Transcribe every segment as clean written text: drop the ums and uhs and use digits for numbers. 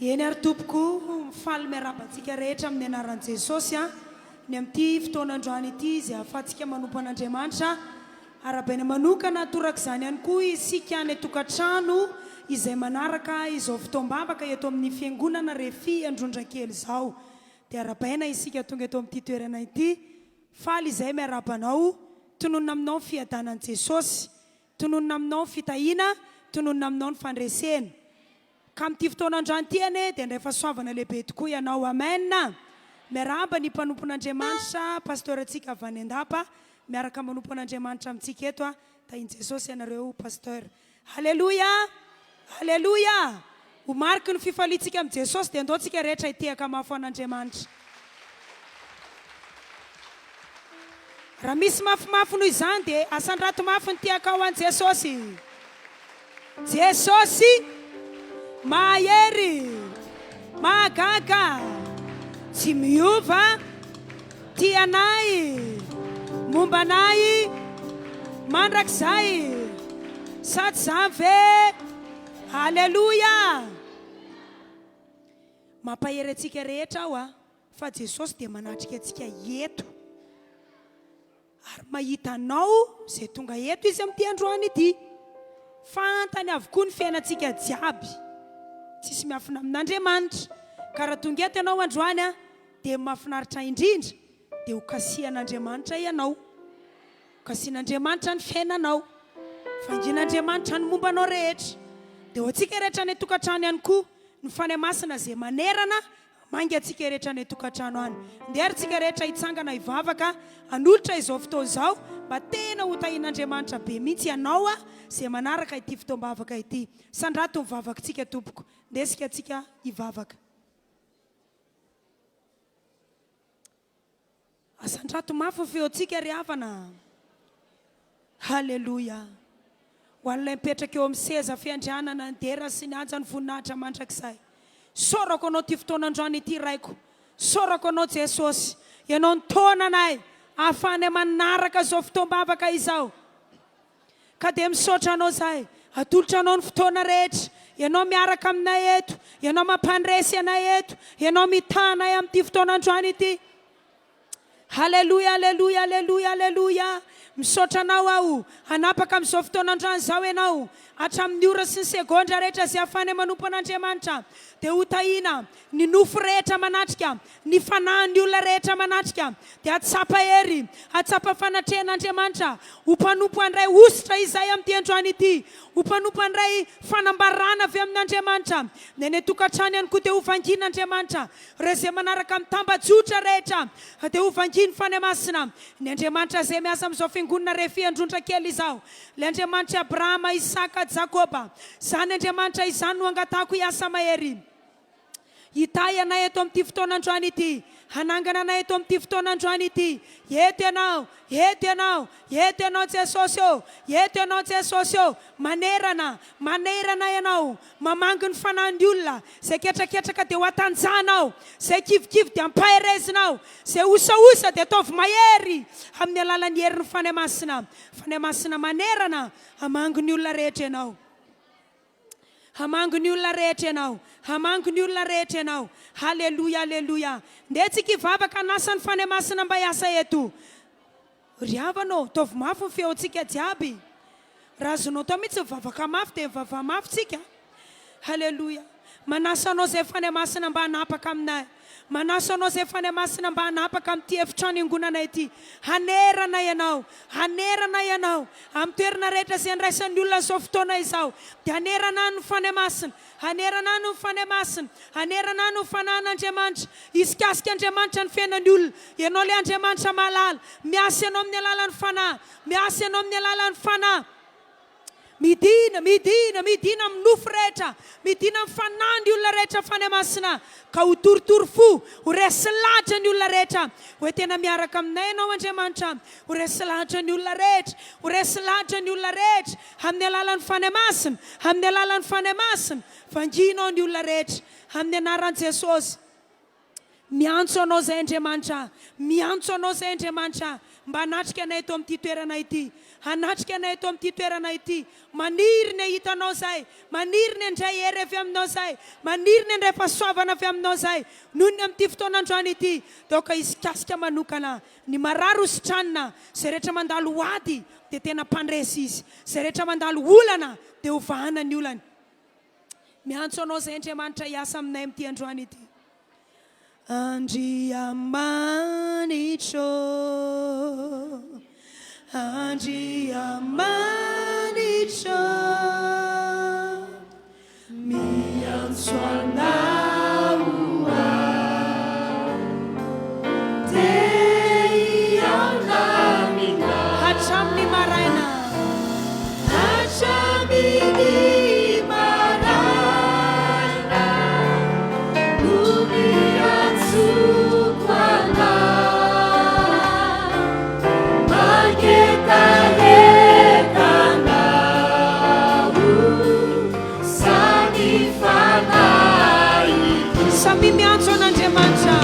Eny ary tompoko, mifaly miarahaba antsika rehetra amin'ny anaran'i Jesosy an, ny amin'ity fotoana androany ity izay ahafahantsika manompo an'Andriamanitra. Arahabaina manokana torak'izany ihany koa isika any an-tokantrano izay manaraka izao fotoam-bavaka eto amin'ny Fiangonana Refi Androndrakely izao. Dia arahabaina isika tonga eto amin'ity toerana ity. Faly izahay miarahaba anao, tononina aminao ny fiadanan'i Jesosy. Tononina aminao ny fitahiana, tononina aminao ny fandresena. Ka amin'ity fotoana androany ity anie dia handray fahasoavana lehibe tokoa ianao. Amen! Miarahaba ny mpanompon'Andriamanitra, Pasteur antsika avy any Andapa, miaraka manompo an'Andriamanitra amintsika eto. Tahin'i Jesosy ianareo Pasteur. Aleloia! Aleloia! Ho mariky ny fifaliantsika amin'i Jesosy dia andao tsika rehetra hitehaka mafy ho an'Andriamanitra. Raha misy mafimafy noho izany dia asandrato mafy ny tehakao ho an'i Jesosy. Jesosy mahery, mahagaga, tsy miova, tia anay, momba anay mandrakizay. Sa tsy izany ve? Aleloia! Mampahery antsika rehetra aho a, fa Jesosy dia manatrika antsika eto. Ary mahita anao izay tonga eto Izy amin'ity androany ity. Fantany avokoa ny fiainantsika jiaby. Tsisy miafina amin'Andriamanitra. Ka raha tonga eto ianao androany a, dia mahafinaritra indrindra, dia ho kasihan'Andriamanitra ianao. Kasian'Andriamanitra ny fiainanao. Vangian'Andriamanitra ny momba anao rehetra. Dia ho antsika rehetra any an-tokantrano ihany koa, ny Fanahy Masina izay manerana, hamangy antsika rehetra any an-tokantrano any. Ndeha ary tsika rehetra hitsangana hivavaka, hanolotra izao fotoana izao, mba tena ho tahian'Andriamanitra be mihitsy ianao izay manaraka ity fotoam-bavaka ity. Sandrato ny vavakitsika tompoko. Ndeha isika antsika hivavaka. Asandrato mafy ny feontsika ry havana a! Haleloia! Ho an'ilay mipetraka eo amin'ny seza fiandrianana ny dera sy ny haja ny voninahitra mandrakizay. Isaorako Anao ity fotoana androany ity Raiko. Isaorako Anao Jesosy. Ianao nitaona anay ahafahanay manaraka izao fotoam-bavaka izao. Ka dia misaotra Anao izahay. Atolotra Anao ny fotoana rehetra. Ianao miaraka aminay eto. Ianao mampandresy anay eto. Ianao mitaha anay amin'ity fotoana androany ity. Haleloia, aleloia, aleloia, aleloia. Misaotra Anao aho. Hanapaka amin'izao fotoana androany izao Ianao. Hatramin'ny ora sy ny segondra rehetra izay ahafahanay manompo an'Andriamanitra, dia ho tahiana ny nofo rehetra manatrika, ny fanahin'ny olona rehetra manatrika, dia hahatsapa hery, hahatsapa fanatrehan'Andriamanitra, ho mpanompo handray hosotra izahay amin'ity androany ity, ho mpanompo handray fanambarana avy amin'Andriamanitra. Ny any an-tokantrano ihany koa dia ho vangian'Andriamanitra. Ireo izay manaraka amin'ny tambajotra rehetra dia ho vangian'ny Fanahy Masina. Ny Andriamanitra izay miasa amin'izao fiangonana Refi Androndra kely izao, ilay Andriamanitr'i Abrahama, Isaka, Jakoba, izany Andriamanitra izany no angatahako hiasa mahery. Hitahy anay eto amin'ity fotoana androany ity. Hanangana anay eto amin'ity fotoana androany ity. Eto Ianao, eto Ianao, eto Ianao Jesosy ô, eto Ianao Jesosy ô. Manerana, manerana Ianao, mamangy ny fanahin'ny olona. Izay ketraketraka dia ho hatanjahanao, izay kivikivy dia ampaherezinao, izay osaosa dia ataovy mahery amin'ny alalan'ny herin'ny Fanahy Masina. Fanahy Masina manerana, hamangy ny olona rehetra Ianao. Hamangy ny olona rehetra Ianao. Hamangy ny olona rehetra Ianao. Haleloia, aleloia. Ndeha tsika hivavaka hanasa ny Fanahy Masina mba hiasa eto. Ry havana ô, ataovy mafy ny feontsika jiaby. Raha azonao atao mihitsy mivavaka mafy dia mivavaha mafy tsika. Haleloia. Manasa Anao izay Fanahy Masina mba hanapaka aminay. Manasa Anao izay Fanahy Masina mba hanapaka amin'ity efitrano iangonanay ity. Hanerana Ianao. Hanerana Ianao. Amin'ny toerana rehetra izay andraisan'ny olona an'izao fotoana izao, dia hanerana any ny Fanahy Masina. Hanerana any ny Fanahy Masina. Hanerana any ny Fanahin'Andriamanitra. Hisikasika Andriamanitra ny fiainan'ny olona. Ianao ilay Andriamanitra mahalala. Miasa Ianao amin'ny alalan'ny Fanahy. Miasa Ianao amin'ny alalan'ny Fanahy. Midina, midina, midina amin'ny nofo rehetra, midina amin'ny fanahy ny olona rehetra Fanahy Masina, ka ho torotoro fo, ho resy lahatra ny olona rehetra, hoe tena miaraka aminay Ianao Andriamanitra, ho resy lahatra ny olona rehetra, ho resy lahatra ny olona rehetra, amin'ny alalan'ny Fanahy Masina, amin'ny alalan'ny Fanahy Masina, vangianao ny olona rehetra, amin'ny anaran'i Jesosy. Miantso Anao izay Andriamanitra, miantso Anao izay Andriamanitra, mba hanatrika anay eto amin'ity toerana ity. hanatrika anay eto amin'ity toerana ity. Maniry ny hahita Anao izahay, maniry ny handray hery avy Aminao izahay, maniry ny handray fahasoavana avy Aminao izahay. Noho ny amin'ity fotoana androany ity, dia aoka hisy kasika manokana ny marary ho sitranina, izay rehetra mandalo ady dia tena mpandresy izy, izay rehetra mandalo olana dia ho vahana ny olany. Miantso Anao izay Andriamanitra hiasa aminay amin'ity androany ity. Andriamanitro ô, Andriamanitro ô, miantso Anao aho, te hihaona aminao hatramin'ny maraina. Hatramin'ny maraina no niantsoako anao, mangetaheta anao samy fanahiko. Samia miantso an'Andriamanitra.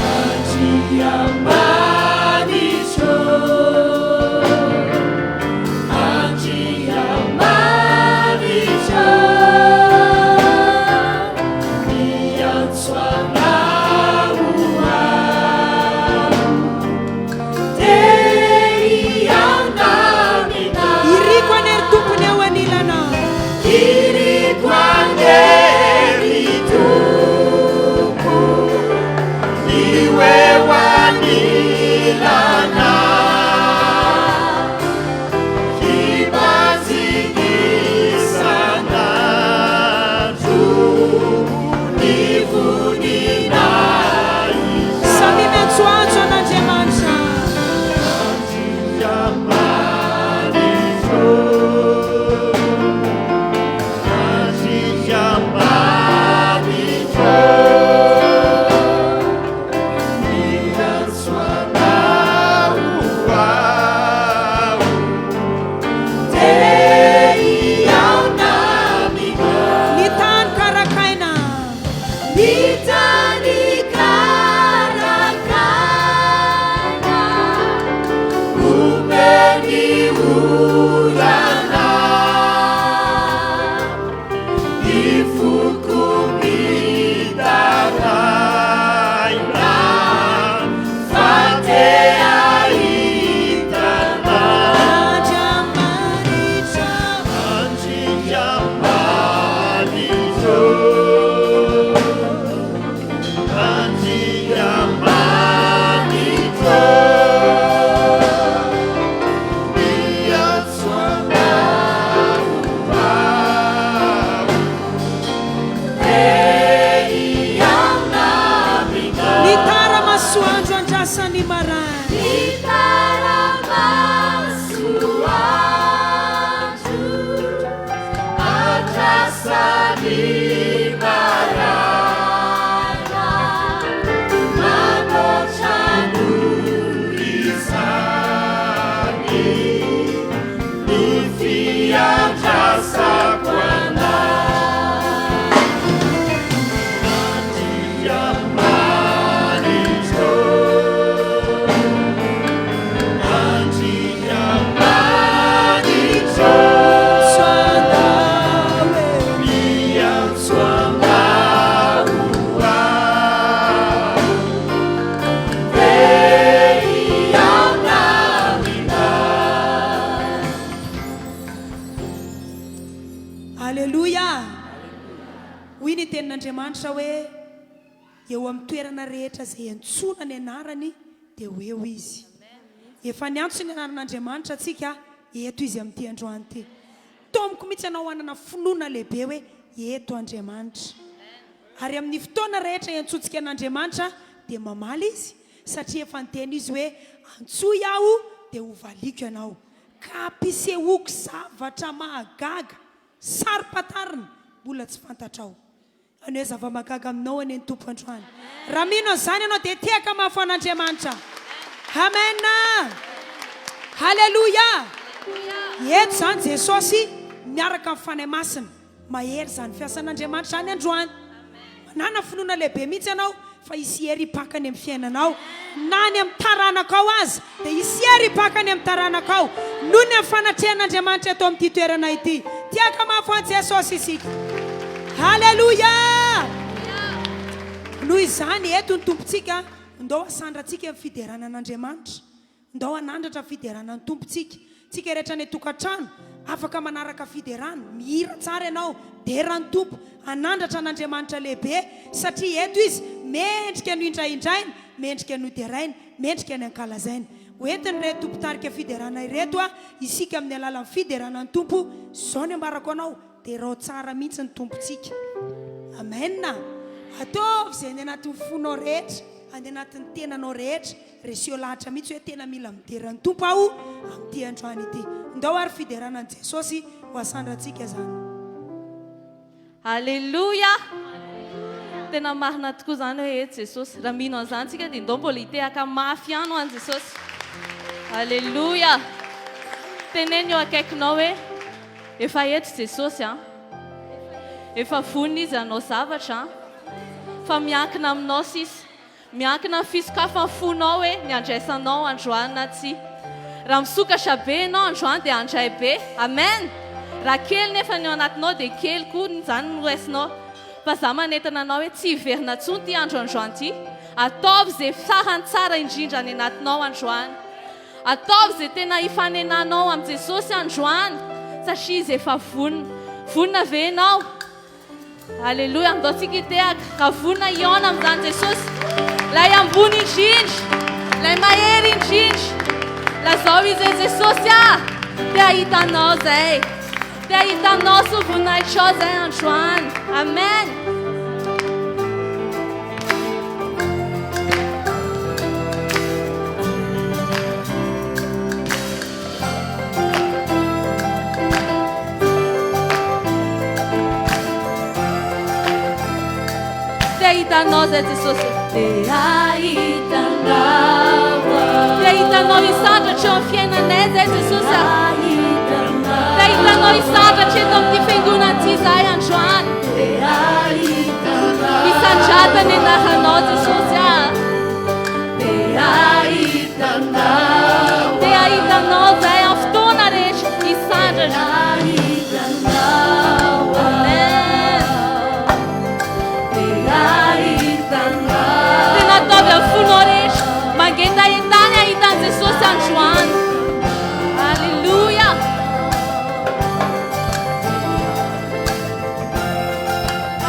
Andriamanitro. Andriamanitra miantso anao aho te hihaona aminao. Iriko anie ry Tompo ny eo anilanao. Iriko anie ry Tompo ny ho eo anilanao. Samia miantsoantso an'Andriamanitra. Ny tany karakaina. Ny tany karakaina. Omeny orana. Ny foko mitaraina fa te hahita Andriamanitra. Andriamanitra. Andriamanitra. Miantso anao aho. Te hihaona aminao. Ny tara-masoandro andrasan'ny maraina. Ny tara-masoandro andrasan'ny maraina. Manoatra noho izany ny fiandrasako anao. Andriamanitro, Andriamanitro, miantso anao aho. Te hihaona aminao. Aleloia! Hoy ny tenin'Andriamanitra hoe, Eo amin'ny toerana rehetra izay iantsoana ny anarany dia ho eo Izy. Efa niantso ny anaran'Andriamanitra antsika, eto Izy amin'ity androany ity. Taomiko mihitsy ianao hanana finoana lehibe hoe eto Andriamanitra. Ary amin'ny fotoana rehetra iantsoantsika an'Andriamanitra dia mamaly Izy, satria efa niteny Izy hoe, Antsoy Aho dia hovaliako ianao, ka hampisehoako zavatra mahagaga saro-pantarina mbola tsy fantatrao. Haneho zava-mahagaga aminao anie ny Tompo androany. Raha mino an'izany ianao dia tehaka mafy ho an'Andriamanitra. Amen. Haleloia. Eto izany Jesosy miaraka amin'ny Fanahy Masina. Mahery izany fiasan'Andriamanitra izany androany. Manàna finoana lehibe mihitsy ianao. Fa hisy hery hipaka any amin'ny fiainanao, na any amin'ny taranakao aza, dia hisy hery hipaka any amin'ny taranakao, noho ny amin'ny fanatrehan'Andriamanitra eto amin'ity toerana ity. Tiaka mafy ho an'i Jesosy isika. Haleloia! Noho izany, eto ny Tompontsika, ndao hasandratsika ny fiderana an'Andriamanitra. Ndao hanandratra fiderana ny Tompo tsika. Tsika rehetra any an-tokantrano, afaka manaraka fiderana, mihira tsara ianao, dera ny Tompo, hanandratra an'Andriamanitra lehibe, satria eto Izy, mendrika ny ho indraindraina, mendrika ny ho deraina, mendrika ny hankalazaina. Ho entin'ireto mpitarika fiderana ireto isika amin'ny alalan'ny fiderana ny Tompo, izao ny ambarako anao, Derao tsara mihitsy ny Tompontsika. Amen. Ataovy izay any anatin'ny fonao rehetra, any anatin'ny tenanao rehetra. Reseo lahatra mihitsy hoe tena mila midera ny Tompo aho amin'ity androany ity. Ndao ary fiderana an'i Jesosy ho asandrantsika izany. Aleloia! Tena marina tokoa izany hoe eto Jesosy. Raha mino an'izany tsika dia ndao mbola hitehaka mafy ihany ho an'i Jesosy. Aleloia! Teneno eo akaikinao hoe efa eto Jesosy an. Efa vonona Izy hanao zavatra an. Fa miankina aminao sisa. Miankina amin'ny fisokafan'ny fonao hoe ny handraisanao androany na tsia. Raha misokatra be ianao androany dia handray be. Amen! Raha kely nefa ny ao anatinao dia kely koa izany no raisinao. Fa za manentana anao hoe tsy hiverina intsony ity andro androany ity. Ataovy izay farany tsara indrindra any anatinao androany. Ataovy izay tena hifanenanao amin'i Jesosy androany satria Izy efa vonona. Vonona ve ianao? Aleloia, andao tsika hitehaka, ka vonona hihaona amin'izany Jesosy, Ilay ambony indrindra, Ilay mahery indrindra. Lazao izy hoe, Jesosy ah, te hahita Anao zay, te hahita Anao sy ny voninahitrao zay androany. Amen. Te hahita anao zay Jesosy. Te hahita anao. Te hahita anao hisandratra eo amin'ny fiainanay zay Jesosy. Te hahita anao hisandratra eto amin'ity fiangonana ity zahay androany. Te hahita anao. Hisandrata ny anaranao Jesosy ah. Te hahita anao. Te hahita anao zahay amin'ny fotoana rehetra hisandratra. Te hahita anao. Amen. Te hahita anao. Tena ataovy amin'ny fonao rehetra. Mangetaheta ny hahita an'i Jesosy androany. Alléluia.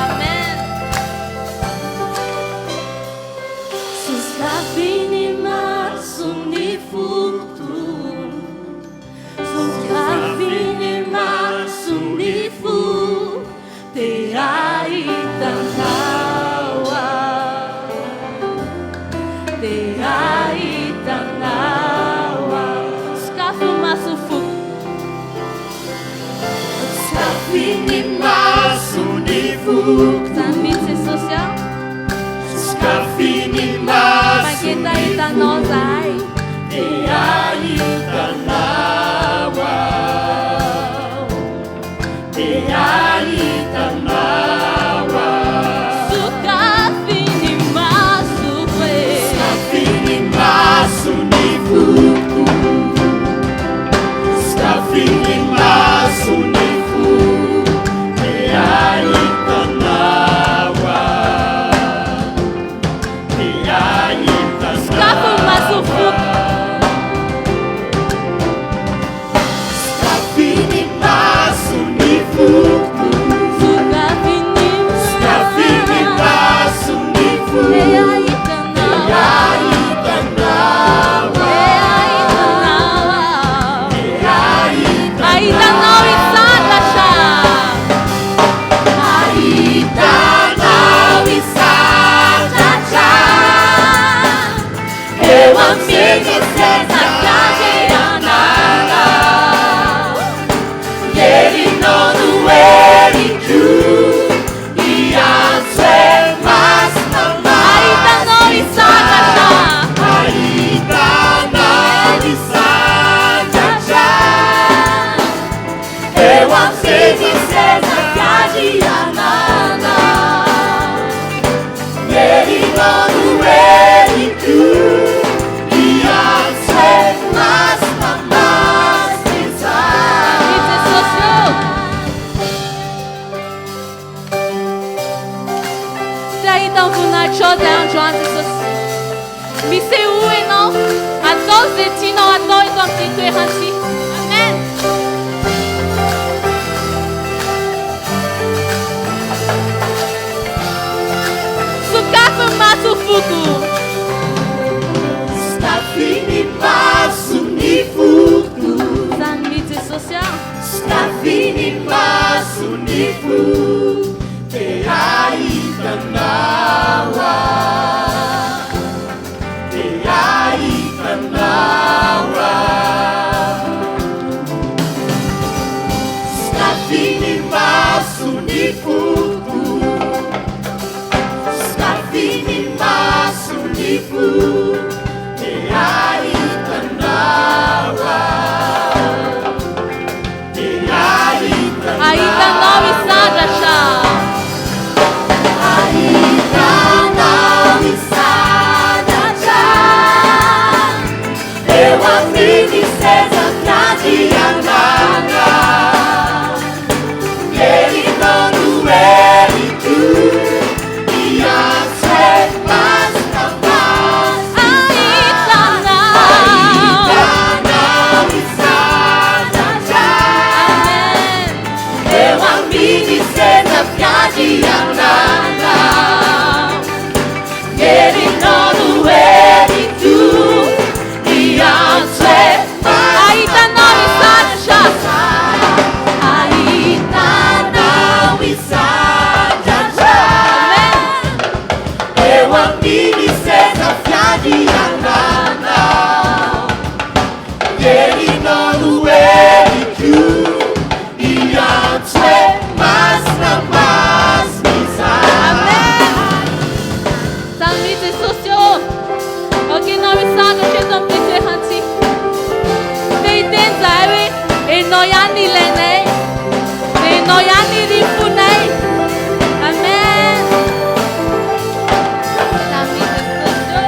Amen. Sokafy ny mason'ny foko, Sokafy ny mason'ny fo, Te hahita Anao aho, Te hahita Anao aho. Sokafy ny mason'ny foko. Sokafy ny mason'ny foko. Izany mihitsy Jesosy a. Sokafy ny mason'ny Mangetaheta Anao zahay. Te hahita Anao aho. Te hahita Anao aho. Sokafy ny masoko e. Sokafy ny mason'ny foko. Sokafy ny mason'ny foko. Te hahita Anao aho. Te hahita Sokafy ny mason'ny foko. Sokafy ny mason'ny foko. Sokafy ny Sokafy ny mason'ny foko. Te hahita Anao Te hahita Anao Te hahita Anao aho. Te hahita Hahita Anao hisandratra. Hahita Anao hisandratra. Eo amin'ny seza fiandrianana. Herinao no heriko, hiantso hoe masina Hahita Anao hisandratra. Hahita Anao hisandratra. Eo amin'ny seza fiandrianana. Herinao voninahitranao izay androany Jesosy. Misehoa Ianao, ataovy izay tianao atao eto amin'ity toerana ity. Amen. Sokafy ny maso foko. Sokafy ny maso ny foko. Zany mihitsy Jesosy ah. Sokafy ny maso ny foko. Te hahita anao aho. Te hahita anao aho. Sokafy ny maso ny foko. Sokafy ny maso ny foko. Te hahita anao aho. Te hahita anao. Hahita anao hisandratra. Hahita anao hisandratra. Eo amin'ny seza fiandrianana. Herinao no heriko. Hiantso hoe masina, masina. Hahita anao. Hahita anao hisandratra. Amen. Eo amin'ny seza fiandrianana. Herinao no heriko. Hiantso hoe Hahita anao hisandratra. Hahita anao hisandratra. Amen. Eo amin'ny seza fiandrianana. Herinao no heriko. Hiantso hoe masina, masina izaho. Amen. Zany mihitsy Jesosy ô. Aoka ianao hisandratra eto amin'ity toerana ity. Te hiteny zahay hoe ianao ihany no ilainay. Dia ianao ihany no irifonay. Amen. Zany mihitsy Jesosy ô.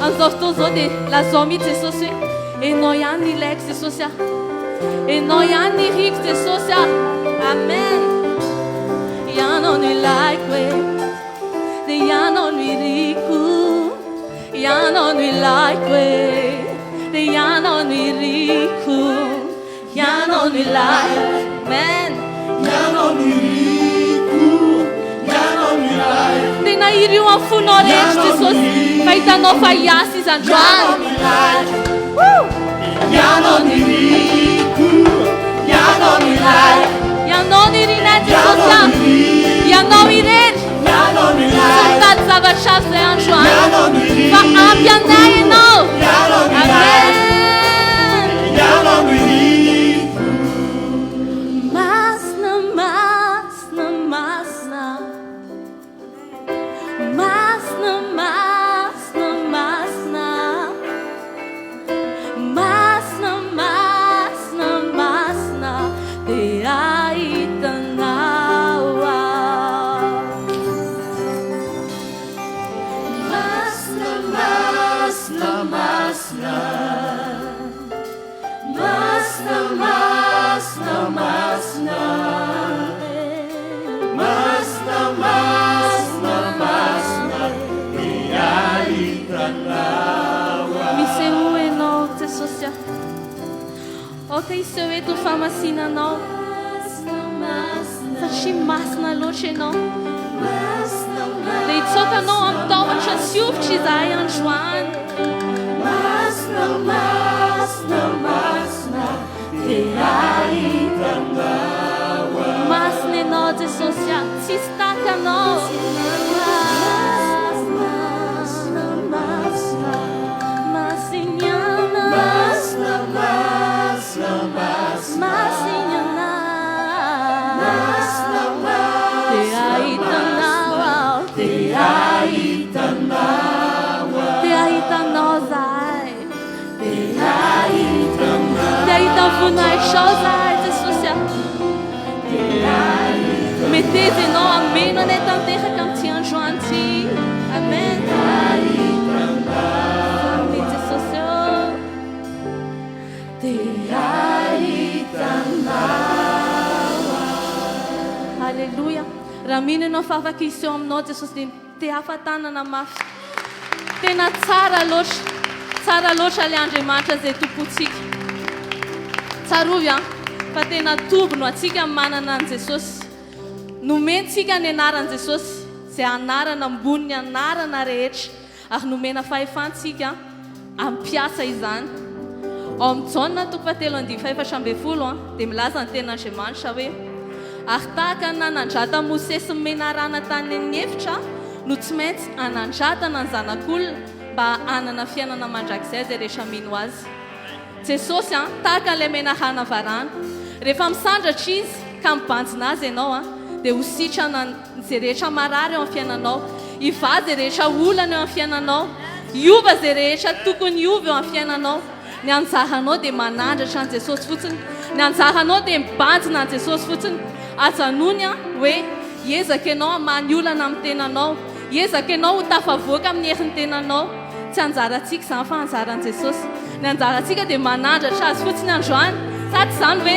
Amin'izao fotoana izao dia lazao mihitsy Jesosy hoe ianao ihany no ilaiko Jesosy ah. Ianao ihany no iriko Jesosy ah. Amen. Ianao no ilaiko e. Dia ianao no iriko. Ianao no ilaiko e. Dia ianao no iriko. Ianao no ilaiko. Amen. Ianao no iriko. Ianao no ilaiko. Tena irio amin'ny fonao rehetra Jesosy. Fa hitanao fa hiasa izy androany. Ianao no ilaiko. Ianao no iriko. Ianao no ilaiko. Ianao no irinay Jesosy ah. Ianao irery. Ianao no Tsy ilaiko. mitady zavatra hafa izay androany. Ianao no iriko. Fa ampy anay ianao. Ianao no ilaiko. Amen. Ianao no iriko. Masina, masina, masina. Masina, masina, masina. Masina, masina, masina. Dia hahita anao aho. Masina, masina, masina. Masina, masina, masina. Masina, masina, masina. Dia hahita anao aho. Misehoa ianao Jesosy ah. Aoka hiseho eto fahamasinanao. Satria masina loatra ianao. Dia hitsaoka anao amin'ny tahotra sy hovitra izahay androany. Masina, masina, masina. Dia hahita anao aho. Masina ianao Jesosy ah. Tsisy tahaka anao. Masina, masina. Masina. Masina, masina, masina. Masina. Masina, Dia hahita anao aho. Dia hahita anao aho. Dia hahita anao zahay. Dia hahita anao. Dia hahita ny voninahitrao zahay Jesosy ah. Meteza ianao hameno anay tanteraka amin'ity androany ity. Amen. Amen Jesosy ô. Dia hahita anao. Alléluia. Raha mino ianao fa afaka hiseho aminao Jesosy dia mitehafa tanana mafy. Tena tsara loatra, tsara loatra ilay Andriamanitra izay tompontsika. Tsarovy an, fa tena tombony ho antsika ny manana an'i Jesosy. Nomentsika ny anaran'i Jesosy, izay anarana ambonin'ny anarana rehetra, ary nomena fahefantsika hampiasa izany. Ao amin'ny Jaona toko fahatelo andininy fahefatra ambin'ny folo dia milaza ny tenin'Andriamanitra hoe, Ary tahaka ny nanandratan'i Mosesy ny menarana tany an'efitra no tsy maintsy hanandratana ny Zanak'olona mba hanana fiainana mandrakizay izay rehetra mino Azy. Jesosy an, tahaka an'ilay menarana varahana. Rehefa misandratra Izy ka mibanjina Azy ianao an, dia ho sitrana izay rehetra marary eo amin'ny fiainanao, hivaha izay rehetra olana eo amin'ny fiainanao, hiova izay rehetra tokony hiova eo amin'ny fiainanao. Ny anjaranao dia manandratra an'i Jesosy fotsiny. Ny anjaranao dia mibanjina an'i Jesosy fotsiny. Ajanony an, hoe hiezaka ianao hamaha ny olana amin'ny tenanao. Hiezaka ianao ho tafavoaka amin'ny herin'ny tenanao. Tsy anjarantsika izany fa anjaran'i Jesosy. Ny anjarantsika dia manandratra Azy fotsiny androany. Sa tsy izany ve?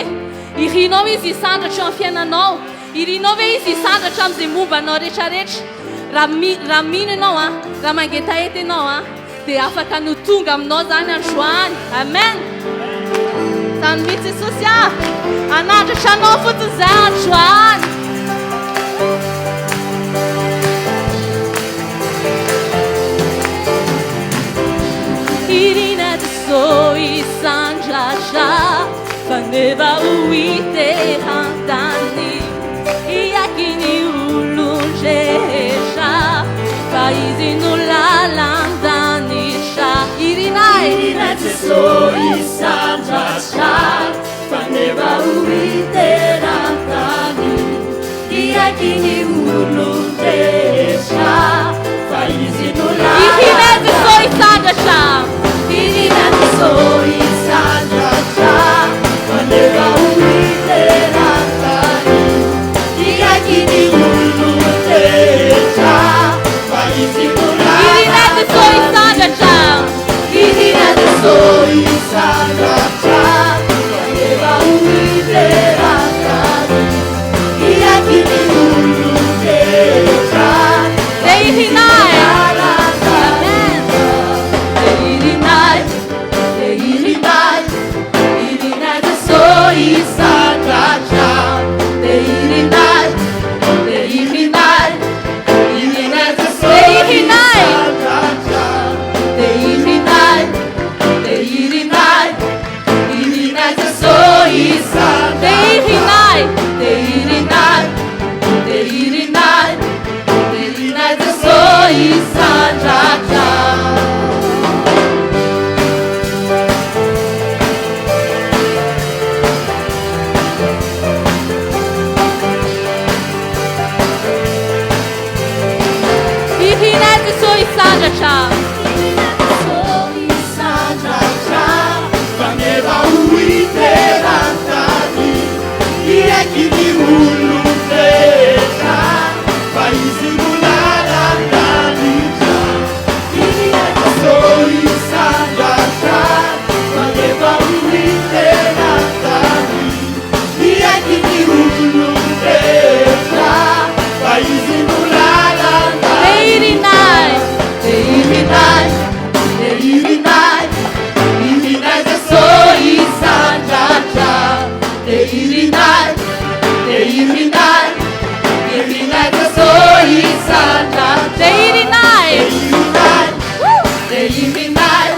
Irinao Izy hisandratra eo amin'ny fiainanao. Irinao ve Izy hisandratra amin'izay momba anao rehetrarehetra? Raha mi, raha mino ianao an, raha mangetaheta ianao an, dia afaka ny ho tonga aminao izany androany. Amen. Izany mihitsy Jesosy ah. Hanandratra anao fotsiny izay androany. Irina Jesosy hisandratra fa neva ho hitehan-tany. Hiaky ny olon-drehetra fa Izy no lalan-danitra. Irinay. Irina Jesosy hisandratra fa neva ho hiteran-tany. Hiaky ny olon-drehetra fa Izy no Irina Jesosy hisandratra. Irina Jesosy hisandratra fa neva ho hiteran-tany. Hiaky ny olon-drehetra fa Izy no Irina Jesosy hisandratra. Irina Jesosy hisandratra fa neva ho hiteran-tany. Hiaky ny olon-drehetra Dia irinay. Amen. Dia irinay. Dia irinay. Irina Jesosy hisandratra. Dia irinay. Dia irinay. Irina Dia Jesosy irinay. hisandratra. Dia irinay. Dia irinay. Irina Jesosy hisandratra. Dia irinay. Dia irinay. Dia irinay. Irina Jesosy hisandratra. Irina Jesosy hisandratra. Hisandratra fa neva ho hiteran-tany. Hiaky ny olon-drehetra fa Izy no lalan-danitra. Irina Jesosy hisandratra fa neva ho hiteran-tany. Hiaky ny olon-drehetra fa Izy no lalan-danitra. Dia irinay. Dia irinay. Dia irinay, irinay Jesosy hisandratra. Dia irinay, dia irinay, irinay Jesosy hisandratra. Dia irinay. Dia irinay, dia irinay,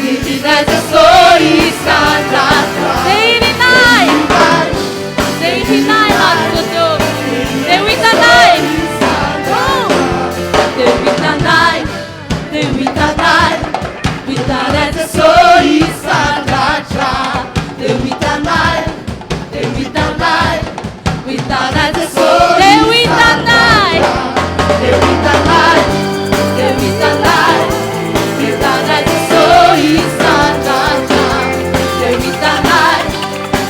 irinay Jesosy hisandratra. Dia irinay. Dia irinay Jesosy ô. Dia ho hitanay. Dia ho hitanay. Dia ho hitanay. Ho hitanay Jesosy hisandratra. Dia ho hitanay, dia ho hitanay, ho hitanay Jesosy Dia ho hitanay. Dia ho hitanay, dia ho hitanay, hitanay Jesosy hisandratra. Dia ho hitanay,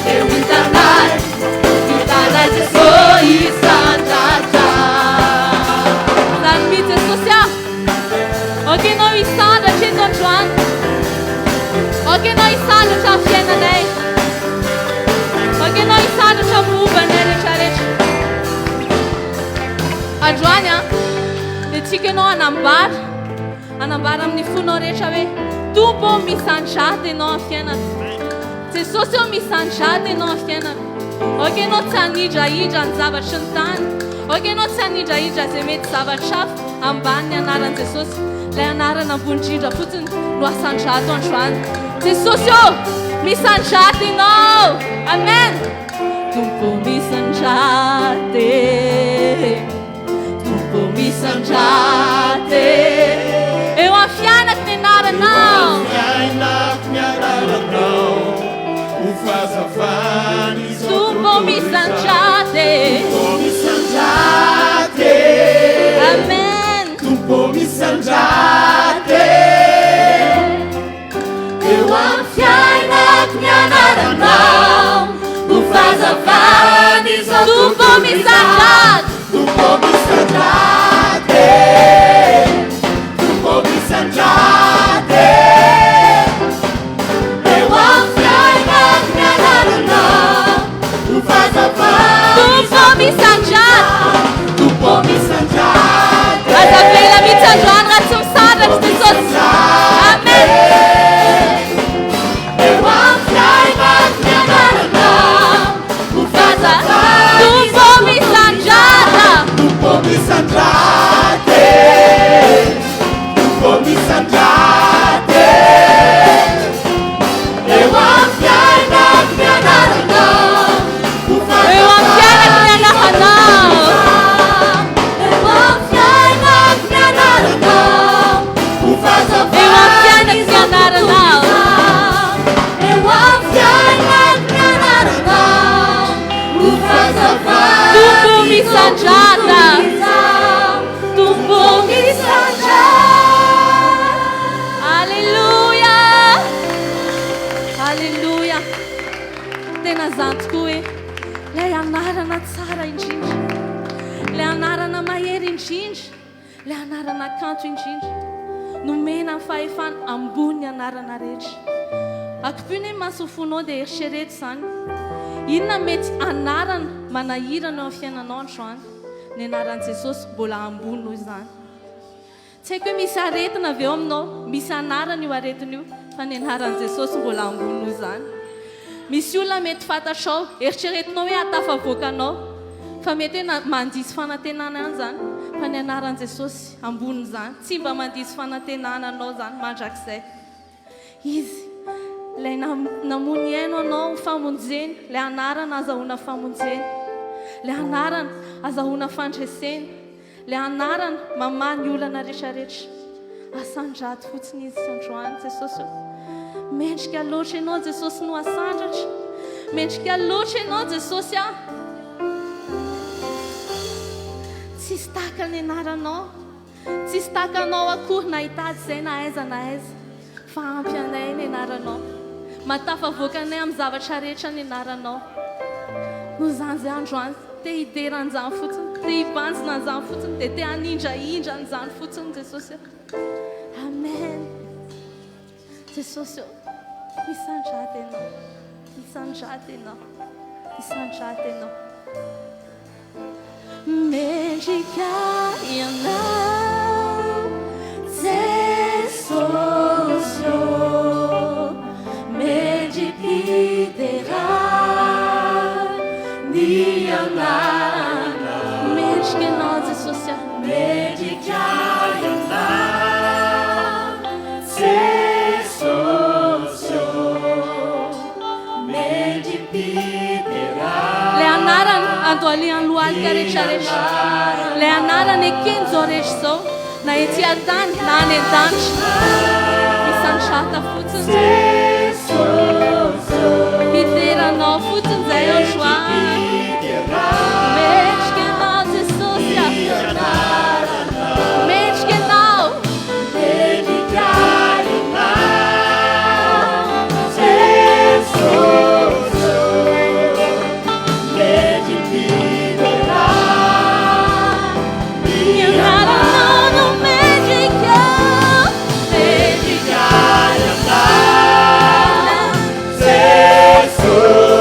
dia ho hitanay, hitanay Jesosy hisandratra. Zany mihitsy Jesosy ah. Ok ianao hisandratra eto androany. Ok ianao hisandratra amin'ny fiainanay. amin'ny fonao rehetra hoe, Tompo ô, misandrata Ianao amin'ny fiainako. Jesosy ô, misandrata Ianao amin'ny fiainako. Aoka Ianao tsy hanindrahindra ny zavatry ny tany. Aoka Ianao tsy hanindrahindra izay mety zavatra hafa ambanin'ny anaran'i Jesosy. Ilay anarana ambony indrindra fotsiny no asandrato androany. Jesosy ô, misandrata Ianao. Amen. Tompo misandrata e. Tompo misandrata e. Eo amin'ny fiainako ny anaranao. Fiainako ny anaranao ho fahazavan'izao Tompo misandrata e. Tompo misandrata e. Amen. Tompo misandrata e. Eo amin'ny fiainako ny anaranao ho fahazavan'izao Tompo misandrata. Tompo misandrata e. Tompo misandrata e. Eo amin'ny fiainako ny anaranao Ho fahazavan'izao Tompo misandrata. Tompo misandrata e. Aza avela mihitsy androany raha tsy misandratra Jesosy. Amen. Eo amin'ny fiainako ny anaranao Ho fahazavan'izao Tompo misandrata. Tompo misandrata e. Tompo misandrata e. Eo amin'ny fiainako ny anaranao ho Eo amin'ny fiainako ny anaranao. Eo amin'ny fiainako ny anaranao. Ho Eo amin'ny fiainako ny anaranao. Eo amin'ny fiainako ny anaranao ho Tompo misandrata. Tompo misandrata. Alléluia. Alléluia. Tena zany tokoa hoe ilay anarana tsara indrindra, ilay anarana mahery indrindra, ilay anarana kanto indrindra, nomena ny fahefana ambony ny anarana rehetra. Akipio ny maso fonao dia eritrereto izany. Inona mety anarana manahirana eo amin'ny fiainanao androany? Ny anaran'i Jesosy mbola ambony noho izany. Tsy haiko hoe misy aretina avy eo aminao, misy anarana io aretina io, fa ny anaran'i Jesosy mbola ambony noho izany. Misy olona mety fantatrao, eritreretinao hoe hahatafavoaka anao, fa mety hoe mandiso fanantenana ihany izany, fa ny anaran'i Jesosy ambonin'izany, tsy mba mandiso fanantenana anao izany mandrakizay. Izy, ilay namoa ny aino anao ho famonjena, ilay anarana azahoana famonjena, ilay anarana azahoana fandresena, ilay anarana mamaha ny olana rehetrarehetra. Asandrato fotsiny Izy androany, Jesosy ô. Mendrika loatra Ianao, Jesosy, no asandratra. Mendrika loatra Ianao, Jesosy ah. Tsisy tahaka ny anaranao. Tsisy tahaka anao akory na hitady izay na aiza na aiza fa ampy anay ny anaranao. Mahatafavoaka anay amin'ny zavatra rehetra ny anaranao. Noho izany izay androany te hidera an'izany fotsiny, te hibanjina an'izany fotsiny, dia te hanindrahindra an'izany fotsiny Jesosy ô. Amen. Jesosy ô, misandrata Ianao, misandrata Ianao, misandrata Ianao. Mendrika Ianao, Jesosy ô, mendri-piderana ny anaranao. Mendrika Ianao, Jesosy a. Mendrika Ianao, Jesosy ô, mendri-piderana. Ilay anarana andohalehan'ny lohalika rehetrarehetra. Ilay anarana ekeny izao rehetra izao, na ety an-tany na any an-danitra. Misandrata fotsiny. Midera anao fotsiny izay androany. Mendrika Ianao, Jesosy a. Mendrika Ianao. Mendrika Ianao, Jesosy ô, mendri-piderana. Ny anaranao no mendrika, mendrika. Jesosy.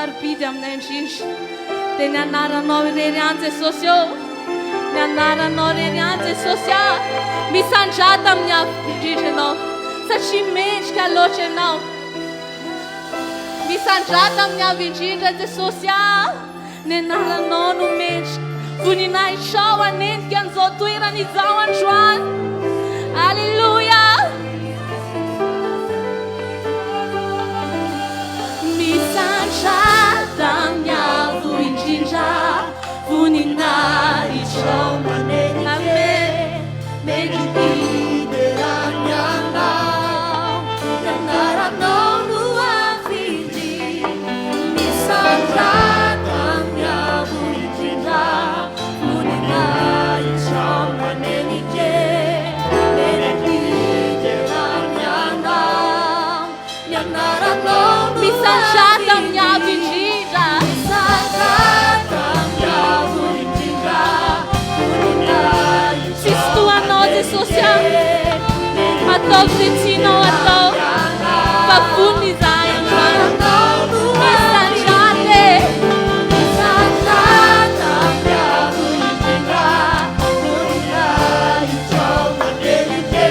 sarobidy aminay indrindra dia ny anaranao irery ihany Jesosy ô. Ny anaranao irery ihany Jesosy a. Misandrata amin'ny avo indrindra ianao satria mendrika loatra ianao. Misandrata amin'ny avo indrindra Jesosy a. Ny anaranao no mendrika. Voninahitrao hanendrika an'izao toerana izao androany. Aleloia. Misandrata amin'ny avo indrindra. Voninahitrao manendrika. Amen. Mendrika hiderana Anao. Ny anaranao no avo indrindra. Misandrata amin'ny avo indrindra. Voninahitrao manenike. Mendrika hiderana Anao. Ny anaranao no Misandrata amin'ny avo indrindra. Misandrata amin'ny avo indrindra. Voninahitra. Tsisy toa anao Jesosy a. Ataovy izay tianao atao. Fa vonona izahay androany. Misandrata e. Misandrata amin'ny avo indrindra. Voninahitra manenike.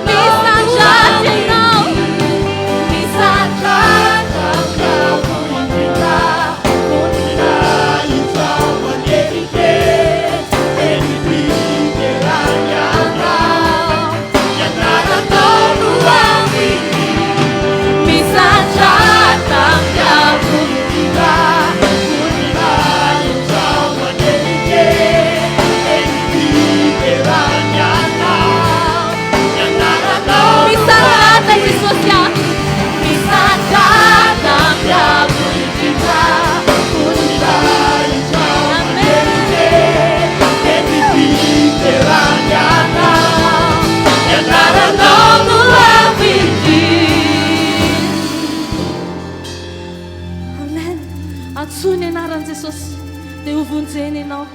Misandrata ianao. Misandrata Misandrata amin'ny avo Misandrata Jesosy a. Misandrata amin'ny avo indrindra. Amen. Ny anaranao no avo indrindra. Amen. Antsoy ny anaran'i Jesosy dia ho vonjena ianao.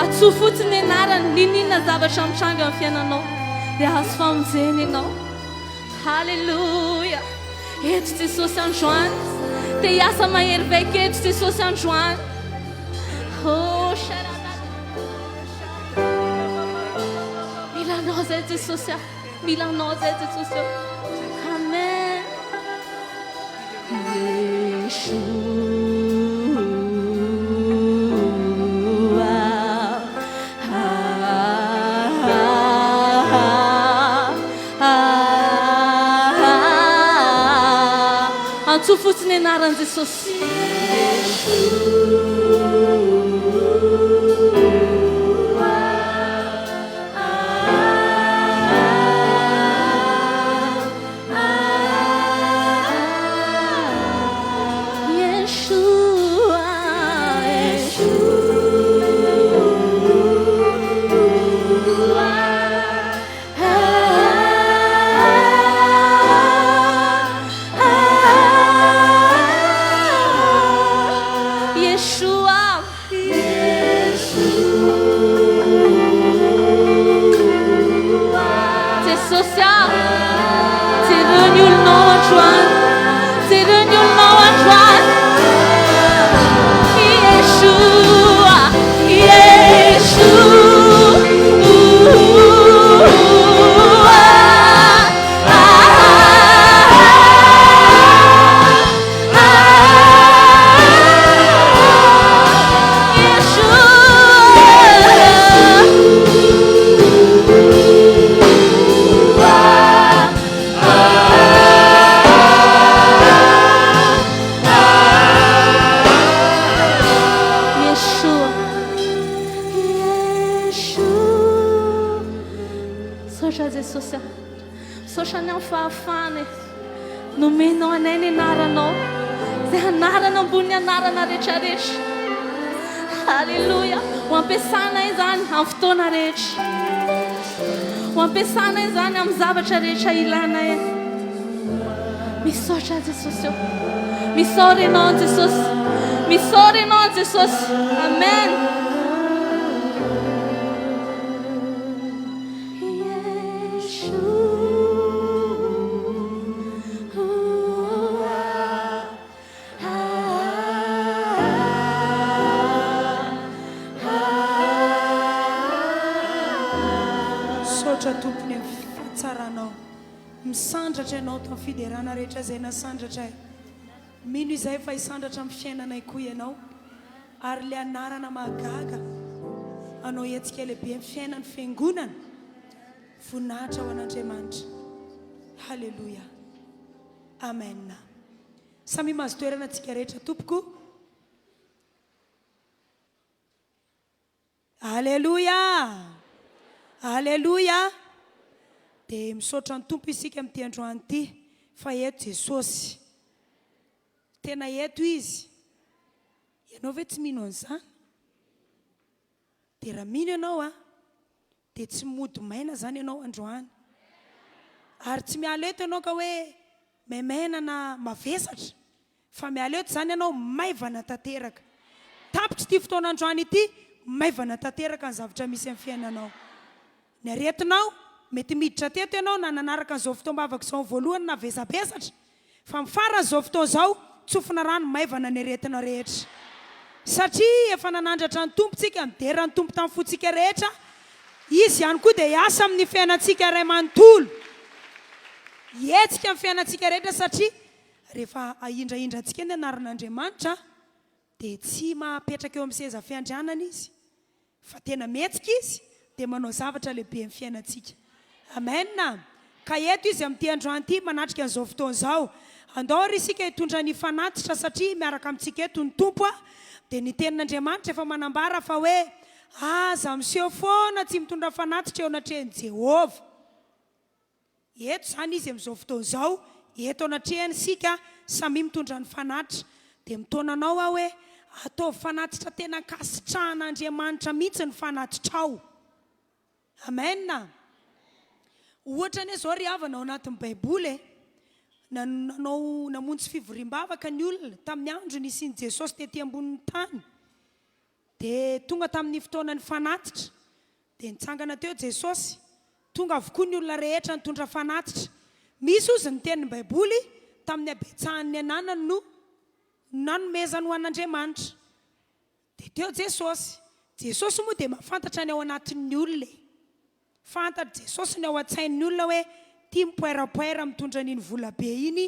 Antsoy fotsiny ny anarany, n'inon'inona zavatra mitranga amin'ny fiainanao dia hahazo famonjena ianao. Haleloia. Eto Jesosy androany. Te hiasa mahery vaika eto Jesosy androany. Oh, sharabata. Mila anao zay Jesosy ah. Mila anao zay Jesosy oh. Amen. Antsoy fotsiny ny anaran'i Jesosy. Yeshua, Yeshua, Yeshua. Jesosy a! Jereo ny olonao androany. Jereo ny olonao androany. Yeshua, Yeshua. Yeshua, Yeshua. Misaotra Jesosy a. Misaotra ny amin'ny fahafahana e. Nomenao anay ny anaranao, izay anarana ambonin'ny anarana rehetrarehetra. Aleloia! Ho ampiasanay izany amin'ny fotoana rehetra. Ho ampiasanay izany amin'ny zavatra rehetra ilanay. Misaotra Jesosy ô. Misaora Ianao Jesosy. Misaora Ianao Jesosy. Amen. Yeshua. Misaotra Tompo ny amin'ny fahatsaranao. Misandratra Ianao tamin'ny fiderana rehetra izay nasandratray. Mino izahay fa hisandratra amin'ny fiainanay koa Ianao. Ary ilay anarana mahagaga hanao hetsika lehibe amin'ny fiainan'ny Fiangonana. Voninahitra ho an'Andriamanitra. Haleloia. Amen. Samia mahazo toerana tsika rehetra tompoko. Aleloia! Aleloia! Dia misaotra ny Tompo isika amin'ity androany ity fa eto Jesosy. Tena eto Izy. Ianao ve tsy mino an'izany? Dia raha mino ianao a, dia tsy mody maina izany ianao androany. Ary tsy miala eto ianao ka hoe maimaina na mavesatra. Fa miala eto izany ianao maivana tanteraka. Tapitra ity fotoana androany ity, maivana tanteraka ny zavatra misy amin'ny fiainanao. Ny aretinao, mety miditra teto ianao na nanaraka an'izao fotoam-bavaka izao voalohany navesabesatra, fa amin'ny faran'izao fotoana izao, tsofina rano maivana ny aretina rehetra. Satria efa nanandratra ny Tompo tsika, nidera ny Tompo tamin'ny fontsika rehetra, Izy ihany koa dia hiasa amin'ny fiainantsika iray manontolo. Hihetsika amin'ny fiainantsika rehetra satria Rehefa ahindrahindrantsika ny anaran'Andriamanitra dia tsy mahapetraka eo amin'ny seza fiandrianana Izy fa tena mihetsika Izy dia manao zavatra lehibe amin'ny fiainantsika. Amen! Ka eto Izy amin'ity androany ity manatrika an'izao fotoana izao. Andao ary isika hitondra ny fanatitra satria miaraka amintsika eto ny Tompo dia ny tenin'Andriamanitra efa manambara fa hoe aza miseho foana tsy mitondra fanatitra eo anatrehan'i Jehovah. Eto izany izy amin'izao fotoana izao, eto anatrehany isika, samia mitondra ny fanatitra. Dia mitaona anao aho hoe, ataovy fanatitra tena ankasitrahan'Andriamanitra mihitsy ny fanatitrao. Amen. Ohatra anie izao ry havana ao anatin'ny Baiboly e, nanao namonjy fivoriam-bavaka ny olona tamin'ny andro nisian'i Jesosy tety ambonin'ny tany. Dia tonga tamin'ny fotoanan'ny fanatitra. Dia nitsangana teo Jesosy. Tonga avokoa ny olona rehetra nitondra fanatitra. Misy hozy ny tenin'ny Baiboly, tamin'ny habetsahan'ny ananany no nanomezany ho an'Andriamanitra. Dia teo Jesosy. Jesosy moa dia mahafantatra ny ao anatin'ny olona e. Fantatr'i Jesosy ny ao an-tsain'ny olona hoe ity mipoerapoera mitondra an'iny vola be iny,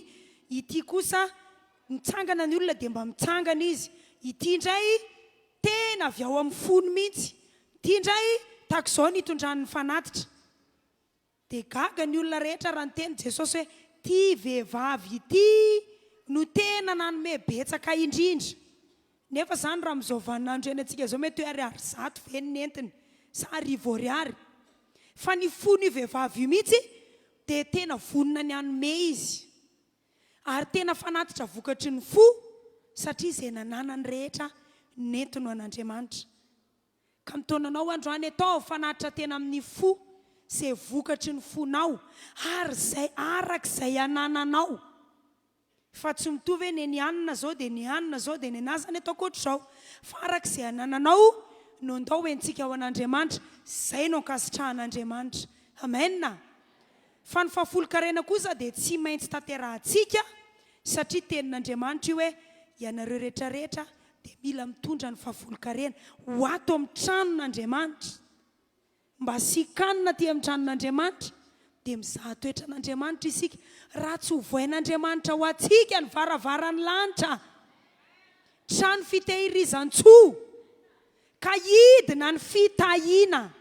ity kosa mitsangana ny olona dia mba mitsangana izy, ity indray tena avy ao amin'ny fony mihitsy, ity indray tahaka izao ny itondrany ny fanatitra. Dia gaga ny olona rehetra raha niteny Jesosy hoe ity vehivavy ity no tena nanome betsaka indrindra. Nefa izany raha amin'izao vaninandro iainantsika izao mety hoe ariary zato ve ny nentiny sa arivo ariary? Fa ny fon'io vehivavy io mihitsy dia tena vonona ny hanome izy. Ary tena fanatitra vokatry ny fo satria izay nananany rehetra nentiny ho an'Andriamanitra. Ka mitaona anao androany ataovy fanatitra tena amin'ny fo izay vokatry ny fonao ary izay araka izay anananao. Fa tsy mitovy hoe neny anona zao dia ny anona zao dia nenah zany ataoko ohatr'izao. Fa araka izay anananao no ndao hoentintsika ho an'Andriamanitra, izay no ankasitrahan'Andriamanitra. Amen! Fa ny fahafolonkarena kosa dia tsy maintsy tanterahantsika satria tenin'Andriamanitra io hoe ianareo rehetra rehetra dia mila mitondra ny fahafolonkarena ho ato amin'ny tranon'Andriamanitra. Mba asian-kanina aty amin'ny tranon'Andriamanitra, dia mizaha toetra an'Andriamanitra isika, raha tsy hovohain'Andriamanitra ho antsika ny varavaran'ny lanitra, trano fitehirizan-tsoa, ka hidina ny fitahiana,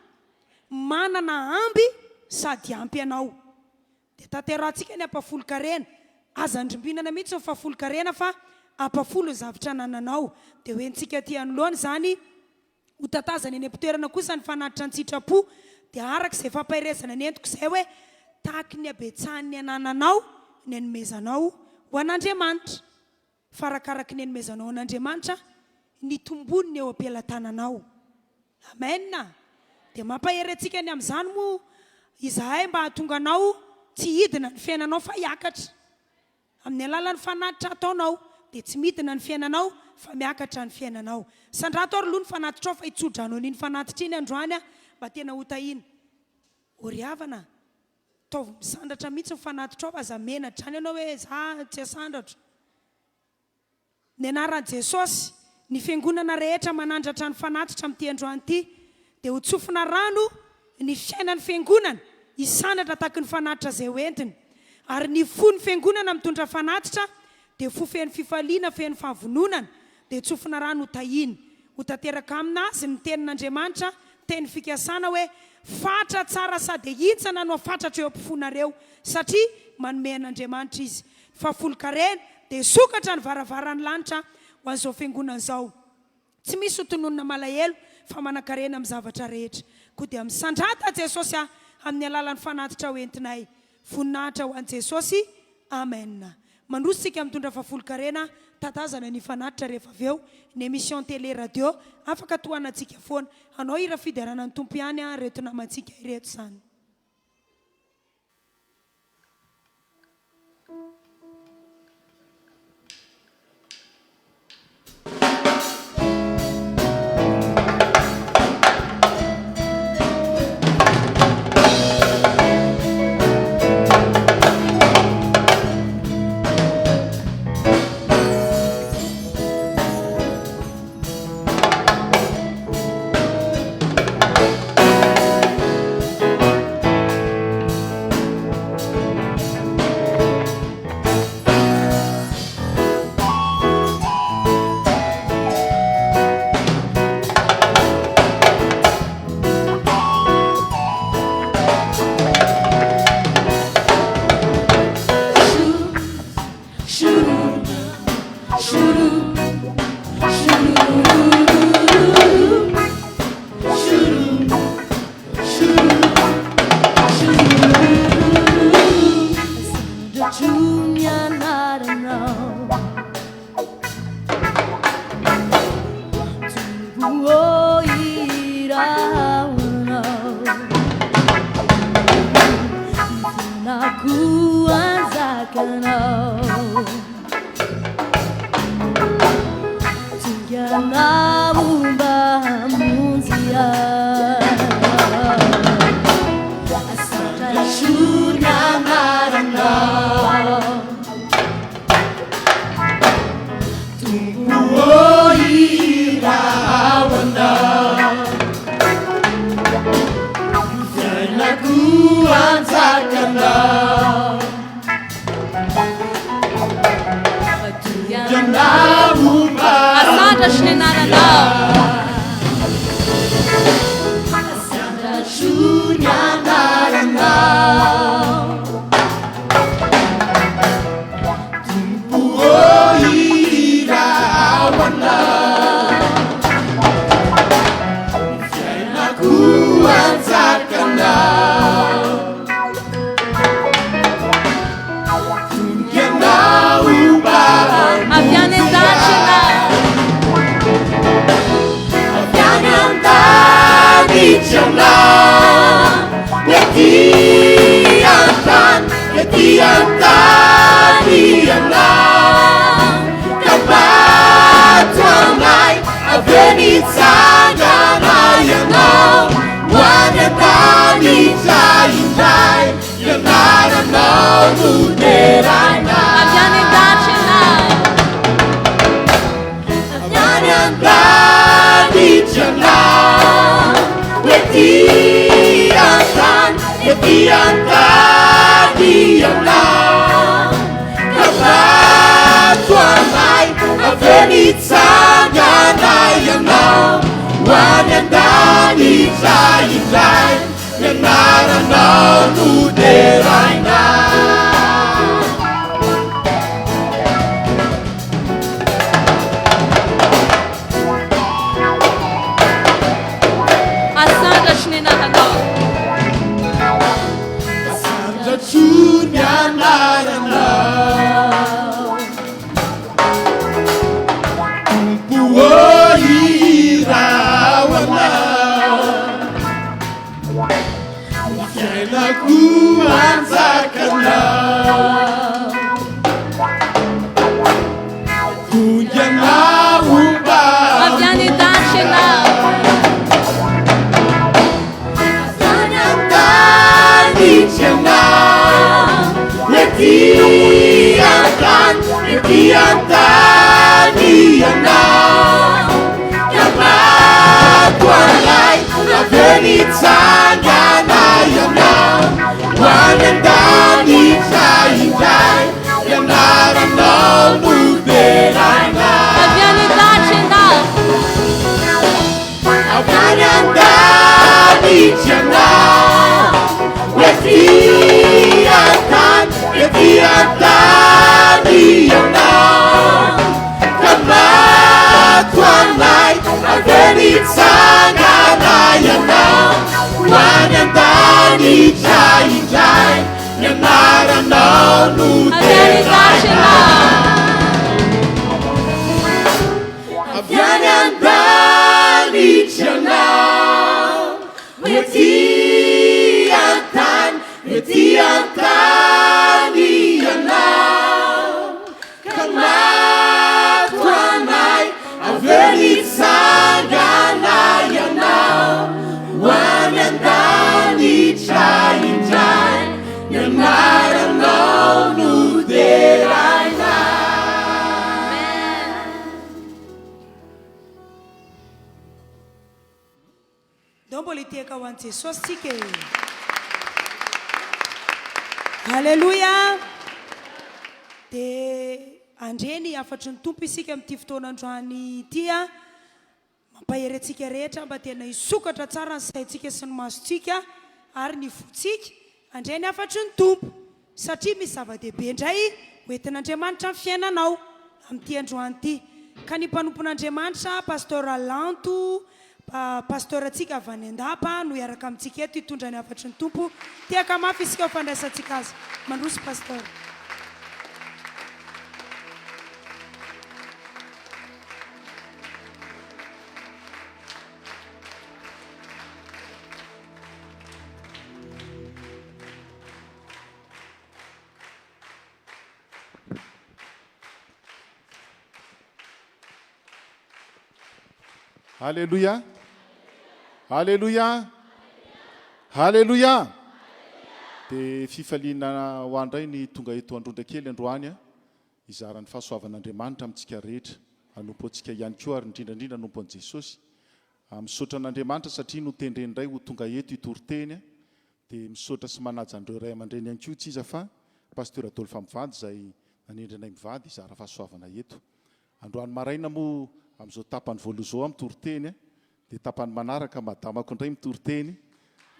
manana amby sady ampy anao. Dia tanterahantsika ny ampahafolon-karena. Aza andrimbinana mihitsy ny fahafolon-karena fa ampahafolo ny zavatra anananao. Dia hoentintsika aty anoloana izany. Ho tatazana eny am-pitoerana kosa ny fanatitra an-tsitrapo, dia araka izay fampaherezana nentiko izay hoe, tahaky ny habetsahan'ny anananao ny anomezanao ho an'Andriamanitra. Fa arakaraky ny anomezanao an'Andriamanitra ny tombony ny eo am-pelatananao. Amen! Dia mampahery antsika ny amin'izany moa izahay mba hahatonga anao tsy hidina ny fiainanao fa hiakatra. Amin'ny alalan'ny fanatitra ataonao dia tsy midina ny fiainanao fa miakatra ny fiainanao. Sandrato ary aloha ny fanatitrao fa hitsodrano an'iny fanatitra iny androany aho mba tena ho tahiana. Ô ry havana, ataovy misandratra mihitsy ny fanatitrao fa aza menatra izany ianao hoe za tsy asandratro. Ny anaran'i Jesosy, ny fiangonana rehetra manandratra ny fanatitra amin'ity androany ity dia ho tsofina rano ny fiainan'ny fiangonana Hisandratra tahaky ny fanatitra izay ho entiny. Ary ny fo ny fiangonana mitondra fanatitra dia fo feno fifaliana feno fahavononana dia tsofina rano ho tahiany. Ho tanteraka amina azy ny tenin'Andriamanitra, teny fikasana hoe, Fatra tsara sady ahintsana no afatratra eo am-pofonareo, satria manome an'Andriamanitra izy. Ny fahafolon-karena dia sokatra ny varavaran'ny lanitra ho an'izao fiangonana izao. Tsy misy ho tononina malahelo fa manankarena amin'ny zavatra rehetra. Koa dia misandrata Jesosy ah amin'ny alalan'ny fanatitra ho entinay. Voninahitra ho an'i Jesosy. Amen. Mandroso tsika mitondra fahafolonkarena, tatazana ny fanatitra rehefa avy eo, ny émission télé radio afaka tohanantsika foana. Hanao hira fiderana ny Tompo ihany ah reto namantsika ireto zany. Asandratro ny anaranao. Asandratro ny anaranao. Tompo ô hira ao anao. Ny fiainako anjakanao. Avy any an-danitra ianao. Avy any an-danitra ianao. Ety an-tany, ety an-tany ianao. Ka maty ho anay, avy eo nitsangana ianao. Ho any an-danitra indray. Ny anaranao no deraina. Avy any an-danitra ianao. Avy any an-danitra ianao. Ety an-tany, ety an-tany ianao. Ka maty ho anay, avy eo nitsangana ianao. Ho any an-danitra indray. Ny anaranao no deraina. Asandratro ny anaranao. Asandratro ny anaranao. Tompo ô hiraho anao. Ny fiainako anjakanao. Tonga anao mba Avy any an-danitra ianao. Avy any an-danitra ianao. Ety an-tany, ety an-tany ianao. Ka maty ho anay, avy eo nitsangana ianao. indray, ny anaranao no deraina. Avy any an-danitra ianao, ho ety an-tany, ho ety an-tany ianao. Ka maty ho anay, avy eo nitsangana ianao, ho any an-danitra indray, ny anaranao no deraina. Ndao mbola hitehaka ho an'i Jesosy tsika e. Aleloia! Dia handre ny hafatry ny Tompo isika amin'ity fotoana androany ity a. Mampahery antsika rehetra mba tena hisokatra tsara ny saintsika sy ny masontsika ary ny fontsika handre ny hafatry ny Tompo. Satria misy zava-dehibe indray ho entin'Andriamanitra amin'ny fiainanao amin'ity androany ity. Ka ny mpanompon'Andriamanitra, Pasteur Lanto, Pasteur antsika avy any Andapa no hiaraka amintsika eto hitondra ny hafatry ny Tompo. Tehaka mafy isika ho fandraisantsika azy. Mandroso Pasteur. Alléluia. Alléluia. Alléluia. Dia fifaliana ho ahy indray ny tonga eto Androndra kely androany hizara ny fahasoavan'Andriamanitra amintsika rehetra, hanompo antsika ihany koa ary indrindra indrindra hanompo an'i Jesosy. Misaotra an'Andriamanitra satria notendreny indray ho tonga eto hitory teny. Dia misaotra sy manaja an'ireo ray aman-dreny ihany koa tsy iza fa Pasteur Adolphe mivady izay nanendry anay mivady hizara fahasoavana eto. Androany maraina moa amin'izao tapany voaloha izao aho mitory teny dia tapany manaraka madamako indray mitory teny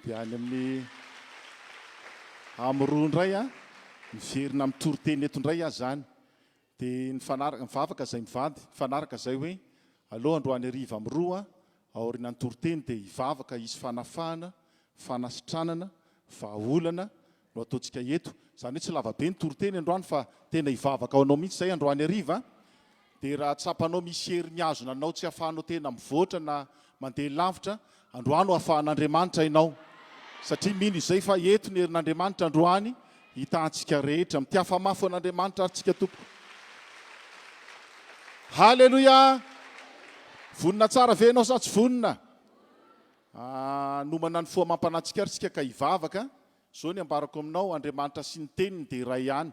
dia any amin'ny amin'ny roa indray aho miverina mitory teny eto indray aho izany. Dia nifanaraka, nivavaka izay mivady, nifanaraka izay hoe aleo androany hariva amin'ny roa aorianan'ny toriteny dia hivavaka hisy fanafahana, fanasitranana, vahaolana no ataontsika eto. Izany hoe tsy lava be ny toriteny androany fa tena hivavaka ho anao mihitsy izay androany hariva. Dia raha tsapanao misy hery mihazona anao tsy ahafahanao tena mivoatra na mandeha lavitra, androany ho afahan'Andriamanitra ianao. Satria mino izay fa eto ny herin'Andriamanitra androany hitahantsika rehetra. Mitiafa mafy ho an'Andriamanitra ary tsika tompoko. Haleloia! Vonona tsara ve ianao sa tsy vonona? Hanomana ny fo amam-panahintsika ary tsika ka hivavaka. Izao ny ambarako aminao, Andriamanitra sy ny Teniny dia iray ihany.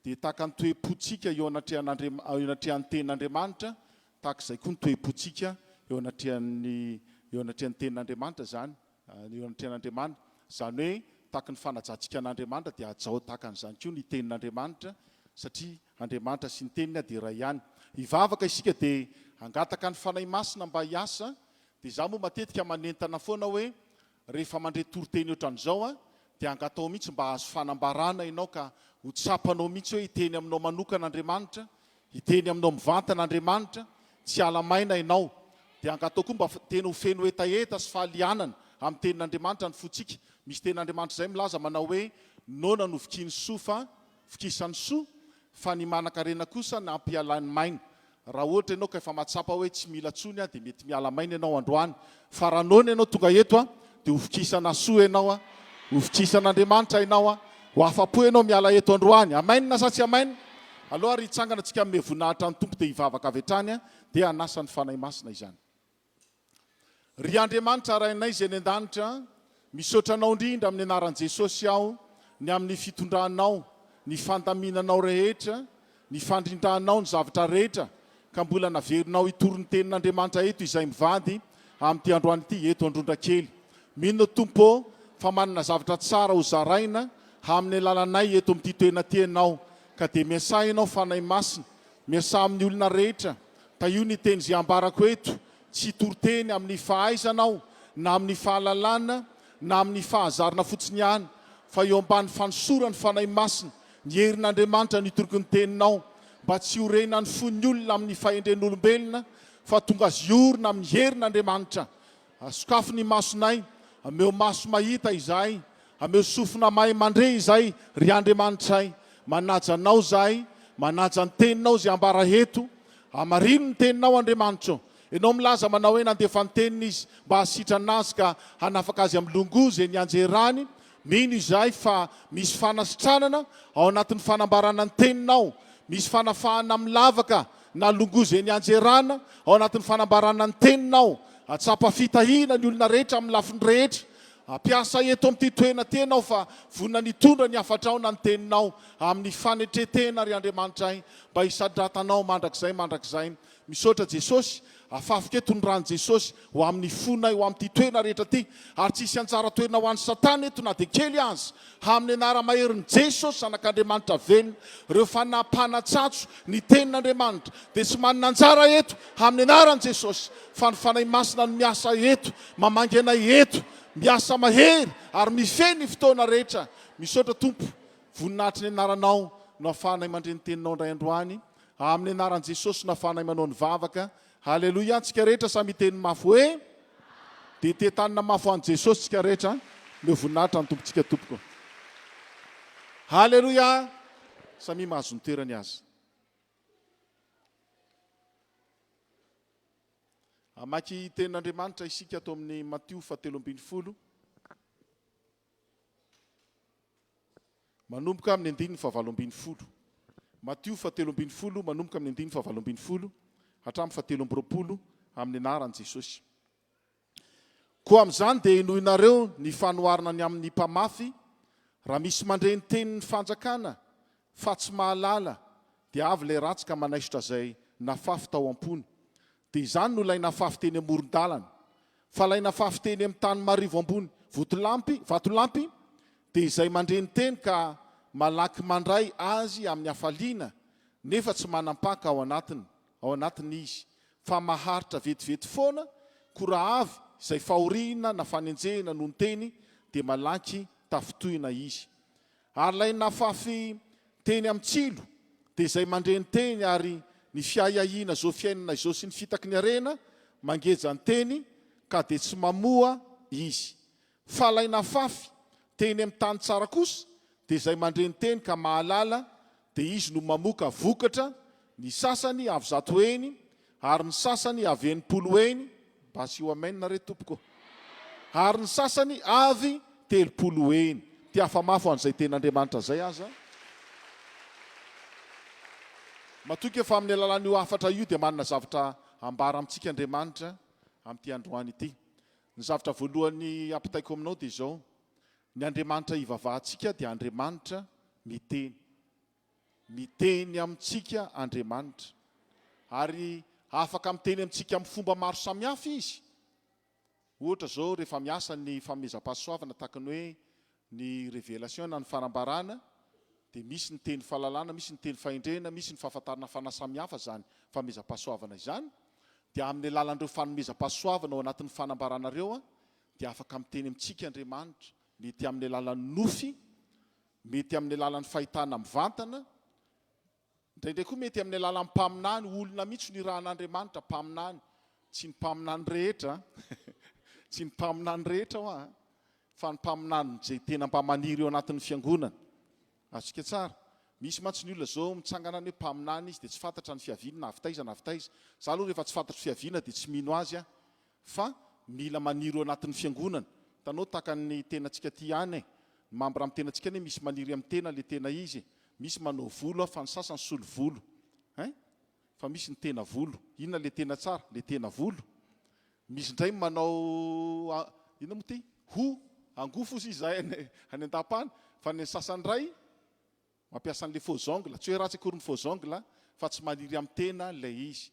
Dia tahaka ny toe-pontsika eo anatrehan'Andriam-, eo anatrehan'ny Tenin'Andriamanitra, tahaka izay koa ny toe-pontsika eo anatrehan'ny, eo anatrehan'ny Tenin'Andriamanitra izany, eo anatrehan'Andriamanitra. Izany hoe tahaka ny fanajantsika an'Andriamanitra dia hajao tahaka an'izany koa ny Tenin'Andriamanitra, satria Andriamanitra sy ny Teniny dia iray ihany. Hivavaka isika dia hangataka ny Fanahy Masina mba hiasa, dia izaho moa matetika manentana foana hoe Rehefa mandre toriteny ohatran'izao an, dia angataho mihitsy mba hahazo fanambarana ianao ka ho tsapanao mihitsy hoe hiteny aminao manokana Andriamanitra, hiteny aminao mivantana Andriamanitra, tsy hiala maina ianao. Dia angataho koa mba tena ho feno hetaheta sy fahalianana amin'ny tenin'Andriamanitra ny fontsika. Misy tenin'Andriamanitra izay milaza manao hoe, Noana no vokin'ny soa fa vokisan'ny soa, fa ny manan-karena kosa nampialany maina. Raha ohatra ianao ka efa mahatsapa hoe tsy mila tsony aho dia mety miala maina ianao androany. Fa raha noana ianao tonga eto an, dia ho vokisana soa ianao an, ho vokisan'Andriamanitra ianao an, ho afa-po ianao miala eto androany. Amen sa tsy amen? Aleo ary hitsangana tsika hanome voninahitra ny Tompo dia hivavaka avy hatrany an, dia hanasa ny Fanahy Masina izany. Ry Andriamanitra Rainay izay any an-danitra, misaotra Anao indrindra amin'ny anaran'i Jesosy aho ny amin'ny fitondranao, ny fandaminanao rehetra, ny fandrindranao ny zavatra rehetra ka mbola naverinao hitory ny tenin'Andriamanitra eto izay mivady amin'ity androany ity eto Androndrakely. Mino Tompo ô fa manana zavatra tsara ho zaraina amin'ny alalanay eto amin'ity toerana ity Ianao ka dia miasà Ianao Fanahy Masina, miasà amin'ny olona rehetra Tahio ny teny izay ambarako eto, tsy hitory teny amin'ny fahaizana aho, na amin'ny fahalalana, na amin'ny fahazarana fotsiny ihany, fa eo ambany fanosoran'ny Fanahy Masina, ny herin'Andriamanitra no hitoriko ny teninao, mba tsy hiorenan'ny fon'ny olona amin'ny fahendren'olombelona, fa tonga azy hiorina amin'ny herin'Andriamanitra. Sokafy ny masonay, omeo maso mahita izahay, Ameo sofina mahay mandre izahay, ry Andriamanitray. Manaja Anao izahay, manaja ny Teninao izay ambara eto. Hamarino ny Teninao, Andriamanitra ô. Ianao milaza manao hoe nandefa ny Teniny Izy mba hahasitrana azy ka hanafaka azy amin'ny longoa izay nianjerany. Mino izahay fa misy fanasitranana ao anatin'ny fanambarana ny Teninao. Misy fanafahana amin'ny lavaka na longoa izay nianjerana ao anatin'ny fanambarana ny Teninao. Hahatsapa fitahiana ny olona rehetra amin'ny lafiny rehetra. Hampiasa eto amin'ity toerana ity Ianao fa vonona ny hitondra ny hafatrao na ny Teninao amin'ny fanetren-tena, ry Andriamanitray, mba hisandratanao mandrakizay mandrakizay. Misaotra Jesosy, afafiko eto ny ran'i Jesosy ho amin'ny fonay ho amin'ity toerana rehetra ity, ary tsy hisy anjara toerana ho an'i Satana eto na dia kely aza. Amin'ny anara-maherin'i Jesosy Zanak'Andriamanitra velona, ireo fanahy mpanatsatso ny tenin'Andriamanitra dia tsy manana anjara eto amin'ny anaran'i Jesosy, fa ny Fanahy Masina no miasa eto, mamangy anay eto, miasa mahery ary mifehy ny fotoana rehetra. Misaotra Tompo, voninahitry ny anaranao no ahafahanay mandre ny teninao indray androany. Amin'ny anaran'i Jesosy no ahafahanay manao ny vavaka. Haleloia tsika rehetra samy hiteny mafy hoe dia tetanina mafy ho an'i Jesosy tsika rehetra. Omeo voninahitra ny Tompontsika tompoko. Haleloia. Samia mahazo ny toerany aza. Hamaky tenin'Andriamanitra isika ato amin'ny Matio fahatelo 13. Manomboka amin'ny andininy fahavalo 12. Matio fahatelo 12, manomboka amin'ny andininy fahavalo 12 hatramin'ny fahatelo amby 20, amin'ny anaran'i Jesosy. Koa amin'izany dia henoinareo ny fanoharana ny amin'ny mpamafy, raha misy mandre ny tenin'ny fanjakana fa tsy mahalala, dia avy ilay ratsy ka manaisotra izay nafafy tao am-pony. Dia izany no ilay nafafy teny amoron-dalana. Fa ilay nafafy teny amin'ny tany marivo ambony votolampy, vatolampy, dia izay mandre ny teny ka malaky mandray azy amin'ny hafaliana, nefa tsy manam-paka ao anatiny, ao anatiny izy, fa maharitra vetivety foana, koa raha avy izay fahoriana na fanenjehina noho ny teny, dia malaky tafintohina izy. Ary ilay nafafy teny amin'ny tsilo dia izay mandre ny teny ary ny fiahiahiana izao fiainana izao sy ny fitaky ny harena mangeja ny teny ka dia tsy mamoa izy. Fa ilay nafafy teny amin'ny tany tsara kosa dia izay mandre ny teny ka mahalala dia izy no mamoka vokatra, ny sasany avy 100 heny, ary ny sasany avy 60 heny, mba asio amen re tompoko, ary ny sasany avy 30 heny. Te hafa-mafy ho an'izay tenin'Andriamanitra izay aza. Matoky aho fa amin'ny alalan'io hafatra io dia manana zavatra hambara amintsika Andriamanitra amin'ity androany ity. Ny zavatra voalohany ampitaiko aminao dia izao, Ny Andriamanitra ivavahantsika dia Andriamanitra miteny. Miteny amintsika Andriamanitra. Ary afaka miteny amintsika amin'ny fomba maro samihafa Izy. Ohatra izao, rehefa miasa ny fanomezam-pahasoavana tahaka ny hoe ny révélation na ny fanambarana, dia misy ny teny fahalalana, misy ny teny fahendrena, misy ny fahafantarana fanahy samihafa izany fanomezam-pahasoavana izany. Dia amin'ny alalan'ireo fanomezam-pahasoavana ao anatin'ny fanambarana ireo dia afaka miteny amintsika Andriamanitra, mety amin'ny alalan'ny nofy, mety amin'ny alalan'ny fahitana mivantana, indraindray koa mety amin'ny alalan'ny mpaminany, olona mihitsy no irahan'Andriamanitra, mpaminany, tsy ny mpaminany rehetra, tsy ny mpaminany rehetra hoa, fa ny mpaminany izay tena mba maniry eo anatin'ny fiangonana. Azontsika tsara. Misy mantsy ny olona izao mitsangana any hoe mpaminany izy dia tsy fantatra ny fiaviany na avy taiza na avy taiza. Za aloha rehefa tsy fantatro fiaviana dia tsy mino azy aho. Fa mila maniry eo anatin'ny fiangonana. Hitanao tahaka ny tenantsika aty ihany e. Ny membre amin'ny tenantsika anie misy maniry amin'ny tena le tena izy e. Misy manao volo fa ny sasany solo volo. Hein? Fa misy ny tena volo. Inona le tena tsara? Le tena volo. Misy indray manao inona moa ity? Ho, angofo hozy izy zahay any any an-dapa any. Fa ny sasany indray Mampiasa an'ilay faux ongle, tsy hoe ratsy akory ny faux ongle fa tsy maniry amin'ny tena ilay izy.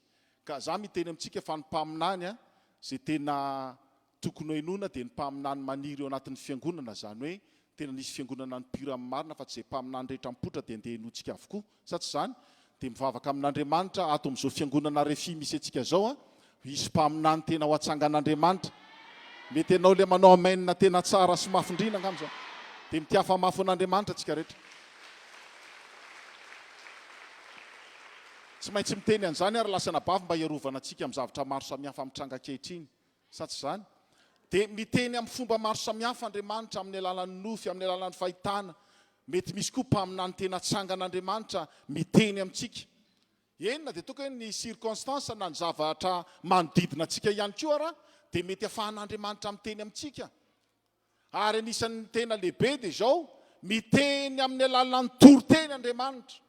Ka za miteny amintsika fa ny mpaminany a, izay tena tokony henoina dia ny mpaminany maniry eo anatin'ny fiangonana, izany hoe tena nisy fiangonana nipoiran'ny marina fa tsy izay mpaminany rehetra mipoitra dia andeha henointsika avokoa, sa tsy izany? Dia mivavaka amin'Andriamanitra ato amin'izao fiangonana Refi misy antsika izao a, hisy mpaminany tena ho atsangan'Andriamanitra. Mety ianao ilay manao amen tena tsara sy mafy indrindra angamba izany. Dia mitiafa mafy an'Andriamanitra tsika rehetra. Tsy maintsy miteny an'izany ary lasa anabavy mba hiarovana antsika amin'ny zavatra maro samihafa mitranga ankehitriny. Sa tsy izany? Dia miteny amin'ny fomba maro samihafa Andriamanitra, amin'ny alalan'ny nofy, amin'ny alalan'ny fahitana. Mety misy koa mpaminany tena atsangan'Andriamanitra miteny amintsika. Eny na dia toa ka hoe ny circonstance na ny zavatra manodidina antsika ihany koa ara dia mety afahan'Andriamanitra miteny amintsika. Ary anisan'ny tena lehibe dia izao, miteny amin'ny alalan'ny toriteny Andriamanitra.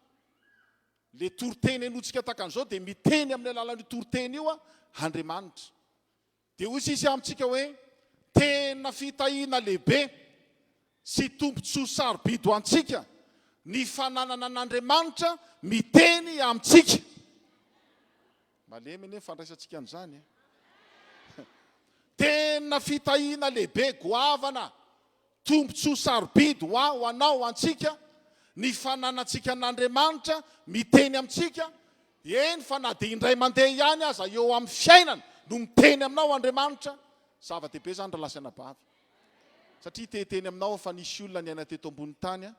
Ilay toriteny henointsika tahaka an'izao dia miteny amin'ny alalan'io toriteny io Andriamanitra. Dia hoy sisa amintsika hoe, Tena fitahiana lehibe sy tombontsoa sarobidy ho antsika ny fananana an'Andriamanitra miteny amintsika. Malemy anie ny fandraisantsika an'izany e! Tena fitahiana lehibe goavana Tombontsoa sarobidy ho ahy, ho anao, ho antsika, ny fananantsika an'Andriamanitra miteny amintsika, eny fa na dia indray mandeha ihany aza eo amin'ny fiainana no miteny aminao Andriamanitra. Zava-dehibe izany rahalahy sy anabavy. Satria te hiteny aminao aho fa nisy olona niaina teto ambony tany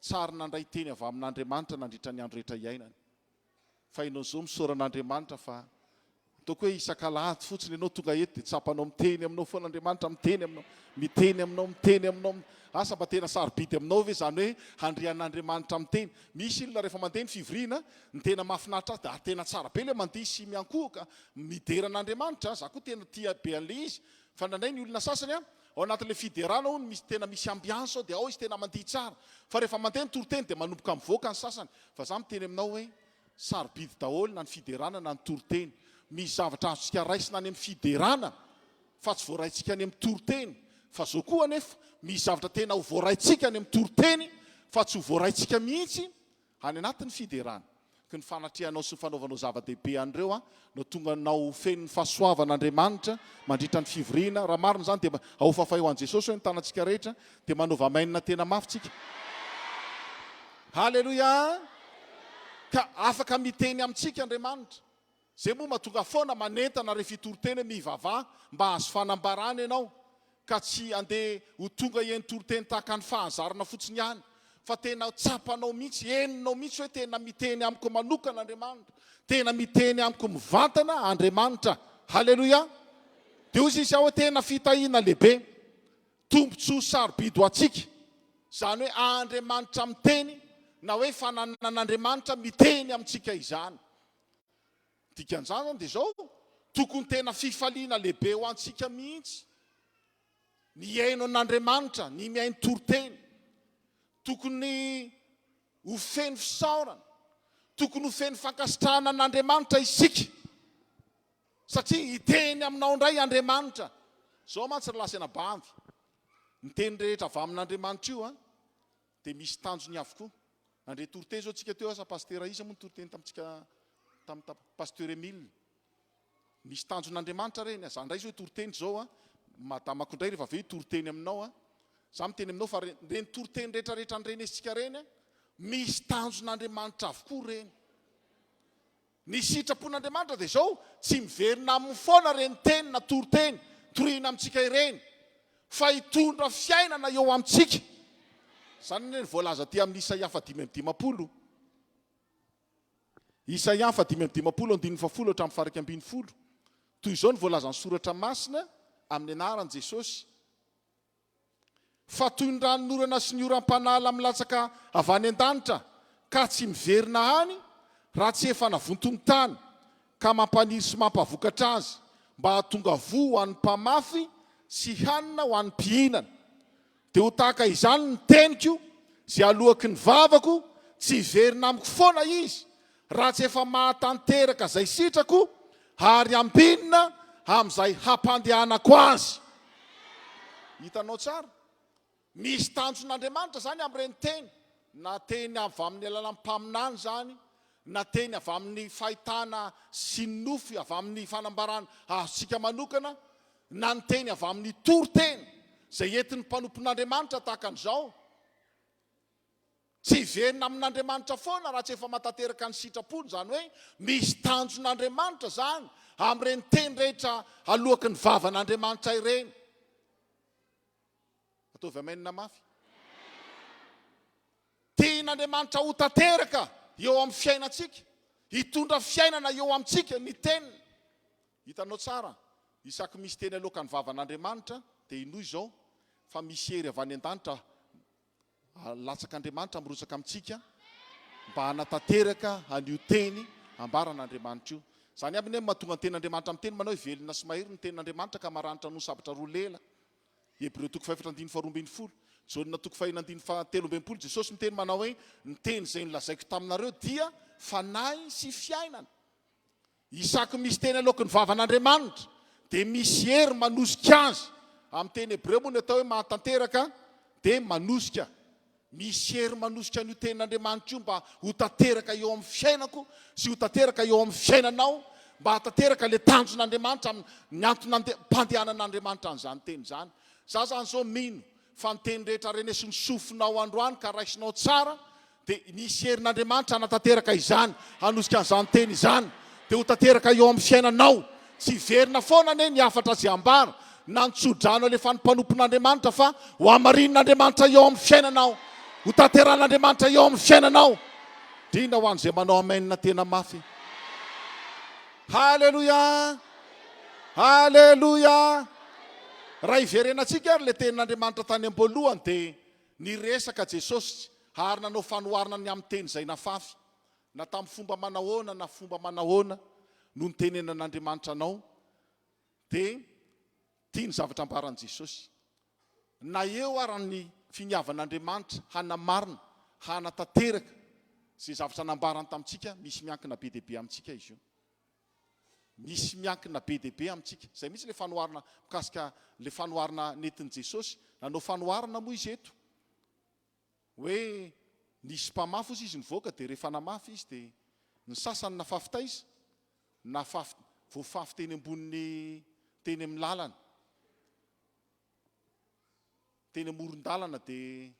tsy ary nandray teny avy amin'Andriamanitra nandritra ny andro rehetra iainany. Fa ianao izao misaora an'Andriamanitra fa ataoko hoe isak'alahady fotsiny ianao tonga eto dia tsapanao miteny aminao foana Andriamanitra, miteny aminao, miteny aminao, miteny aminao. Asa mba tena sarobidy aminao ve izany hoe handre an'Andriamanitra miteny? Misy olona rehefa mandeha ny fivoriana, ny tena mahafinaritra azy dia ary tena tsara be ilay mandihy sy miankohoka, midera an'Andriamanitra, za koa tena tia be an'ilay izy. Fa indraindray ny olona sasany an, ao anatin'ilay fiderana hono misy tena misy ambiance ao dia ao izy tena mandihy tsara. Fa rehefa mandeha ny toriteny dia manomboka mivoaka ny sasany. Fa za miteny aminao hoe sarobidy daholo na ny fiderana na ny toriteny. Misy zavatra azontsika raisina any amin'ny fiderana fa tsy voaraintsika any amin'ny toriteny. Fa zao koa anefa, misy zavatra tena ho voaraintsika any amin'ny toriteny fa tsy ho voaraintsika mihitsy Any anatin'ny fiderana. Ko ny fanatrehanao sy ny fanaovanao zava-dehibe an'ireo no tonga anao ho feno ny fahasoavan'Andriamanitra mandritra ny fivoriana. Raha marina izany dia ahofafahy ho an'i Jesosy hoe ny tanantsika rehetra dia manaova amen tena mafy tsika. Haleloia! Ka afaka miteny amintsika Andriamanitra. Zay moa mahatonga foana manentana rehefa hitoriteny hoe mivavaha mba hahazo fanambarana ianao ka tsy andeha ho tonga eny toriteny tahaka ny fahazarana fotsiny ihany fa tena tsapanao mihitsy, henonao mihitsy hoe tena miteny amiko manokana Andriamanitra, tena miteny amiko mivantana Andriamanitra. Haleloia! Dia hoy sisa hoe tena fitahiana lehibe, tombontsoa sarobidy ho antsika, izany hoe Andriamanitra miteny na hoe fananan'Andriamanitra miteny amintsika izany. Dikan'izany zany dia izao, tokony tena fifaliana lehibe ho antsika mihitsy ny hihaino an'Andriamanitra, ny mihaino toriteny. Tokony ho feno fisaorana, tokony ho feno fankasitrahana an'Andriamanitra isika, satria hiteny aminao indray Andriamanitra. Izao mantsy ry lahy sy anabavy, ny teny rehetra avy amin'Andriamanitra io an, dia misy tanjony avokoa. Nandre toriteny zao tsika teo asa Pasitera iza moa nitoriteny tamintsika tam tam Pasteur Emile. Misy tanjon'Andriamanitra reny a. Za ndray zao hitoriteny zao a. Madamako ndray rehefa avy eo hitoriteny aminao a. Za miteny aminao fa reny toriteny rehetra rehetra andrenesintsika reny a, misy tanjon'Andriamanitra avokoa reny. Ny sitrapon'Andriamanitra dia izao, tsy miverina aminy foana ireny teny na toriteny torihina amintsika ireny, fa hitondra fiainana eo amintsika. Izany anie no voalaza aty amin'ny Isaia faha-55. Isaia faha-55 andininy fahafolo hatramin'ny faha-11. Toy izao no voalazan'ny Soratra Masina amin'ny anaran'i Jesosy. Fa toy ny ranonorana sy ny oram-panala milatsaka avy any an-danitra ka tsy miverina any raha tsy efa navonto ny tany, ka mampaniry sy mampavokatra azy, mba hahatonga voa ho an'ny mpamafy sy hanina ho an'ny mpihinana. Dia ho tahaka izany ny teniko izay aloaky ny vavako, tsy hiverina amiko foana izy, raha tsy efa mahatanteraka izay sitrako ary ambinina amin'izay hampandehanako azy. Hitanao tsara? Misy tanjon'Andriamanitra izany amin'ireny teny, na teny avy amin'ny alalan'ny mpaminany izany, na teny avy amin'ny fahitana sy nofy, avy amin'ny fanambarana azontsika manokana, na ny teny avy amin'ny toriteny izay entin'ny mpanompon'Andriamanitra tahaka an'izao. Tsy hiverina amin'Andriamanitra foana raha tsy efa matanteraka ny sitrapony, izany hoe misy tanjon'Andriamanitra izany amin'ireny teny rehetra aloaky ny vavan'Andriamanitra ireny. Ataovy amen mafy. Tian'Andriamanitra ho tanteraka eo amin'ny fiainantsika, hitondra fiainana eo amintsika ny teniny. Hitanao tsara? Isaky misy teny aloakan'ny vavan'Andriamanitra dia inoy izao fa misy hery avy any an-danitra Latsak'Andriamanitra mirotsaka amintsika mba hanatanteraka an'io teny ambaran'Andriamanitra io. Izany aby anie no mahatonga ny tenin'Andriamanitra miteny manao hoe velona sy mahery ny tenin'Andriamanitra ka maranitra noho ny sabatra roa lela. Hebreo toko fahefatra andininy faharoa 12. Jaona toko fahenina andininy fahatelo amby 60 Jesosy miteny manao hoe ny teny izay nolazaiko taminareo dia fanahy sy fiainana. Isaky misy teny aloaky ny vavan'Andriamanitra dia misy hery manosika azy. Amin'ny teny hebreo moa ny atao hoe mahatanteraka dia manosika. Misy hery manosika an'io tenin'Andriamanitra io mba ho tanteraka eo amin'ny fiainako sy ho tanteraka eo amin'ny fiainanao, mba hahatanteraka ilay tanjon'Andriamanitra amin'ny antom-pandehanan'Andriamanitra an'izany teny izany. Za izany izao mino fa ny teny rehetra renesin'ny sofinao androany ka raisinao tsara Dia nisy herin'Andriamanitra hanatanteraka izany, hanosika an'izany teny izany, dia ho tanteraka eo amin'ny fiainanao. Tsy hiverina foana anie ny hafatra izay ambara, na ny tso-drano alefan'ny mpanompon'Andriamanitra, fa ho hamarinin'Andriamanitra eo amin'ny fiainanao, ho tanterahan'Andriamanitra eo amin'ny fiainanao. Indrindra ho an'izay manao amen tena mafy. Haleloia! Haleloia! Raha hiverenantsika ary ilay tenin'Andriamanitra tany am-boalohany dia Niresaka Jesosy ary nanao fanoharana ny amin'ny teny izay nafafy, na tamin'ny fomba manahoana na fomba manahoana no nitenenan'Andriamanitra anao, dia tia ny zavatra ambaran'i Jesosy. Na eo ara ny finiavan'Andriamanitra hanamarina, hanatanteraka izay zavatra nambarany tamintsika, misy miankina be dia be amintsika izy io. Misy miankina be dia be amintsika. Izay mihitsy ilay fanoharana mikasika ilay fanoharana nentin'i Jesosy. Nanao fanoharana moa izy eto hoe nisy mpamafy hozy izy nivoaka dia rehefa namafy izy dia ny sasany nafafy taiza? Nafafy, voafafy teny ambonin'ny teny amin'ny lalana. Teny amoron-dalana dia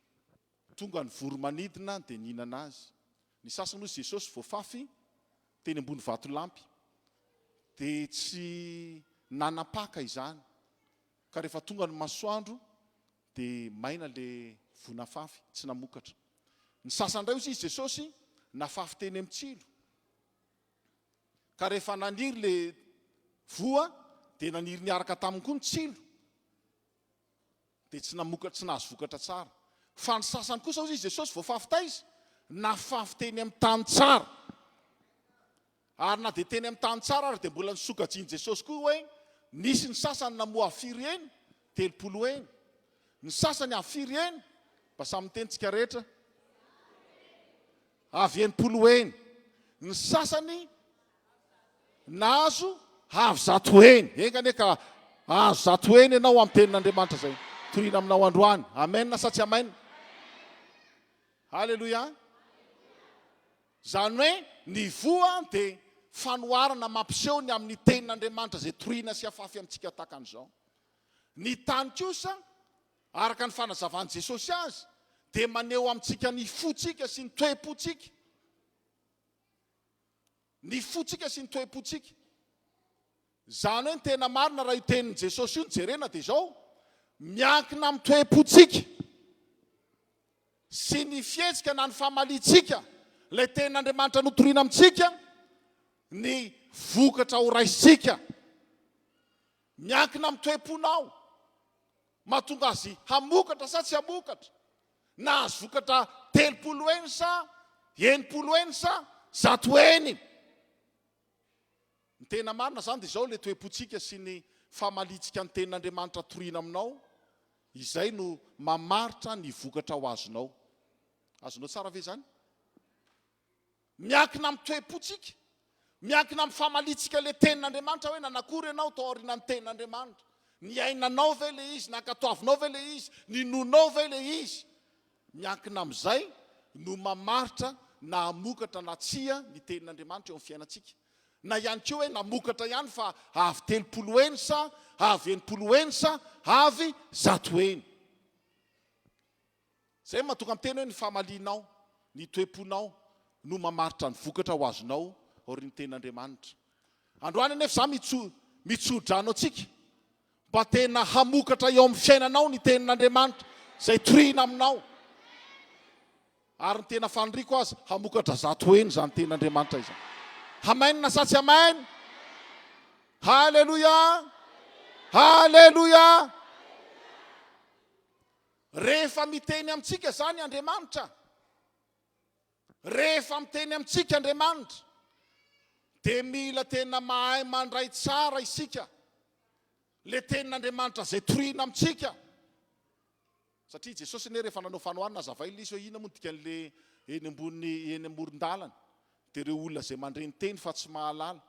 Tonga ny voro-manidina dia nihinana azy. Ny sasany hozy Jesosy voafafy teny ambony vatolampy dia tsy nanapaka izany ka rehefa tonga ny masoandro dia maina le voa nafafy, tsy namokatra. Ny sasany indray hozy izy Jesosy nafafy teny amin'ny tsilo ka rehefa naniry le voa dia naniry niaraka taminy koa ny tsilo. dia tsy namoka, tsy nahazo vokatra tsara. Fa ny sasany kosa hozy izy Jesosy voafafy taiza? Nafafy teny amin'ny tany tsara. Ary na dia teny amin'ny tany tsara ary dia mbola nosokajian'i Jesosy koa hoe nisy ny sasany namoa avy firy heny? 30 heny. Ny sasany avy firy heny? Mba samy miteny tsika rehetra. Avy 60 heny. Ny sasany Nahazo avy zato heny. Enga anie ka hahazo zato heny ianao amin'ny tenin'Andriamanitra izay torina aminao androany. Amen sa tsy amen? Haleloia. Izany hoe ny voa dia fanoharana mampiseho ny amin'ny tenin'Andriamanitra izay torina sy afafy amintsika tahaka an'izao. Ny tany kosa, araka ny fanazavan'i Jesosy azy, dia maneho amintsika ny fontsika sy ny toe-pontsika. Ny fontsika sy ny toe-pontsika. Izany hoe ny tena marina raha io tenin'i Jesosy io no jerena dia izao, miankina amin'ny toe-pontsika sy ny fihetsika na ny famaliantsika ilay tenin'Andriamanitra notorina amintsika ny vokatra ho raisintsika. Miankina amin'ny toe-ponao. Mahatonga azy hamokatra sa tsy hamokatra? Nahazo vokatra 30 heny sa 60 heny sa 100 heny? Ny tena marina izany dia izao, ilay toe-pontsika sy ny famaliantsika ny tenin'Andriamanitra toriana aminao, izay no mamaritra ny vokatra ho azonao. Azonao tsara ve izany? Miankina amin'ny toe-pontsika, miankina amin'ny famaliantsika ilay tenin'Andriamanitra hoe nanakory ianao tao aorianan'ny tenin'Andriamanitra. Niainanao ve ilay izy, nankatoavinao ve ilay izy, ninoanao ve ilay izy? Miankina amin'izay no mamaritra na hamokatra na tsia ny tenin'Andriamanitra eo amin'ny fiainantsika. Na ihany koa hoe namokatra ihany fa avy 30 heny sa avy 60 heny sa avy 100 heny. Izay no mahatonga miteny hoe ny famalianao, ny toe-ponao no mamaritra ny vokatra ho azonao aorian'ny tenin'Andriamanitra. Androany anefa izaho mitso, mitso-drano antsika mba tena hamokatra eo amin'ny fiainanao ny tenin'Andriamanitra izay torina aminao. Ary ny tena faniriako aza, hamokatra zato heny izany tenin'Andriamanitra izany. Amen sa tsy amen? Haleloia! Haleloia! Rehefa miteny amintsika izany Andriamanitra, rehefa miteny amintsika Andriamanitra, dia mila tena mahay mandray tsara isika le tenin'Andriamanitra izay torina amintsika. Satria Jesosy anie rehefa nanao fanoharana hazavainy ilay izy hoe inona moa ny dikan'le eny ambony eny amoron-dalana dia ireo olona izay mandre ny teny fa tsy mahalala.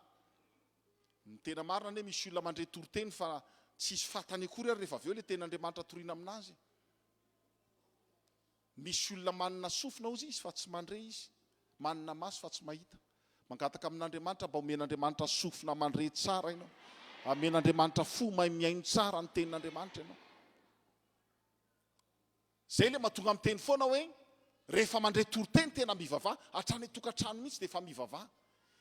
Ny tena marina anie misy olona mandre toriteny fa tsisy fatany akory ary rehefa avy eo ilay tenin'Andriamanitra torina aminazy. Misy olona manana sofina hozy izy fa tsy mandre izy, manana maso fa tsy mahita. Mangataka amin'Andriamanitra mba omen'Andriamanitra sofina mandre tsara ianao. Amen'Andriamanitra fo mahay mihaino tsara ny tenin'Andriamanitra ianao. Zay le mahatonga miteny foana hoe rehefa mandre toriteny tena mivavaha, hatrany an-tokantrano mihitsy dia efa mivavaha.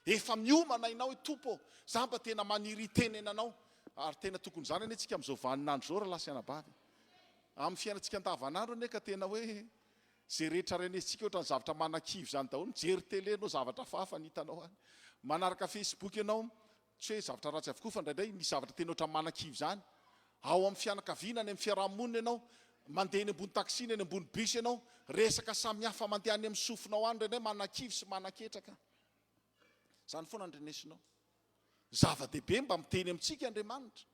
Efa miomana ianao hoe Tompo ô, za mba tena maniry hitenena anao. Ary tena tokony izany anie tsika amin'izao vaninandro izao rahalahy sy anabavy. Amin'ny fiainantsika andavanandro anie ka tena hoe izay rehetra renesintsika ohatran'ny zavatra manakivy izany daholo. Mijery télé ianao zavatra hafahafa ny hitanao any. Manaraka Facebook ianao, tsy hoe zavatra ratsy avokoa fa indraindray misy zavatra tena ohatran'ny manakivy izany. Ao amin'ny fianakaviana, any amin'ny fiaraha-monina ianao, mandeha eny ambony taxi na eny ambony bus ianao, resaka samihafa mandeha any amin'ny sofinao any indraindray manakivy sy manaketraka. Izany foana no renesinao. Zava-dehibe mba miteny amintsika Andriamanitra.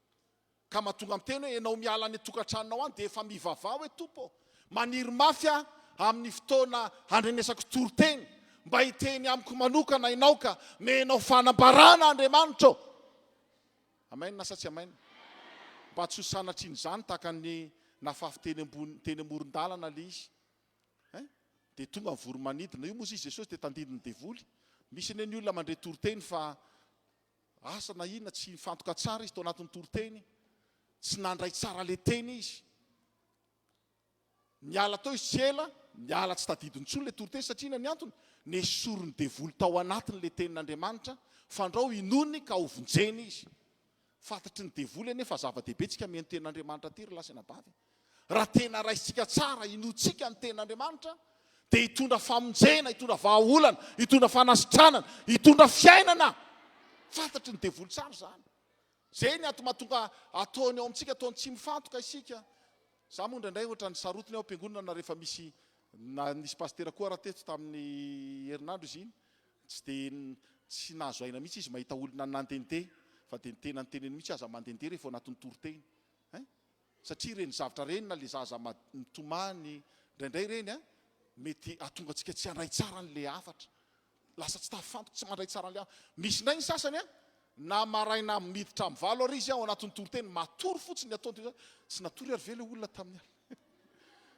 Ka mahatonga miteny hoe ianao miala any an-tokantranonao any dia efa mivavaha hoe Tompo ô, maniry mafy aho amin'ny fotoana handrenesako toriteny mba hiteny amiko manokana ianao ka menao fanambarana Andriamanitra ô. Amen sa tsy amen? Mba tsy ho sanatrian'izany tahaka ny nafafy teny ambony teny amoron-dalana ilay izy. Hein? Dia tonga ny voro-manidina. Io moa izy Jesosy dia tandindon'ny devoly. Misy anie ny olona mandre toriteny fa asa na inona tsy nifantoka tsara izy tao anatin'ny toriteny. Tsy nandray tsara ilay teny izy. Niala teo izy tsy ela, niala tsy tadidiny intsony ilay toriteny satria inona ny antony? Nesorin'ny devoly tao anatiny ilay tenin'Andriamanitra fandrao inoany ka hovonjena izy. Fantatry ny devoly anie fa zava-dehibe tsika mihaino tenin'Andriamanitra aty ry lahy sy anabavy. Raha tena raisintsika tsara, inoantsika ny tenin'Andriamanitra dia hitondra famonjena, hitondra vahaolana, hitondra fanasitranana, hitondra fiainana. Fantatry ny devoly tsara izany. Izay ny antony mahatonga ataony ao amintsika, ataony tsy mifantoka isika. Za moa indraindray ohatran'ny sarotiny ao am-piangonana na rehefa misy na nisy pasitera koa ara teto tamin'ny herinandro izy iny, tsy dia tsy nahazo aina mihitsy izy mahita olona nandehandeha fa dia ny tena niteneny mihitsy aza mandehandeha rehefa ao anatin'ny toriteny hein! Satria ireny zavatra ireny na le zaza mitomany indraindray ireny an, mety hahatonga antsika tsy handray tsara an'le hafatra. Lasa tsy tafifantoka, tsy mandray tsara an'ilay Misy indray ny sasany an, na maraina miditra amin'ny valo ary izy ao anatin'ny toriteny, matory fotsiny ny ataony toy izany. Tsy natory ary ve ilay olona tamin'ny alina?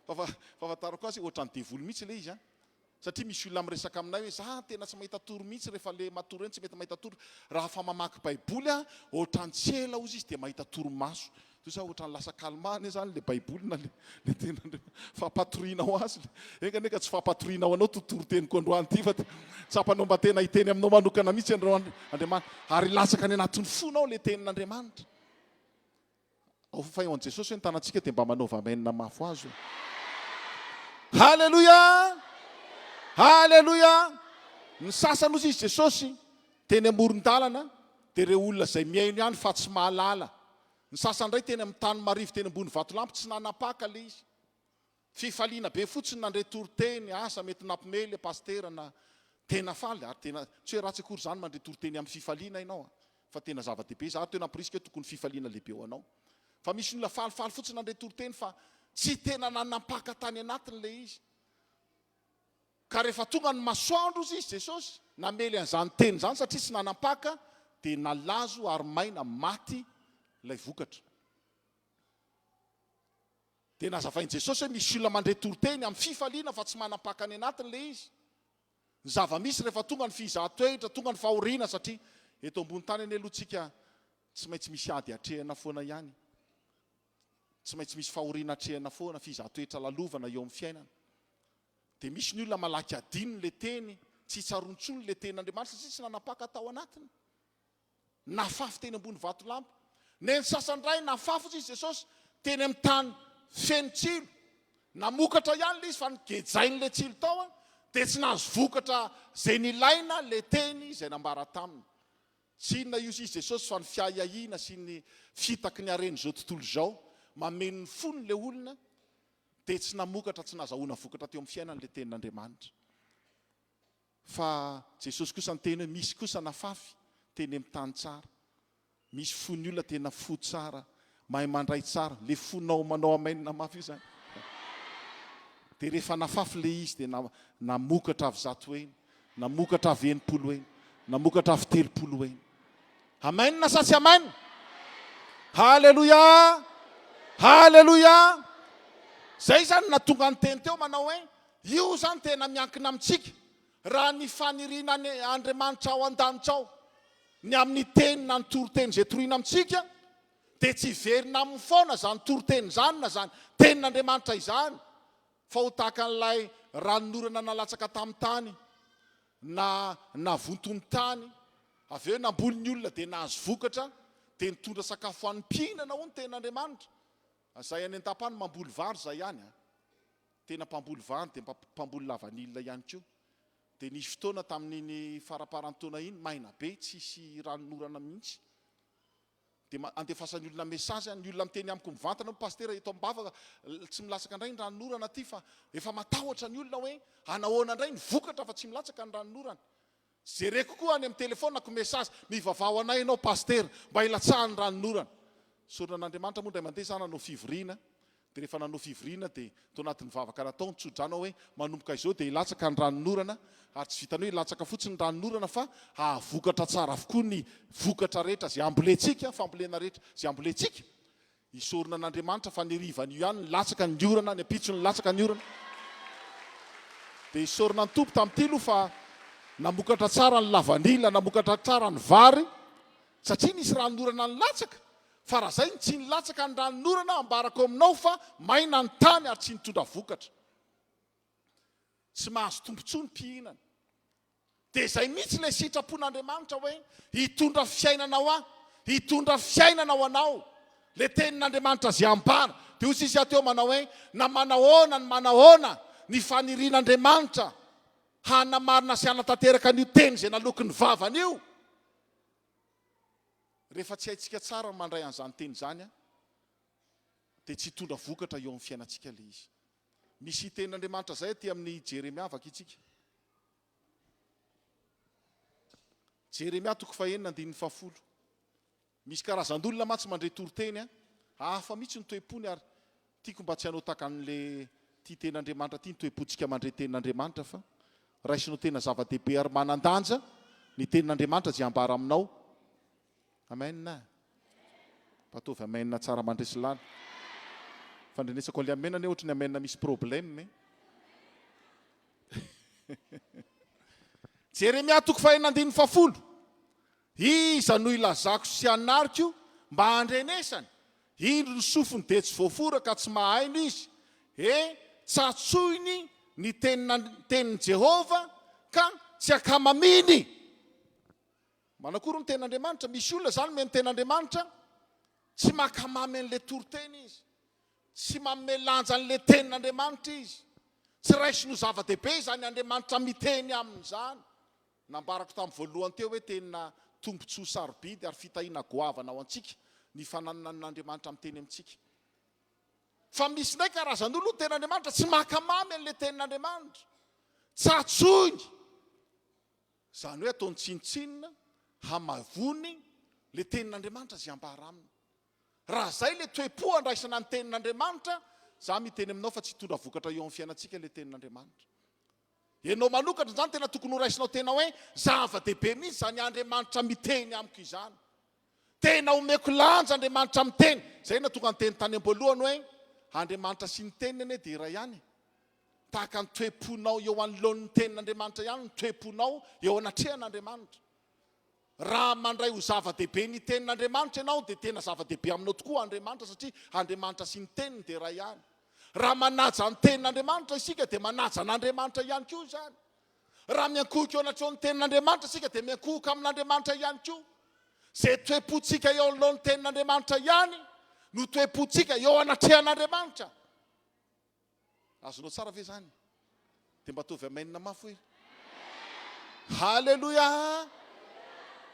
Fa fahafantarako azy, ohatran'ny devoly mihitsy ilay izy an. Satria misy olona miresaka aminay hoe za tena tsy mahita tory mihitsy rehefa le matory eny tsy mety mahita tory. Raha fa mamaky baiboly aho, ohatran'ny tsy ela hozy izy dia mahita torimaso. Toy izany ohatran'ny lasa calme anie izany ilay baiboly na ilay tenin'Andriamanitra. Fampatoriana ho azy. Enga anie ka tsy fampatoriana ho anao ity toriteniko androany ity fa tsapanao mba tena hiteny aminao manokana mihitsy androany Andriamanitra. Ary hilatsaka any anatin'ny fonao ilay tenin'Andriamanitra. Ao fa eo an'i Jesosy hoe ny tanantsika dia mba manaova amen mafy ho azy. Haleloia! Haleloia! Ny sasany hozy izy Jesosy teny amoron-dalana dia ireo olona izay mihaino ihany fa tsy mahalala. Ny sasany indray teny amin'ny tany marivo teny ambony vatolampy tsy nanapaka ilay izy. Fifaliana be fotsiny nandre toriteny, asa mety nampiomehy ilay pasitera na tena faly ary tena tsy hoe ratsy akory izany mandre toriteny amin'ny fifaliana ianao fa tena zava-dehibe. Za teo nampirisika hoe tokony fifaliana lehibe ho anao. Fa misy olona falifaly fotsiny nandre toriteny fa tsy tena nanampaka tany anatiny ilay izy. Ka rehefa tonga ny masoandro hozy izy Jesosy namely an'izany teny izany satria tsy nanampaka dia nalazo ary maina maty ilay vokatra. Dia nazavain'i Jesosy hoe misy olona mandre toriteny amin'ny fifaliana fa tsy manam-paka any anatiny ilay izy. Ny zava-misy rehefa tonga ny fizahan-toetra, tonga ny fahoriana satria eto ambony tany anie aloha tsika tsy maintsy misy ady atrehina foana ihany. Tsy maintsy misy fahoriana atrehina foana, fizahan-toetra lalovana eo amin'ny fiainana. Dia misy ny olona malaky adino ilay teny, tsy tsaroany intsony ilay tenin'Andriamanitra satria tsy nanam-paka tao anatiny. Nafafy teny ambony vatolampy. Neny sasany indray nafafy hozy izy Jesosy teny amin'ny tany feno tsilo. Namokatra ihany ilay izy fa nogejain'ilay tsilo tao dia tsy nahazo vokatra izay nilaina ilay teny izay nambara taminy. Tsy inona io izy Jesosy fa ny fiahiahiana sy ny fitaky ny haren'izao tontolo izao mameno ny fony le olona dia tsy namokatra tsy nazahoana vokatra teo amin'ny fiainany le tenin'Andriamanitra. Fa Jesosy kosa niteny hoe misy kosa nafafy teny amin'ny tany tsara. Misy fon'ny olona tena fo tsara, mahay mandray tsara, le fonao manao amen mafy io zany. Dia rehefa nafafy le izy dia namokatra avy zato heny, namokatra avy 60 heny, namokatra avy 30 heny. Amen sa tsy amen? Haleloia! Haleloia! Zay zany natonga ny teny teo manao hoe io zany tena miankina amintsika raha ny faniriana Andriamanitra ao an-danitra ao. Ny amin'ny teny na ny toriteny izay torina amintsika dia tsy hiverina aminy foana izany toriteny izany na izany tenin'Andriamanitra izany fa ho tahaka an'ilay ranonorana nalatsaka tamin'ny tany na navonto ny tany avy eo namboly ny olona dia nahazo vokatra dia nitondra sakafo ho an'ny mpihinana hoy ny tenin'Andriamanitra. Izay any an-dapa any mamboly vary izay ihany a! Tena mpamboly vary dia mpamboly lavanila ihany koa. Dia nisy fotoana tamin'iny faramparan'ny taona iny, maina be, tsisy ranonorana mihitsy. Dia andefasan'ny olona message, ny olona miteny amiko mivantana hoe Pasitera eto am-bavaka tsy milatsaka indray ny ranonorana aty fa efa matahotra ny olona hoe hanahoana indray ny vokatra fa tsy milatsaka ny ranonorana. Jereko koa any amin'ny telephone-ko message, mivavaha ho anay ianao Pasitera mba hilatsahan'ny ranonorana. Sorona an'Andriamanitra moa indray mandeha za nanao fivoriana Dia rehefa nanao fivoriana dia tao anatin'ny vavaka natao ny tso-drano aho hoe manomboka izao dia hilatsaka ny ranonorana ary tsy vitan'ny hoe hilatsaka fotsiny ny ranonorana fa hahavokatra tsara avokoa ny vokatra rehetra izay ambolentsika, fambolena rehetra izay ambolentsika. Isaorana an'Andriamanitra fa ny harivan'io ihany nilatsaka ny orana, ny ampitso nilatsaka ny orana. Dia isaorana ny Tompo tamin'ity aloha fa namokatra tsara ny lavanila, namokatra tsara ny vary satria nisy ranonorana nilatsaka. Fa raha zay no tsy nilatsaka ny ranonorana ambarako aminao fa maina ny tany ary tsy nitondra vokatra. Tsy mahazo tombotsoa ny mpihinana. Dia izay mihitsy ilay sitrapon'Andriamanitra hoe hitondra fiainana ho ahy, hitondra fiainana ho anao. Ilay tenin'Andriamanitra izay ambara. Dia hoy sisa teo manao hoe na manahoana ny manahoana ny fanirian'Andriamanitra hanamarina sy hanatanteraka an'io teny izay naloaky ny vavany io. Rehefa tsy haintsika tsara ny mandray an'izany teny izany dia tsy hitondra vokatra eo amin'ny fiainantsika ilay izy. Misy tenin'Andriamanitra izay aty amin'ny Jeremia vakintsika. Jeremia toko fahenina andininy fahafolo. Misy karazan-dolona mantsy mandre toriteny an! Hafa mihitsy ny toe-pony ary tiako mba tsy hanao tahaka an'le tia tenin'Andriamanitra ity ny toe-pontsika mandre tenin'Andriamanitra fa raisinao tena zava-dehibe ary manan-danja ny tenin'Andriamanitra izay ambara aminao. Amen! Mba ataovy amen tsara mandresy lala. Fandrenesako an'le amen anie ohatry ny amen misy problème e. Jeremia toko fahenina andininy fahafolo. Iza no hilazako sy hanariko mba handrenesany? Indro ny sofiny dia tsy voafora ka tsy mahaino izy. E, tsatsoiny ny tenin'i Jehovah ka tsy ankamaminy. Manakory ny tenin'Andriamanitra? Misy olona izany mihaino tenin'Andriamanitra, tsy mankamamy an'ilay toriteny izy. Tsy manome lanja an'ilay tenin'Andriamanitra izy. Tsy raisiny ho zava-dehibe izany Andriamanitra miteny aminy izany. Nambarako tamin'ny voalohany teo hoe tena tombontsoa sarobidy ary fitahiana goavana ho antsika ny fananana an'Andriamanitra miteny amintsika. Fa misy indray karazan'olona ny tenin'Andriamanitra tsy mankamamy an'ilay tenin'Andriamanitra. Tsatsoiny. Izany hoe ataony tsinontsinona, hamavony ilay tenin'Andriamanitra izay ambara aminy. Raha izay ilay toe-po andraisana ny tenin'Andriamanitra, izaho miteny aminao fa tsy hitondra vokatra eo amin'ny fiainantsika ilay tenin'Andriamanitra. Ianao manokana izany tena tokony ho raisinao tena hoe zava-dehibe mihitsy izany Andriamanitra miteny amiko izany. Tena omeko lanja Andriamanitra miteny. Izay no nahatonga ny teny tany am-boalohany hoe Andriamanitra sy ny teniny anie dia iray ihany e. Tahaka ny toe-ponao eo anoloan'ny tenin'Andriamanitra ihany ny toe-ponao eo anatrehan'Andriamanitra. Raha mandray ho zava-dehibe ny Tenin'Andriamanitra ianao dia tena zava-dehibe aminao tokoa Andriamanitra satria Andriamanitra sy ny Teniny dia iray ihany. Raha manaja ny Tenin'Andriamanitra isika dia manaja an'Andriamanitra ihany koa izany. Raha miankohoka eo anatrehan'ny Tenin'Andriamanitra isika dia miankohoka amin'Andriamanitra ihany koa. Izay toe-pontsika eo anoloan'ny Tenin'Andriamanitra ihany no toe-pontsika eo anatrehan'Andriamanitra. Azonao tsara ve izany? Dia mba ataovy amen mafy hoe. Haleloia!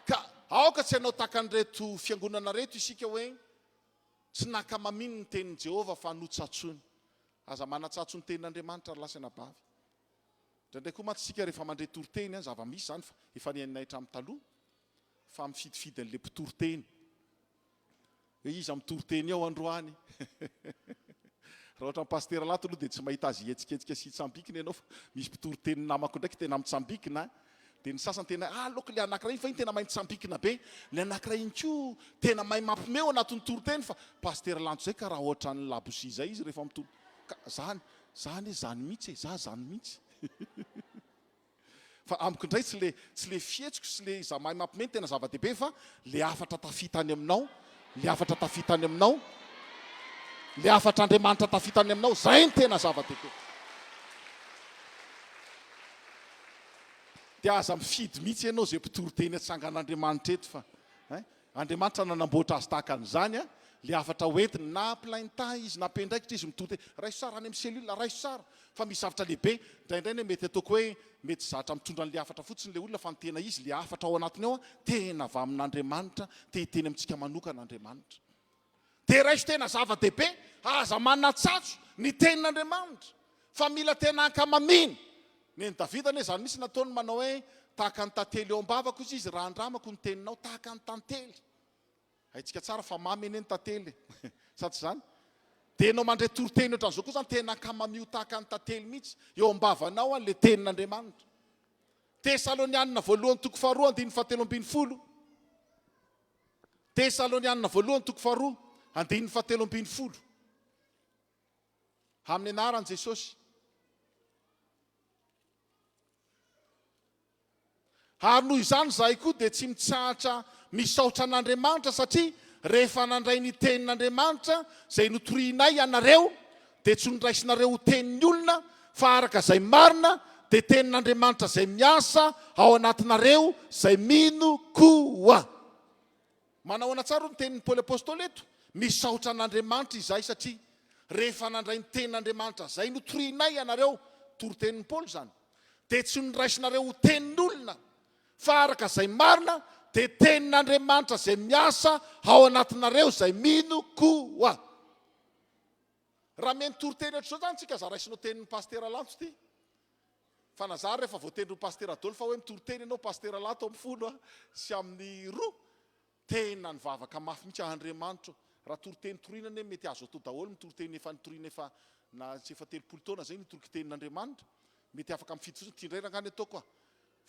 Ka. Aoka tsy hanao tahaka an'ireto fiangonana ireto isika hoe tsy nankamaminy ny tenin'i Jehovah fa notsatsoiny. Aza manatsatso ny tenin'Andriamanitra ry lahy sy anabavy. Indraindray koa mantsy isika rehefa mandre toriteny, zava-misy izany fa efa nihainay hatramin'ny taloha, fa mifidifidy an'ilay mpitory teny. Hoe iza mitory teny ao androany? Raha ohatran'i Pasitera Lato aloha dia tsy mahita azy hihetsiketsika sy hitsambikina ianao fa misy mpitory teny namako ndraiky tena mitsambikina an! Dia ny sasany tena ah aleoko ilay anankiray iny fa iny tena mahay mitsambikina be, ilay anankiray iny koa tena mahay mampime ao anatin'ny toriteny fa Pasitera Lanto izay karaha ohatran'ny labozia izay izy rehefa mitory. Ka zany, za anie zany mihitsy e, za zany mihitsy. Fa amiko indray tsy le tsy le fihetsiko sy le izaho mahay mampime no tena zava-dehibe fa le hafatra tafita any aminao, le hafatra tafita any aminao, le hafatr'Andriamanitra tafita any aminao, zay no tena zava-dehibe. Dia aza mifidy mihitsy ianao izay mpitory teny atsangan'Andriamanitra eto fa hein, Andriamanitra nanamboatra azy tahaka an'izany an, le hafatra hoentiny, na plein-temps izy na mpiandraikitra izy mitory teny, raiso tsara any amin'ny cellule, raiso tsara fa misy zavatra lehibe, indraindray anie mety ataoko hoe mety zatra mitondra an'le hafatra fotsiny le olona fa ny tena izy le hafatra ao anatiny ao an, tena avy amin'Andriamanitra, te hiteny amintsika manokana Andriamanitra. Dia raiso tena zava-dehibe, aza manatsatso ny tenin'Andriamanitra fa mila tena ankamamiana. Nen'i Davida anie izany mihitsy nataony manao hoe tahaka ny tantely eo am-bavako izy izy raha andramako ny teninao tahaka ny tantely. Haintsika tsara fa mamy anie ny tantely e. Sa tsy izany? Dia ianao mandre toriteny ohatran'izao koa izany tena ankamamio tahaka ny tantely mihitsy eo am-bavanao an ilay tenin'Andriamanitra. Tesalonianina voalohany toko faharoa andininy fahatelo ambin'ny folo. Tesalonianina voalohany toko faharoa andininy fahatelo ambin'ny folo. Amin'ny anaran'i Jesosy. Ary noho izany izahay koa dia tsy mitsahatra misaotra an'Andriamanitra satria rehefa nandray ny tenin'Andriamanitra izay notorianay ianareo dia tsy noraisinareo ho tenin'ny olona fa araka izay marina dia tenin'Andriamanitra izay miasa ao anatinareo izay mino koa. Manahoana tsara hoy ny tenin'i Paoly Apostoly eto? Misaotra an'Andriamanitra izahay satria rehefa nandray ny tenin'Andriamanitra izay notorianay ianareo, toritenin'i Paoly izany, dia tsy noraisinareo ho tenin'olona fa araka izay marina dia tenin'Andriamanitra izay miasa ao anatinareo izay mino koa. Raha mihaino toriteny ohatr'izao izany tsika aza raisina ho tenin'i Pasitera Lanto ity. Fa na za ary rehefa voatendry ho Pasitera Adolphe hoe mitory teny ianao Pasitera Lanto amin'ny folo a sy amin'ny roa, tena nivavaka mafy mihitsy aho Andriamanitra o, raha toriteny toriana anie mety azo atao daholo ny toriteny efa nitoriana efa na tsy efa 30 taona zay nitoriko tenin'Andriamanitra, mety afaka mifidy fotsiny, ity indray rangahy ny ataoko a,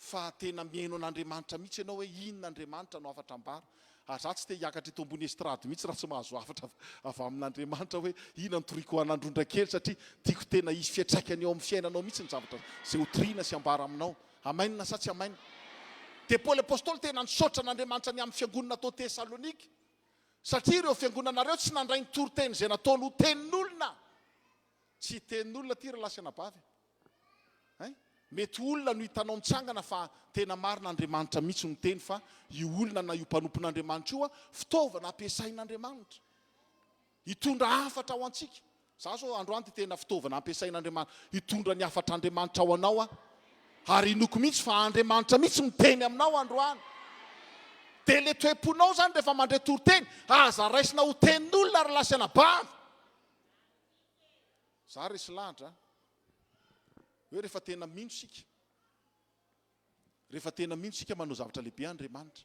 Fa tena mihaino an'Andriamanitra mihitsy ianao hoe inona Andriamanitra no hafatra ambara. Ary za tsy te hiakatra eto ambony estrade mihitsy raha tsy mahazo hafatra avy amin'Andriamanitra hoe inona no toriko ho an'Androndra kely satria tiako tena hisy fiantraikany eo amin'ny fiainanao mihitsy ny zavatra izay ho toriana sy ambara aminao. Amen sa tsy amen? Dia Paoly Apostoly tena nisaotra an'Andriamanitra ny amin'ny fiangonana tao Tesalonika satria ireo fiangonanareo tsy nandray ny toriteny izay nataony ho tenin'olona. Tsy tenin'olona ity ry lahy sy anabavy a. Hein? Mety olona no hitanao mitsangana fa tena marina Andriamanitra mihitsy no miteny fa io olona na io mpanompon'Andriamanitra io fitaovana ampiasain'Andriamanitra hitondra hafatra ho antsika. Za zao androany dia tena fitaovana ampiasain'Andriamanitra hitondra ny hafatr'Andriamanitra ho anao aho. Ary inoako mihitsy fa Andriamanitra mihitsy miteny aminao androany. Dia le toe-ponao zany rehefa mandre toriteny, aza raisina ho tenin'olona ry lahy sy anabavy. Za resy lahatra a! Hoe rehefa tena mino isika, rehefa tena mino isika manao zavatra lehibe Andriamanitra.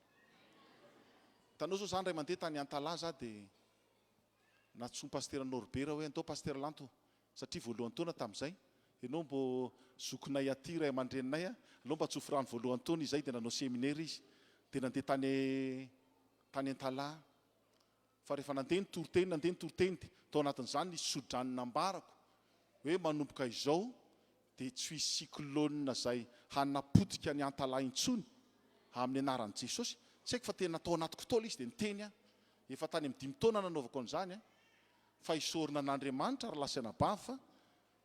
Hitanao zao za indray mandeha tany Antalaha za dia nantsoin'i Pasitera Norbert hoe andao Pasitera Lanto satria voalohany taona tamin'izay, ianao mbo zokinay aty ray aman-dreninay a, aleo mba tsofy rano voalohany taona izay dia nanao seminera izy dia nandeha tany tany Antalaha. Fa rehefa nandeha ny toriteny, nandeha ny toriteny dia tao anatin'izany nisy tso-drano nambarako hoe manomboka izao dia tsy hisy cyclone izay hanapotika ny Antalaha intsony amin'ny anaran'i Jesosy. Tsy haiko fa tena tao anatiko tao ilay izy dia niteny aho. Efa tany amin'ny dimy taona nanaovako an'izany an. Fa isaorana an'Andriamanitra ry lahy sy anabavy fa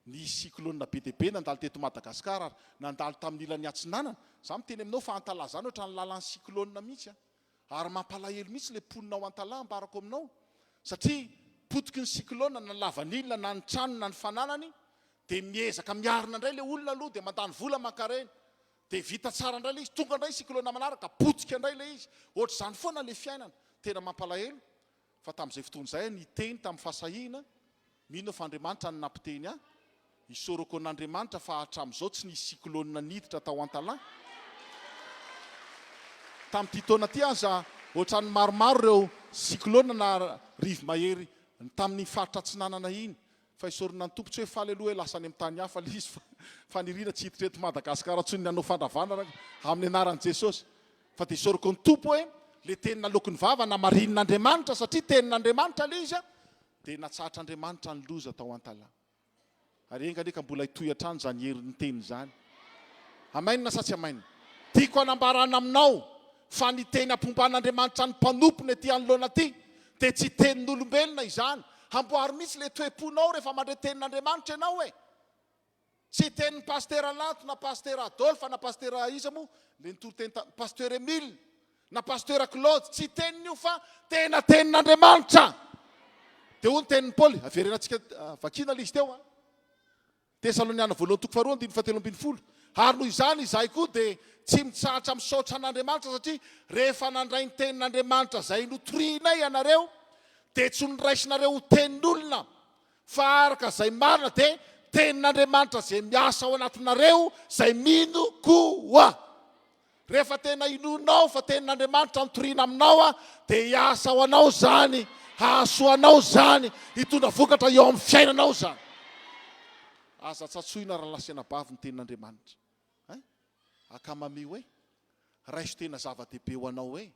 nisy cyclone be dia be nandalo teto Madagasikara ary nandalo tamin'ny ilany atsinanana. Za miteny aminao fa Antalaha izany ohatran'ny lalan'ny cyclone mihitsy an. Ary mampalahelo mihitsy ilay mponina ao Antalaha ambarako aminao satria potiky ny cyclone na ny lavanila na ny trano na ny fananany dia miezaka miarina indray ilay olona aloha dia mandany vola aman-karena. Dia vita tsara indray ilay izy, tonga indray ny cyclone manaraka, potika indray ilay izy. Ohatr'izany foana ilay fiainana. Tena mampalahelo fa tamin'izay fotoana izay aho niteny tamin'ny fahasahiana, mino aho fa Andriamanitra no nampiteny ahy. Isaorako an'Andriamanitra fa hatramin'izao tsy nisy cyclone niditra tao Antalaha. Tamin'ity taona ity aza ohatran'ny maromaro ireo cyclone na rivomahery tamin'iny faritra atsinanana iny. Fa isaorana ny Tompo, tsy hoe faly aloha hoe lasa any amin'ny tany hafa ilay izy fa faniriana tsy hiditra eto Madagasikara intsony ny hanao fandravana amin'ny anaran'i Jesosy. Fa dia isaorako ny Tompo hoe ilay teny naloaky ny vava namarinin'Andriamanitra satria tenin'Andriamanitra ilay izy dia natsahatr'Andriamanitra ny loza tao Antalaha. Ary enga anie ka mbola hitohy hatrany izany herin'ny teny izany. Amen sa tsy amen? Tiako hanambarana aminao fa ny teny ampomban'Andriamanitra ny mpanompony ety anoloana aty dia tsy tenin'olombelona izany. Amboary mihitsy ilay toe-ponao rehefa mandre tenin'Andriamanitra ianao e! Tsy tenin'i Pasitera Lanto na Pasitera Adolphe na Pasitera iza moa le nitory teny ta, Pasteur Emile na Pasteur Claude, tsy teniny io fa tena tenin'Andriamanitra. Dia hoy ny tenin'i Paoly, averenantsika vakiana ilay izy teo an. Tesaloniana voalohany toko faharoa andininy fahatelo ambin'ny folo, Ary noho izany izahay koa dia tsy mitsahatra misaotra an'Andriamanitra satria rehefa nandray ny tenin'Andriamanitra izay notorianay ianareo dia tsy noraisinareo ho tenin'olona Fa araka izay marina dia tenin'Andriamanitra izay miasa ao anatinareo izay mino koa. Rehefa tena inoanao fa tenin'Andriamanitra no toriana aminao dia hiasa ho anao izany, hahasoa anao izany, hitondra vokatra eo amin'ny fiainanao izany. Aza tsatsoina rahalahy sy anabavy ny tenin'Andriamanitra. Hein? Akamamio e. Raiso tena zava-dehibe ho anao e.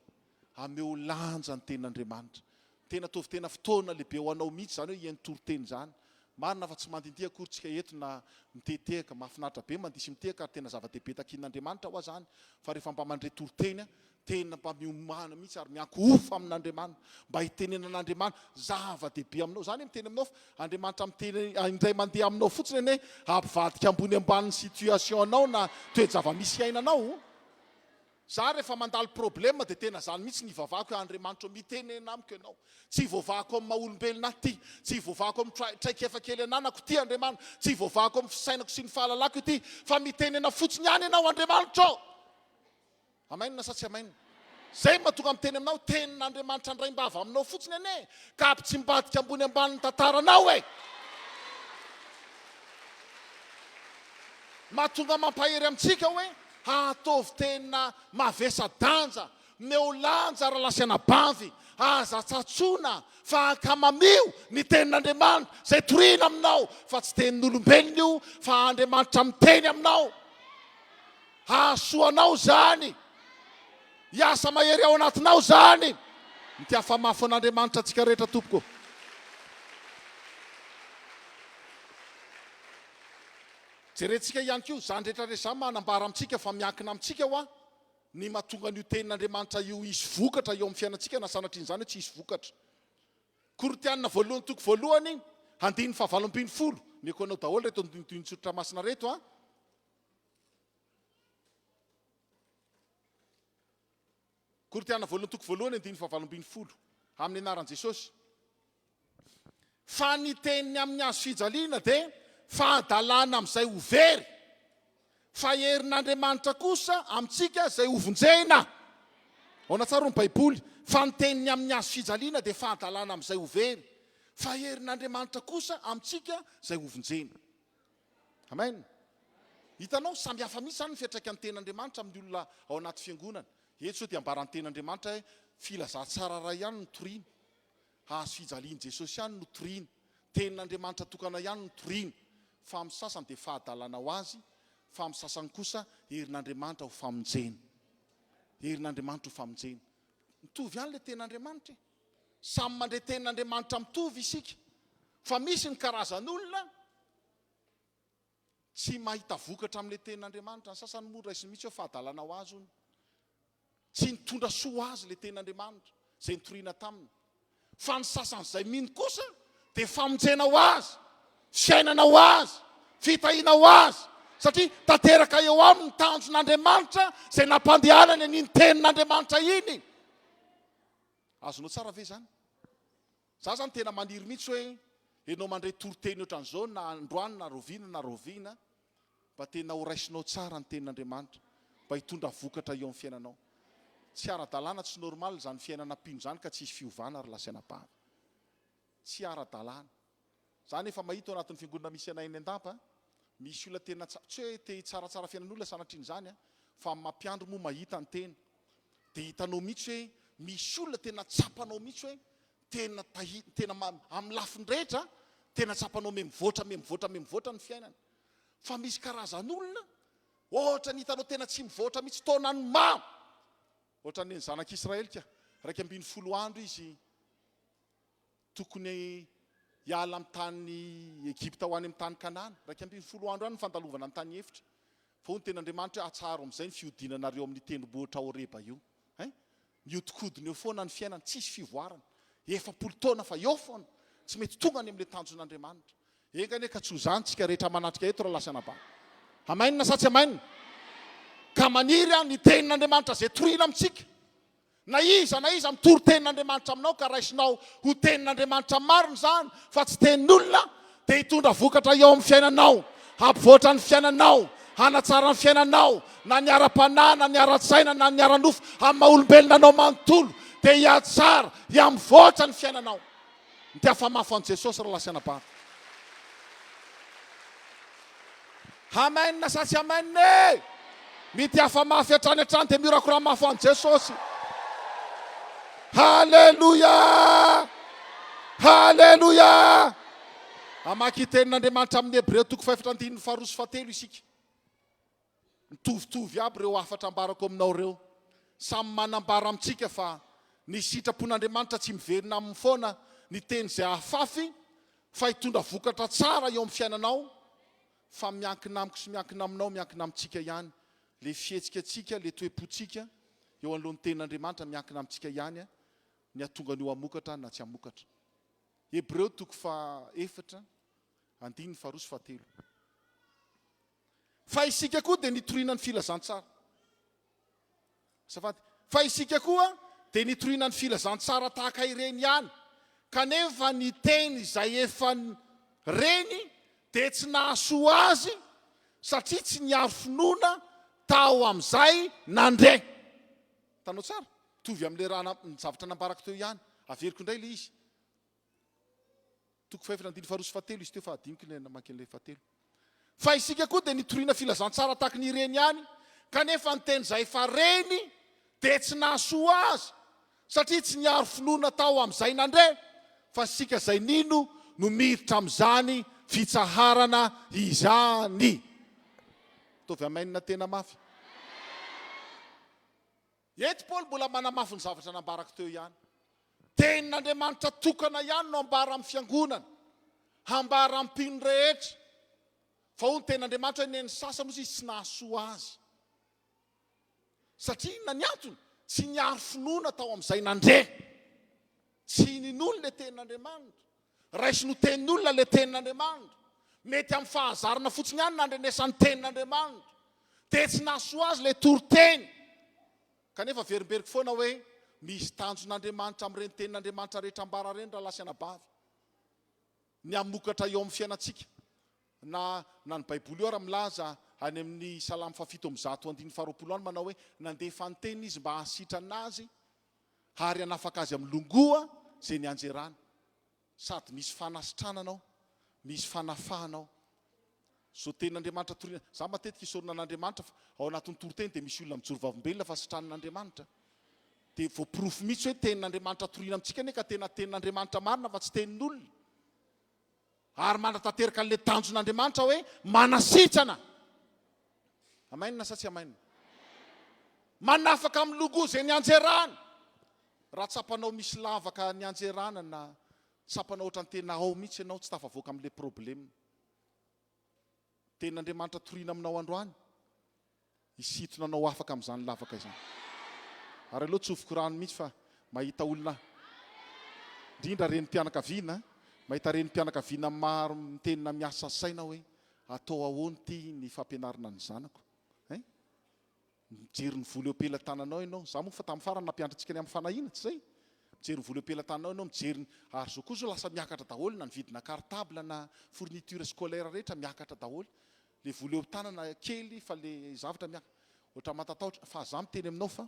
Ameo lanja ny tenin'Andriamanitra. Tena ataovy tena fotoana lehibe ho anao mihitsy izany hoe hihaino toriteny izany. Marina fa tsy mandindihy akory tsika eto na mitetehaka. Mahafinaritra be mandihy sy mitehaka ary tena zava-dehibe takian'Andriamanitra hoa izany. Fa rehefa mba mandre toriteny Tena mba miomana mihitsy ary miankohofa amin'Andriamanitra mba hitenenan'Andriamanitra zava-dehibe aminao. Za anie miteny aminao fa Andriamanitra miteny indray mandeha aminao fotsiny anie hampivadika ambony ambany ny situation anao na toe-java-misy iainanao. Za rehefa mandalo problème dia tena zany mihitsy ny ivavahako hoe Andriamanitra ô mitenena amiko ianao. Tsy voavahako amin'ny maha olombelona ahy ity, tsy voavahako amin'ny traikefa kely ananako ity Andriamanitra, tsy voavahako amin'ny fisainako sy ny fahalalako ity fa mitenena fotsiny ihany ianao Andriamanitra ô. Amen sa tsy amen? Zay mahatonga miteny aminao, tenin'Andriamanitra andraimbava aminao fotsiny anie ka hampitsimbadika ambony ambany ny tantaranao e! Mahatonga mampahery amintsika hoe ataovy tena mavesa-danja, omeo lanja rahalahy sy anabavy, aza tsatsoina fa ankamamio ny tenin'Andriamanitra izay torina aminao fa tsy tenin'olombelona io fa Andriamanitra miteny aminao. Hahasoa anao izany. Hiasa mahery ao anatinao izany. Mitiafa mafy an'Andriamanitra antsika rehetra tompoko. Jerentsika ihany koa izany rehetra rehetra izany manambara amintsika fa miankina amintsika hoa ny mahatonga an'io tenin'Andriamanitra io hisy vokatra eo amin'ny fiainantsika na sanatrian'izany hoe tsy hisy vokatra. Korintiana voalohany toko voalohany andininy fahavalo ambin'ny folo. Omeko anao daholo ireto andinin-tsoratra masina ireto an. Korintiana voalohany toko voalohany andininy fahavalo ambin'ny folo. Amin'ny anaran'i Jesosy. Fa ny teniny amin'ny hazo fijaliana dia fahadalana amin'izay ho very, fa herin'Andriamanitra kosa amintsika izay hovonjena. Aona tsara ny Baiboly? Fa ny teniny amin'ny hazo fijaliana dia fahadalana amin'izay ho very, fa herin'Andriamanitra kosa amintsika izay hovonjena. Amen. Hitanao, samy hafa mihitsy izany ny fiantraikan'ny tenin'Andriamanitra amin'ny olona ao anaty fiangonana. Eto izao dia ambaran'ny tenin'Andriamanitra hoe filazantsara iray ihany no torina. Hazo fijalian'i Jesosy ihany no torina. Tenin'Andriamanitra tokana ihany no torina. Fa amin'ny sasany dia fahadalana ho azy, fa amin'ny sasany kosa herin'Andriamanitra ho famonjena. Herin'Andriamanitra ho famonjena. Mitovy ihany ilay tenin'Andriamanitra e. Samy mandre tenin'Andriamanitra mitovy isika. Fa misy ny karazan'olona tsy mahita vokatra amin'ilay tenin'Andriamanitra. Ny sasany moa raisiny mihitsy hoe fahadalana ho azy hono. Tsy nitondra soa ho azy ilay tenin'Andriamanitra izay nitoriana taminy. Fa ny sasany izay mino kosa dia famonjena ho azy, fiainana ho azy, fitahiana ho azy. Satria tanteraka eo aminy ny tanjon'Andriamanitra izay nampandehanany an'iny tenin'Andriamanitra iny. Azonao tsara ve izany? Za zany tena maniry mihitsy hoe enao mandre toriteny otran'izao na androany na rahoviana na rahoviana mba tena ho raisinao tsara ny tenin'Andriamanitra. mba hitondra vokatra eo amin'ny fiainanao. Tsy ara-dalàna, tsy normal izany fiainana mpino izany ka tsy hisy fiovana ry lahy sy anabavy. Tsy ara-dalàna. Za nefa mahita ao anatin'ny fiangonana misy anay eny Andapa, misy olona tena tsa, tsy hoe te hitsaratsara fiainan'olona sanatrian'izany an, fa amin'ny mampiandry moa mahita ny tena. Dia hitanao mihitsy hoe misy olona tena tsapanao mihitsy hoe tena tahi, tena ma, amin'ny lafiny rehetra, tena tsapanao miha mivoatra, miha mivoatra, miha mivoatra ny fiainany. Fa misy karazan'olona, ohatran'ny hitanao tena tsy mivoatra mihitsy, taonany maro. Ohatran'ny ny zanak'Israely ka, 11 andro izy Tokony hiala amin'ny tany Egypta ho any amin'ny tany Kanana. 11 andro ihany ny fandalovana ny tany efitra. Fa hoy ny tenin'Andriamanitra hoe, Atsaharo amin'izay ny fihodinanareo amin'ny tendrombohitra Horeba io. Hein? Mihodinkodina eo foana ny fiainana, tsisy fivoarana. 40 taona fa eo foana. Tsy mety tonga any amin'ilay tanjon'Andriamanitra. Enga anie ka tsy ho izany tsika rehetra manatrika eto rahalahy sy anabavy. Amainina sa tsy amainina? Ka maniry aho ny tenin'Andriamanitra izay torina amintsika. Na iza na iza mitory tenin'Andriamanitra aminao ka raisinao ho tenin'Andriamanitra marina izany fa tsy tenin'olona dia hitondra vokatra eo amin'ny fiainanao, hampivoatra ny fiainanao, hanatsara ny fiainanao na ny ara-panahy na ny ara-tsaina na ny ara-nofo amin'ny maha olombelona anao manontolo dia hihatsara, hihamivoatra ny fiainanao. Mitiafa mafy an'i Jesosy rahalahy sy anabavy. Amen sa tsy amen e! Mitiafa mafy hatrany hatrany dia miorakora mafy an'i Jesosy. Haleloia! Haleloia! Hamaky tenin'Andriamanitra amin'ny Hebreo toko fahefatra andininy faharoa sy fahatelo isika. Mitovitovy aby ireo hafatra ambarako aminao ireo. Samy manambara amintsika fa ny sitrapon'Andriamanitra tsy miverina aminy foana ny teny izay ahafafy fa hitondra vokatra tsara eo amin'ny fiainanao fa miankina amiko sy miankina aminao miankina amintsika ihany le fihetsika antsika le toe-pontsika eo anoloan'ny tenin'Andriamanitra miankina amintsika ihany ny hahatonga an'io hamokatra na tsy hamokatra. Hebreo toko faha efatra andininy faharoa sy fahatelo. Fa isika koa dia nitoriana ny filazantsara. Azafady. Fa isika koa dia nitoriana ny filazantsara tahaka ireny ihany, kanefa ny teny izay efa reny dia tsy nahasoa azy satria tsy niaro finoana tao amin'izay nandre. Hitanao tsara? Mitovy amin'ilay raha ny zavatra nambarako teo ihany. Averiko indray ilay izy. Toko fahefatra andininy faharoa sy fahatelo izy teo fa adinoko ilay namaky an'ilay fahatelo. Fa isika koa dia nitoriana filazantsara tahaky ny ireny ihany, kanefa ny teny izay efa reny dia tsy nahasoa azy, satria tsy niaro finoana tao amin'izay nandre, fa isika izay nino no miditra amin'izany fitsaharana izany. Ataovy amen tena mafy. Eto Paoly mbola manamafy ny zavatra nambarako teo ihany. Tenin'Andriamanitra tokana ihany no ambara amin'ny fiangonana, hambara amin'ny mpino rehetra. Fa hoy ny tenin'Andriamanitra hoe nen'ny sasany hozy izy tsy nahasoa azy. Satria inona ny antony? Tsy niaro finoana tao amin'izay nandre. Tsy ninoany ilay tenin'Andriamanitra. Raisiny ho tenin'olona ilay tenin'Andriamanitra. Mety amin'ny fahazarana fotsiny ihany nandrenesany tenin'Andriamanitra. Dia tsy nahasoa azy ilay toriteny. Kanefa averimberiko foana hoe misy tanjon'Andriamanitra amin'ireny tenin'Andriamanitra rehetra ambara ireny rahalahy sy anabavy. Ny hamokatra eo amin'ny fiainantsika. Na na ny Baiboly io ara milaza any amin'ny Salamo fahafito ambizato andininy faharoapolo any manao hoe nandefa ny teniny izy mba hahasitrana azy ary hanafaka azy amin'ny longoa izay nianjerany. Sady misy fanasitranana ao, misy fanafahana ao. Izao tenin'Andriamanitra torina, za matetika isaorana an'Andriamanitra fa ao anatin'ny toriteny dia misy olona mijoro vavolombelona fa sitranin'Andriamanitra. Dia voaporofo mihitsy hoe tenin'Andriamanitra torina amintsika anie ka tena tenin'Andriamanitra marina fa tsy tenin'olona. Ary manatanteraka an'ilay tanjon'Andriamanitra hoe manasitrana. Amen sa tsy amen? Manafaka amin'ny logo izay nianjerana. Raha tsapanao misy lavaka nianjerana na tsapanao ohatran'ny tena ao mihitsy ianao tsy tafavoaka amin'ilay problème. Tenin'Andriamanitra torina aminao androany. Hisintona anao afaka amin'izany lavaka izany. Ary aleo tsofiko rano mihitsy fa mahita olona, indrindra renim-pianakaviana, mahita renim-pianakaviana maro miteny na miasa saina hoe atao ahoana ity ny fampianarana ny zanako hein? Mijery ny vola eo am-pelatananao ianao. Izaho moa fa tamin'ny farany nampianatra antsika ny amin'ny fanahiana, tsy izay? Mijery ny vola eo am-pelatananao ianao, mijery ny, ary izao koa izao lasa miakatra daholo na ny vidina cartable na fourniture scolaire rehetra miakatra daholo. Le vola eo tanana kely fa le zavatra miakatra. Ohatran'ny matatahotra, fa za miteny aminao fa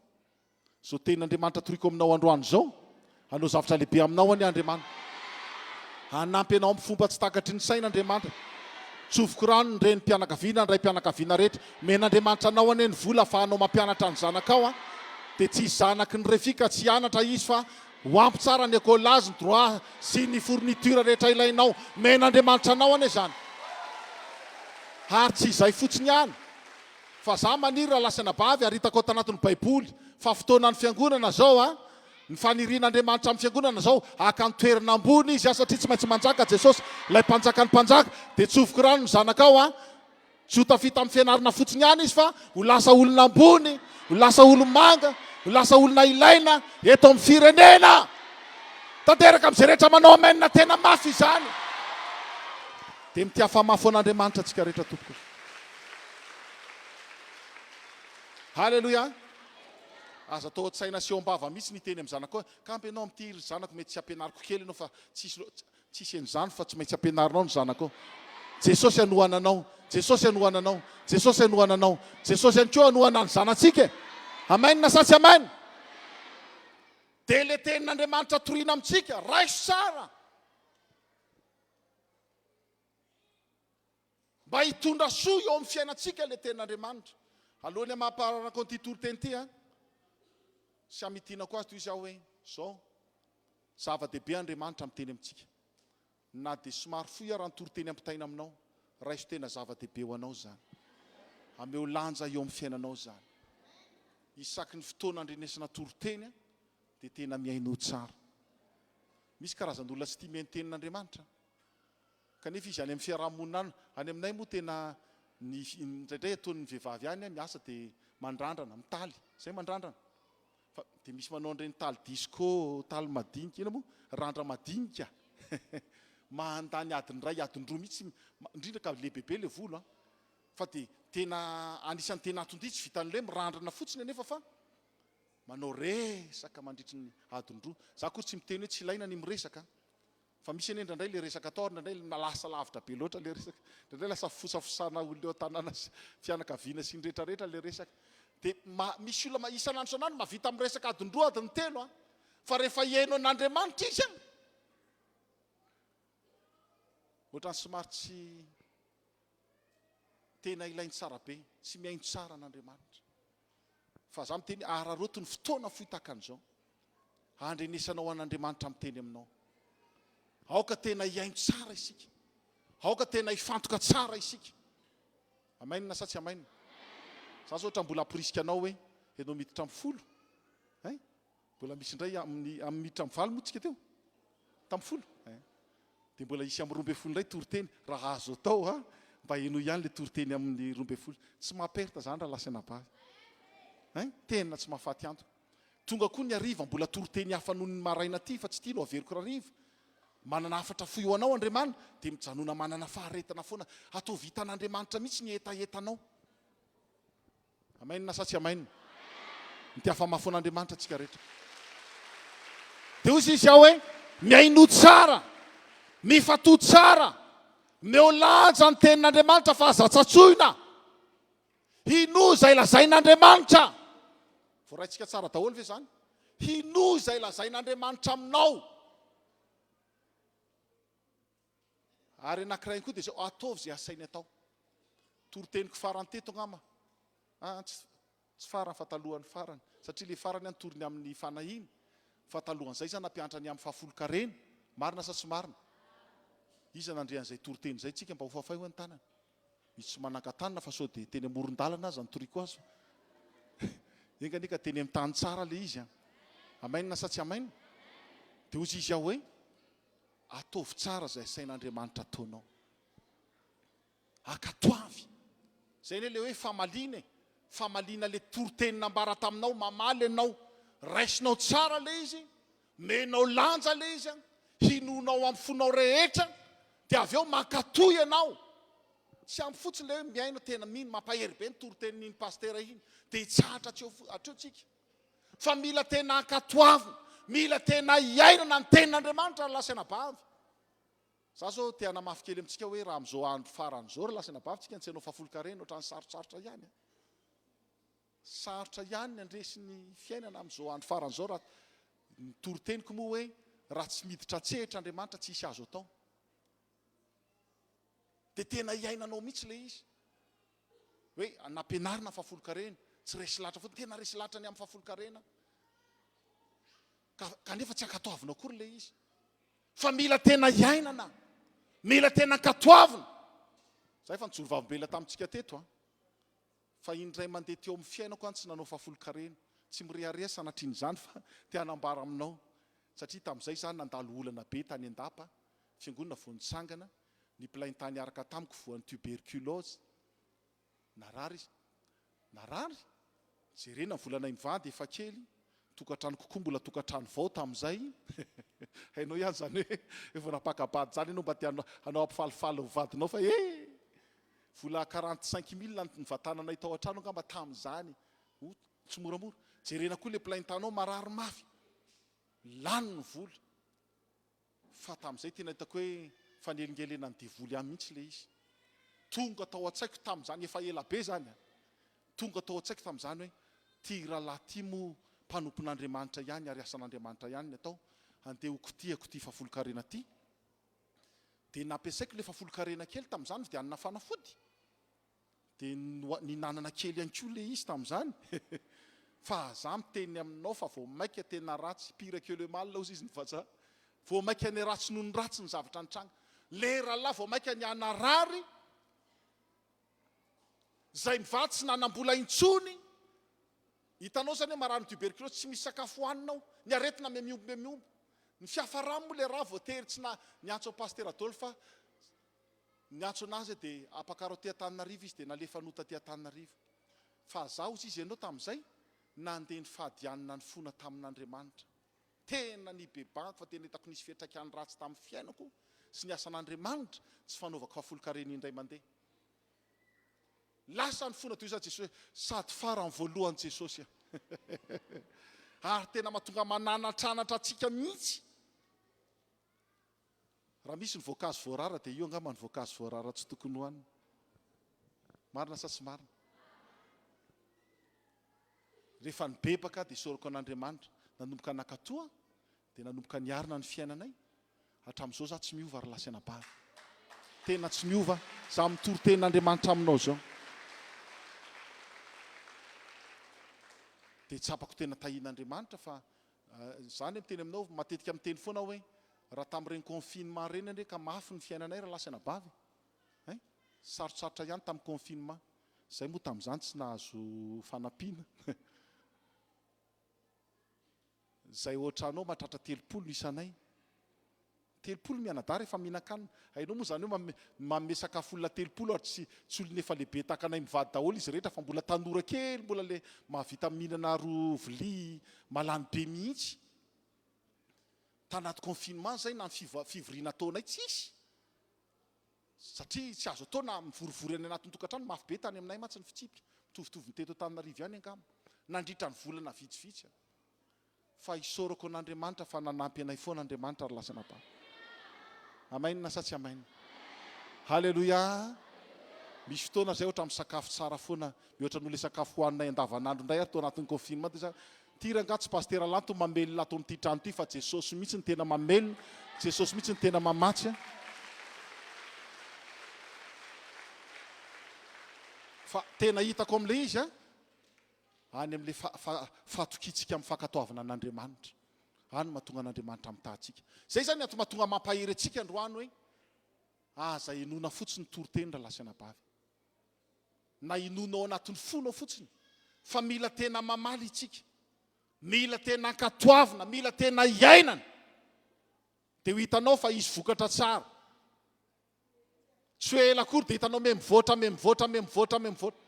Izao tenin'Andriamanitra toriko aminao androany izao, hanao zavatra lehibe aminao anie Andriamanitra. Hanampy anao amin'ny fomba tsy takatry ny saina Andriamanitra. Tsofiko rano ny renim-pianakaviana, ny raim-pianakaviana rehetra. Omen'Andriamanitra anao anie ny vola ahafahanao mampianatra ny zanakao an. Dia tsy hisy zanaky ny refi ka tsy hianatra izy fa ho ampy tsara ny écolage, ny droit sy ny fourniture rehetra ilainao. Omen'Andriamanitra anao anie izany. Ary tsy izay fotsiny ihany. Fa za maniry raha lasa anabavy ary hitako ao tanatin'ny baiboly fa fotoanan'ny fiangonana zao a! Ny fanirian'Andriamanitra amin'ny fiangonana zao haka ny toerana ambony izy a satria tsy maintsy manjaka Jesosy ilay mpanjakan'ny mpanjaka dia tsofiko rano ny zanakao a! Tsy ho tafita amin'ny fianarana fotsiny ihany izy fa ho lasa olona ambony, ho lasa olo-manga, ho lasa olona ilaina eto amin'ny firenena! Tanteraka amin'izay rehetra manao amen tena mafy izany! Dia mitiafa mafy ho an'Andriamanitra tsika rehetra tompoko. Haleloia! Aza atao an-tsaina sy eo am-bava mihitsy ny hiteny amin'ny zanakao hoe, Kamba ianao amin'ity ry zanako mety tsy ampianariko kely ianao fa tsisy lo-, tsisy an'izany fa tsy maintsy ampianarinao ny zanakao. Jesosy hanohana anao, Jesosy hanohana anao, Jesosy hanohana anao, Jesosy ihany koa hanohana ny zanatsika e! Amen sa tsy amen? Dia ilay tenin'Andriamanitra torina amintsika, raiso tsara! Mba hitondra soa eo amin'ny fiainantsika ilay Tenin'Andriamanitra. Alohan'ny hamapararako an'ity toriteny ity an, sy hamitinako azy toy izy aho hoe, izao, zava-dehibe Andriamanitra miteny amintsika. Na dia somary fohy ara ny toriteny ampitaina aminao, raiso tena zava-dehibe ho anao izany. Ameo lanja eo amin'ny fiainanao izany. Isaky ny fotoana andrenesana toriteny dia tena mihainoa tsara. Misy karazan'olona tsy tia mihaino tenin'Andriamanitra. Kanefa izy any amin'ny fiaraha-monina any, any aminay moa tena ny indraindray ataon'ny vehivavy any miasa dia mandrandrana, mitaly, izay mandrandrana. Fa dia misy manao an'ireny taly disco, taly madinika, inona moa? Randra madinika. Mandany adiny iray, adiny roa mihitsy, indrindra ka lehibebe ilay volo an. Fa dia tena anisan'ny tena anton-dia tsy vitan'ny hoe mirandrana fotsiny anefa fa manao resaka mandritry ny adiny roa. Za akory tsy miteny hoe tsy ilaina ny miresaka an. Fa misy anie indraindray le resaka atao ary indraindray lasa lavitra be loatra le resaka. Indraindray lasa fosafosana olona eo an-tanàna sy fianakaviana sy ny rehetrarehetra le resaka. Dia misy olona isan'andro isan'andro mahavita miresaka adiny roa adiny telo an. Fa rehefa hihaino an'Andriamanitra izy an, ohatran'ny somary tsy tena ilainy tsara be, tsy mihaino tsara an'Andriamanitra. Fa za miteny araraoty ny fotoana fohy tahaka an'izao handrenesanao an'Andriamanitra miteny aminao. Aoka tena hihaino tsara isika. Aoka tena hifantoka tsara isika. Amen sa tsy amen? Za zao ohatra mbola hamporisika anao hoe ianao miditra amin'ny folo. Hein? Mbola misy indray amin'ny amin'ny miditra amin'ny valo moa tsika teo? Tamin'ny folo? Hein. Dia mbola hisy amin'ny 12 indray toriteny raha azo atao a! Mba henoy ihany ilay toriteny amin'ny 12. Tsy maha perte izany raha lasa anabavy. Hein? Tena tsy mahafaty antoka. Tonga koa ny hariva mbola toriteny hafa noho ny maraina aty fa tsy ity no averiko rahariva. Manana hafatra fohy ho anao Andriamanitra dia mijanona manana faharetana foana. Ataovy hitan'Andriamanitra mihitsy ny hetahetanao. Amen sa tsy amen? Mitiafa mafy an'Andriamanitra tsika rehetra. Dia hoy izy aho hoe, mihainoa tsara, mifatoa tsara, meo lanja ny tenin'Andriamanitra fa aza tsatsoina. Hinoa izay lazain'Andriamanitra. Voaraintsika tsara daholo ve izany? Hinoa izay lazain'Andriamanitra aminao. Ary anankiray koa dia izao, ataovy izay asainy atao. Toriteniko farany teto angamba. Ah, tsy, tsy farany fa talohan'ny farany. Satria ilay farany an toriny amin'ny fanahiana. Fa talohan'izay izy nampianatra ny amin'ny fahafolonkarena. Marina sa tsy marina? Iza nandre an'izay toriteny izay tsika mba ho fafay hoe ny tanana. Misy tsy manangan-tanana fa sao dia teny amoron-dalana aza nitoriako azy. Enga anie ka teny amin'ny tany tsara ilay izy an. Amen sa tsy amen? Dia hoy izy aho hoe, Ataovy tsara izay asain'Andriamanitra ataonao. Ankatoavy. Izay anie ilay hoe famaliana e. Famaliana ilay toriteny nambara taminao, mamaly ianao. Raisinao tsara ilay izy, omenao lanja ilay izy, hinoanao amin'ny fonao rehetra, dia avy eo mankatò ianao. Tsy ampy fotsiny ilay hoe mihaino, tena mino, mampahery be ny toritenin'iny pasitera iny, dia hitsahatra hatreo hatreo tsika. Fa mila tena ankatoavina, mila tena iainana ny tenin'Andriamanitra ry lahy sy anabavy. Za zao te hanamafy kely amintsika hoe raha amin'izao andro farany izao ry lahy sy anabavy tsika ny tsy hanao fahafolonkarena ohatran'ny sarotsarotra ihany an. Sarotra ihany ny handresy ny fiainana amin'izao andro farany izao raha ny toriteniko moa hoe raha tsy miditra an-tsehatra Andriamanitra tsy hisy azo atao. Dia tena iainanao mihitsy ilay izy. Hoe nampianarina fahafolonkarena, tsy resy lahatra fotsiny, tena resy lahatra ny amin'ny fahafolonkarena. Ka, kanefa tsy ankatoavina akory ilay izy. Fa mila tena iainana, mila tena ankatoavina. Za efa nijoro vavolombelona tamintsika teto an. Fa indray mandeha teo amin'ny fiainako aho tsy nanao fahafolonkarena. Tsy mirehareha sanatrian'izany fa te hanambara aminao. Satria tamin'izay izaho nandalo olana be tany an-dapa, fiangonana vao nitsangana, ny mpilain-tany niaraka tamiko voan'ny tuberculose. Narary izy. Narary? Jerena ny volanay mivady efa kely, tokantrano kokoa mbola tokantrano vao tamin'izay. Hainao ihany izany hoe efa nampaka-bady izany ianao mba te hanao hampifalifaly ny vadinao fa eh! Vola 45 mille ny nivatananay tao an-trano angamba tamin'izany. Oh, tsy moramora. Jerena koa ilay mpilain-tanao marary mafy. Lany ny vola. Fa tamin'izay tena hitako hoe fanelingelenan'ny devoly ahy mihitsy ilay izy. Tonga tao an-tsaiko tamin'izany, efa ela be izany an! Tonga tao an-tsaiko tamin'izany hoe, ity rahalahy ity moa mpanompon'Andriamanitra ihany ary asan'Andriamanitra ihany ny atao, andeha ho kotihako ity fahafolonkarena ity. Dia nampiasaiko ilay fahafolonkarena kely tamin'izany nividianana fanafody. Dia nihinanana kely ihany koa ilay izy tamin'izany. Fa za miteny aminao fa vao maika tena ratsy, pire que le mal hozy izy ny vazaha. Vao maika ny ratsy noho ny ratsy ny zavatra nitranga. Le rahalahy vao maika nihanarary, izay mivady tsy nanam-bola intsony. Hitanao izany hoe marary ny tuberculose, tsy misy sakafo hohanina ao, ny aretina mihamiombo mihamiombo. Ny fiafarany moa le raha voatery tsy na niantso an'i Pasitera Adolphe aho, Niantso anazy aho dia ampakaro aty Antananarivo izy dia nalefa nota aty Antananarivo. Fa za hozy izy ianao tamin'izay nandeha nifady hanina nifona tamin'Andriamanitra. Tena nibebahako fa tena hitako nisy fiantraikany ratsy tamin'ny fiainako sy ny asan'Andriamanitra tsy fanaovako fahafolonkarena indray mandeha. Lasa nifona toy izany Jesosy sady farany voalohany Jesosy a! Ary tena mahatonga mananatranatra antsika mihitsy. Raha misy ny voankazo voarara dia io angamba ny voankazo voarara tsy tokony hohanina. Marina sa tsy marina? Rehefa nibebaka dia isaorako an'Andriamanitra. Nanomboka nankatoa aho dia nanomboka niarina ny fiainanay. Hatramin'izao za tsy miova ry lahy sy anabavy. Tena tsy miova za mitory tenin'Andriamanitra aminao izao. Dia tsapako tena tahian'Andriamanitra fa Za anie miteny aminao, matetika miteny foana aho hoe raha tamin'ireny confinement ireny anie ka mafy ny fiainanay rahalahy sy anabavy e! Hein? Sarotsarotra ihany tamin'ny confinement. Zay moa tamin'izany tsy nahazo fanampiana. Zay ohatranao mahatratra 30 no isanay. 30 mianadahy rehefa mihinan-kanina. Hainao moa izany hoe manome sakafo olona 30 ary tsy tsy olona efa lehibe tahaka anay mivady daholo izy rehetra fa mbola tanora kely mbola le mahavita mihinana roa vilia malany be mihitsy. Tanaty confinement izay na ny fivoriana ataonay tsisy satria tsy azo atao na mivorivory any anatin'ny tokantrano, mafy be tany aminay mantsy ny fitsipika, mitovitovy ny teto Antananarivo ihany angamba nandritra ny volana vitsivitsy. Fa isaorako an'Andriamanitra fa nanampy anay foana Andriamanitra ry lahy sy anabavy. Amen sa tsy amen? Haleloia! Misy fotoana zay ohatra misakafo tsara foana mihoatra noho le sakafo hohaninay andavanandro indray ary tao anatin'ny confinement dia za ty rangaha tsy Pasitera Lanto mamelona ato amin'ity trano ity fa Jesosy mihitsy no tena mamelona, Jesosy mihitsy no tena mamatsy a. Fa tena hitako amin'ilay izy a, Any amin'ilay fahatokiantsika amin'ny fankatoavana an'Andriamanitra. Any no mahatonga an'Andriamanitra mitaha antsika. Izay izany ny antony mahatonga mampahery antsika androany hoe, aza henoina fotsiny ny toriteny rahalahy sy anabavy. Na henoina ao anatin'ny fonao fotsiny. Fa mila tena mamaly isika. Mila tena ankatoavina, mila tena iainana. Dia ho hitanao fa hisy vokatra tsara. Tsy hoe ela akory dia hitanao miha mivoatra, miha mivoatra, miha mivoatra, miha mivoatra.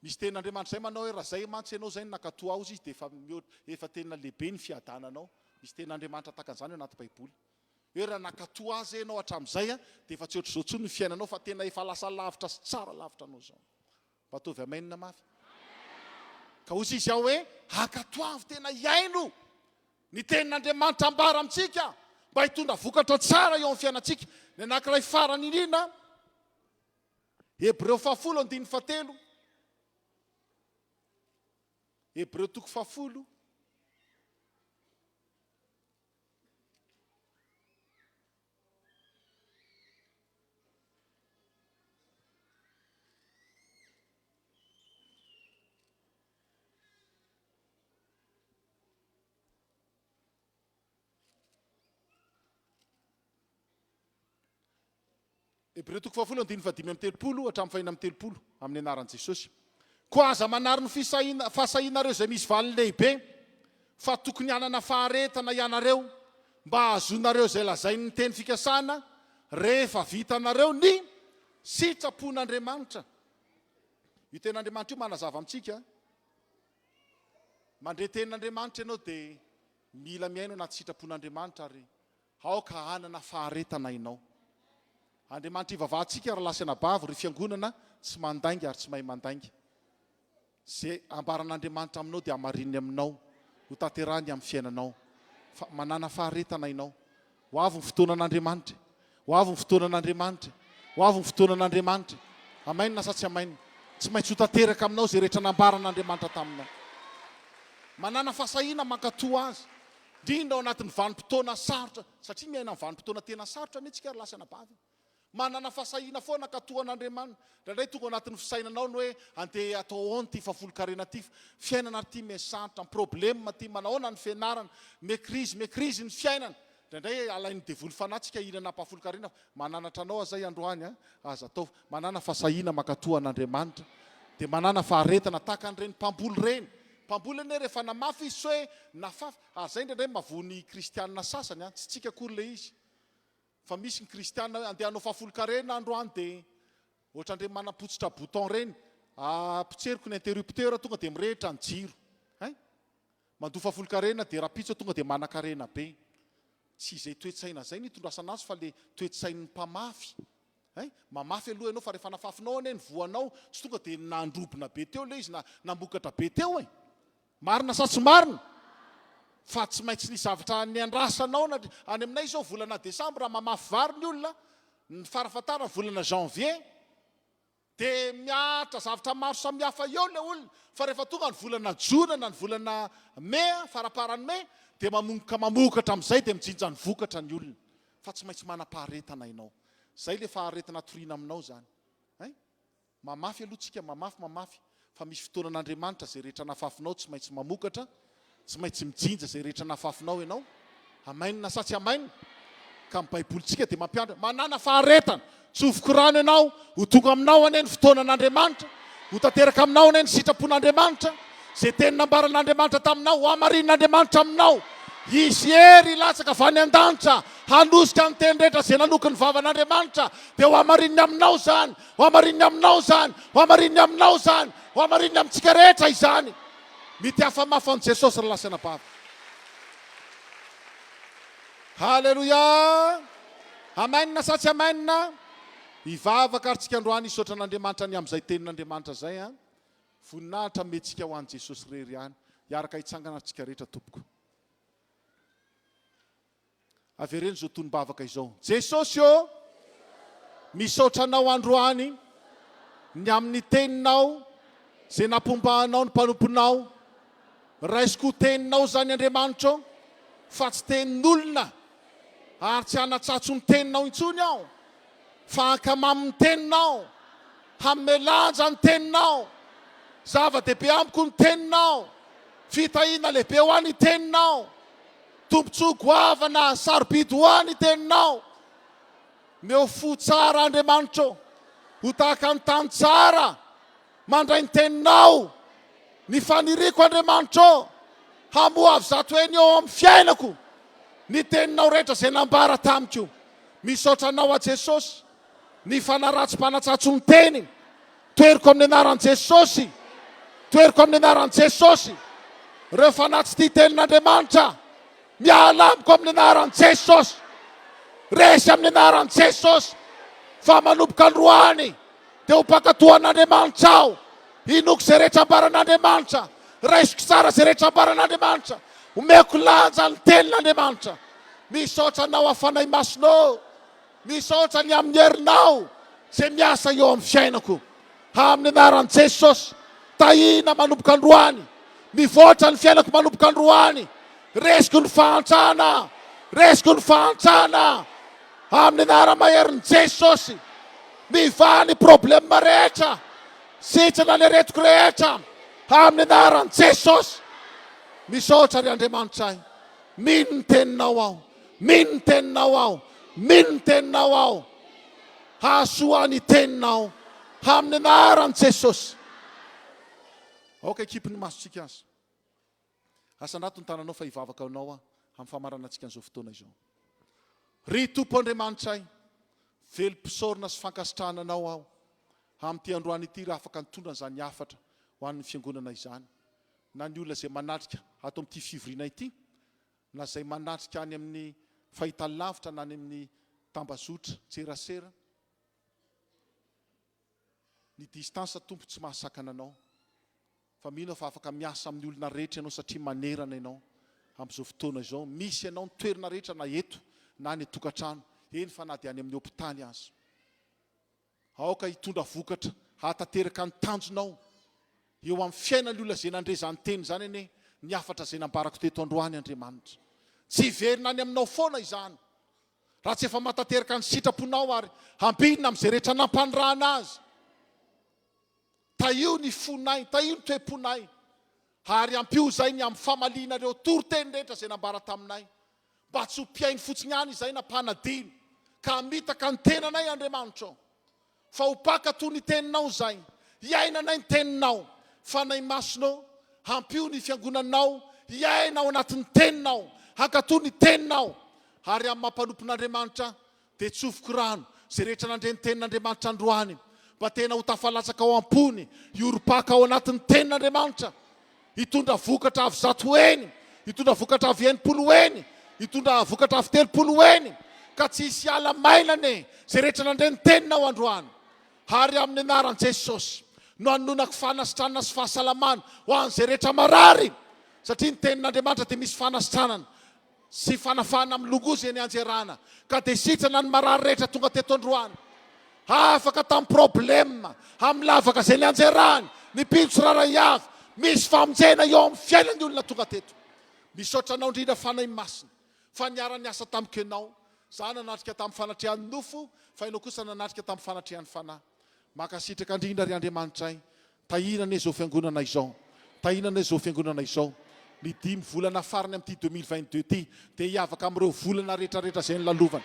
Misy tenin'Andriamanitra izay manao hoe raha izay mantsy ianao izay no nankatò azy izy dia efa mihoatra, efa tena lehibe ny fiadananao. Misy tenin'Andriamanitra tahaka an'izany ao anaty Baiboly. Hoe raha nankatò azy ianao hatramin'izay dia efa tsy ohatr'izao intsony ny fiainanao fa tena efa lasa lavitra sy tsara lavitra anao izao. Mba ataovy amen mafy. Ka hoy izy ao hoe ankatoavy tena hihaino ny tenin'Andriamanitra ambara amintsika mba hitondra vokatra tsara eo amin'ny fiainantsika. Ny anankiray farany indrindra, Hebreo fahafolo andininy fahatelo. Hebreo toko fahafolo. Hebreo toko fahafolo andininy fahadimy amby 30 hatramin'ny fahenina amby 30, amin'ny anaran'i Jesosy. Koa aza manary ny fisahiana, fahasahianareo izay misy valiny lehibe, fa tokony hanana faharetana ianareo mba hahazoanareo izay lazain'ny teny fikasana rehefa vitanareo ny sitrapon'Andriamanitra. Io tenin'Andriamanitra io manazava amintsika. Mandre tenin'Andriamanitra ianao dia mila mihaino anaty sitrapon'Andriamanitra ary Aoka hanana faharetana ianao. Andriamanitra ivavahantsika ry lahy sy anabavy, ry fiangonana, tsy mandainga ary tsy mahay mandainga. Ze ambaran'Andriamanitra aminao dia hamarininy aminao, ho tanterahiny amin'ny fiainanao. Fa manàna faharetana ianao. Ho avy ny fotoanan'Andriamanitra e. Ho avy ny fotoanan'Andriamanitra e. Ho avy ny fotoanan'Andriamanitra e. Amainina sa tsy amainina? Tsy maintsy ho tanteraka aminao izay rehetra nambaran'Andriamanitra taminao. Manàna fahasahiana mankatò Azy. Indrindra ao anatin'ny vanim-potoana sarotra, satria miaina amin'ny vanim-potoana tena sarotra anie tsika ry lahy sy anabavy e. Manana fahasahiana foana hankatò an'Andriamanitra. Indraindray tonga ao anatin'ny fisainanao ny hoe andeha atao ahoana ity fahafolonkarena ity, fiainana ary ity miha sarotra, ny problème ity, manahoana ny fianarana, miha krizy, miha krizy ny fiainana. Indraindray alain'ny devoly fanahy tsika hihinana ampahafolonkarena fa mananatra anao aho zay androany a, aza atao, manàna fahasahiana mankatò an'Andriamanitra, dia manàna faharetana tahaka an'ireny mpamboly ireny. Mpamboly anie rehefa namafy izy tsy hoe nafafy, ary zay indraindray mahavoa ny kristianina sasany an, tsy tsika akory le izy, fa misy ny kristianina hoe andeha hanao fahafolonkarena androany dia ohatran'ireny manampotsitra bouton ireny, potseriko ny interrupteur tonga dia mirehitra ny jiro, hein? Mandoa fahafolonkarena dia rapitso tonga dia manankarena be. Tsy izay toe-tsaina izay no itondrasana azy fa le toe-tsain'ny mpamafy. Hein? Mamafy aloha ianao fa rehefa nafafinao anie ny voanao tsy tonga dia nandrobona be teo ilay izy na namokatra be teo e! Marina sa tsy marina? Fa tsy maintsy nisy zavatra niandrasanao na any aminay izao volana desambra mamafy vary ny olona, ny farafatarany volana janvier Dia miaritra zavatra maro samihafa eo ilay olona, fa rehefa tonga ny volana jona na ny volana mey, faramparan'ny mey, dia manomboka mamokatra amin'izay dia mijinja ny vokatra ny olona. Fa tsy maintsy manam-paharetana ianao. Izay ilay faharetana toriana aminao izany. Hein? Mamafy aloha tsika, mamafy, mamafy, fa misy fotoanan'Andriamanitra izay rehetra nafafinao tsy maintsy mamokatra, Tsy maintsy mijinja izay rehetra nafafinao ianao. Amainina sa tsy amainina? Ka ny Baibolintsika dia mampianatra, manàna faharetana, tsofiko rano ianao, ho tonga aminao anie ny fotoanan'Andriamanitra, ho tanteraka aminao anie ny sitrapon'Andriamanitra, izay teny nambaran'Andriamanitra taminao, ho hamarinin'Andriamanitra aminao. Hisy hery hilatsaka avy any an-danitra, hanosika ny teny rehetra izay naloky ny vavan'Andriamanitra, dia ho hamarininy aminao izany, ho hamarininy aminao izany, ho hamarininy aminao izany, ho hamarininy amintsika rehetra izany. Mitiafa mafy an'i Jesosy ry lahy sy anabavy. Haleloia! Amen sa tsy amen? Hivavaka ary tsika androany hisaotra an'Andriamanitra ny amin'izay tenin'Andriamanitra izay an. Voninahitra omentsika ho an'i Jesosy irery ihany. Hiaraka hitsangana ary tsika rehetra tompoko. Avereno izao tonom-bavaka izao, Jesosy ô, misaotra Anao androany ny amin'ny Teninao izay nampombahanao ny mpanomponao. Raisiko ho Teninao izany, Andriamanitra ô, fa tsy tenin'olona, ary tsy hanatsatso ny Teninao intsony aho, fa hankamamy ny Teninao, hanome lanja ny Teninao. Zava-dehibe amiko ny Teninao, fitahiana lehibe ho ahy ny Teninao. Tombontsoa goavana sarobidy ho ahy ny teninao. Meo fo tsara Andriamanitra ô, ho tahaka ny tany tsara mandray ny teninao. Ny faniriako Andriamanitra ô, hamoa avy 100 heny eo amin'ny fiainako ny teninao rehetra izay nambara tamiko. Misaotra anao aho Jesosy, ny fanaratsy mpanatsatso ny teny, toeriko amin'ny anaran'i Jesosy, toeriko amin'ny anaran'i Jesosy, ireo fanahy tsy tia tenin'Andriamanitra, miala amiko amin'ny anaran'i Jesosy, resy amin'ny anaran'i Jesosy, fa manomboka androany dia ho mpankatò an'Andriamanitra aho, hinoako izay rehetra ambaran'Andriamanitra, raisiko tsara izay rehetra ambaran'Andriamanitra, omeko lanja ny tenin'Andriamanitra. Misaotra anao aho Fanahy Masina ô. Misaotra ny amin'ny herinao izay miasa eo amin'ny fiainako. Amin'ny anaran'i Jesosy, tahiana manomboka androany. Mivoatra ny fiainako manomboka androany. Resiko ny fahantrana. Resiko ny fahantrana. Amin'ny anara-maherin'i Jesosy. Mivaha ny problème rehetra. Sitrana ny aretiko rehetra. Amin'ny anaran'i Jesosy. Misaotra ry Andriamanitra ahy. Mino ny teninao aho. Mino ny teninao aho. Mino ny teninao aho. Hahasoa ny teninao. Amin'ny anaran'i Jesosy. Aoka hikipy ny masontsika aza. Asandrato ny tananao fa hivavaka ho anao aho amin'ny famaranantsika an'izao fotoana izao. Ry Tompo Andriamanitray, velom-pisaorana sy fankasitrahana Anao aho amin'ity androany ity raha afaka nitondra an'izany hafatra ho an'ny Fiangonana izany, na ny olona izay manatrika ato amin'ity fivoriana ity, na izay manatrika any amin'ny fahitalavitra na any amin'ny tambazotra tserasera. Ny distance Tompo tsy mahasakana anao fa mino aho fa afaka miasa amin'ny olona rehetra ianao satria manerana ianao amin'izao fotoana izao, misy anao ny toerana rehetra na eto na any an-tokantrano, eny fa na dia any amin'ny hopitaly aza. Aoka hitondra vokatra hahatanteraka ny tanjonao eo amin'ny fiainan'ny olona izay nandre izany teny izany anie ny hafatra izay nambarako teto androany Andriamanitra. Tsy hiverina any aminao foana izany Raha tsy efa mahatanteraka ny sitraponao ary hambinina amin'izay rehetra nampanirahana azy. Tahio ny fonay, tahio ny toe-ponay, ary ampio izay ny amin'ny famaliana ireo toriteny rehetra izay nambara taminay, mba tsy ho mpihaino fotsiny ihany izahay na mpanadino, ka hamitaka ny tenanay, Andriamanitra ô. Fa ho mpankatò ny Teninao izay, hiainanay ny Teninao. Fanahy Masina ô, ampio ny Fiangonanao hiaina ao anatin'ny Teninao, hankatò ny Teninao. Ary amin'ny maha mpanompon'Andriamanitra ahy, dia tsofiko rano izay rehetra nandre ny Tenin'Andriamanitra androany, mba tena ho tafalatsaka ao am-pony, hiorim-paka ao anatin'ny Tenin'Andriamanitra. Hitondra vokatra avy zato heny, hitondra vokatra avy 60 heny, hitondra vokatra avy 30 heny, ka tsy hisy hiala maina anie izay rehetra nandre ny teninao androany. Ary amin'ny anaran'i Jesosy no anononako fanasitranana sy fahasalamana ho an'izay rehetra marary, satria ny tenin'Andriamanitra dia misy fanasitranana. sy fanafahana amin'ny longozy eny Anjerana ka dia sitrana ny marary rehetra tonga teto androany. Afaka tamin'ny problème amin'ny lavaka izay nianjerany ny mpino tsirairay avy. Misy famonjena eo amin'ny fiainan'ny olona tonga teto. Misaotra anao indrindra Fanahy Masina fa niara-niasa tamiko ianao. Za nanatrika tamin'ny fanatrehan'ny nofo fa ianao kosa nanatrika tamin'ny fanatrehan'ny Fanahy. Mankasitraka indrindra ry Andriamanitray Tahiana anie izao fiangonana izao. Tahiana anie izao fiangonana izao. Ny dimy volana farany amin'ity 2022 ity dia hiavaka amin'ireo volana rehetrarehetra izay nolalovana.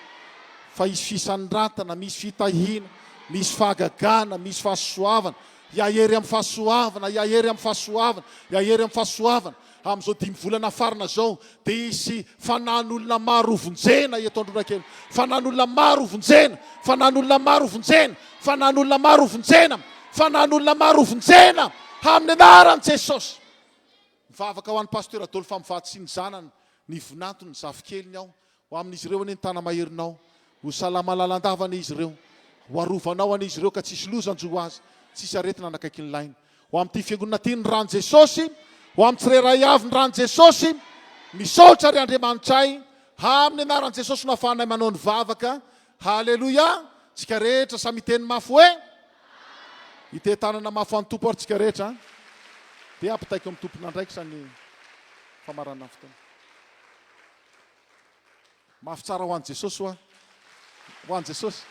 Fa hisy fisandrantana, misy fitahiana, misy fahagagana, misy fahasoavana. Hiahery amin'ny fahasoavana, hiahery amin'ny fahasoavana, hiahery amin'ny fahasoavana. Amin'izao dimy volana farana izao dia hisy fanan'olona maro hovonjena eto Andronakely. Fanan'olona maro hovonjena, fanan'olona maro hovonjena, fanan'olona maro hovonjena, fanan'olona maro hovonjena amin'ny anaran'i Jesosy. Mivavaka ho an'i Pasteur Adolphe mivady sy ny zanany, ny vinantony, ny zafikeliny aho. Ho amin'izy ireo anie ny tana-maherinao. Ho salama lalandava anie izy ireo. Ho arovanao anie izy ireo ka tsy hisy loza hanjo azy, tsy hisy aretina hanakaiky ny lainy. Ho amin'ity fiangonana ity ny ran'i Jesosy, ho amin'ny tsirairay avy ny ran'i Jesosy. Misaotra ry Andriamanitray, amin'ny anaran'i Jesosy no ahafahanay manao ny vavaka. Haleloia! Tsika rehetra samy hiteny mafy hoe. Hitehi-tanana mafy ho an'ny Tompo ary tsika rehetra. Dia ampitaiko amin'ny tompon'andraikitra ny famaranana ny fotoana. Mafy tsara ho an'i Jesosy hoa. Ho an'i Jesosy.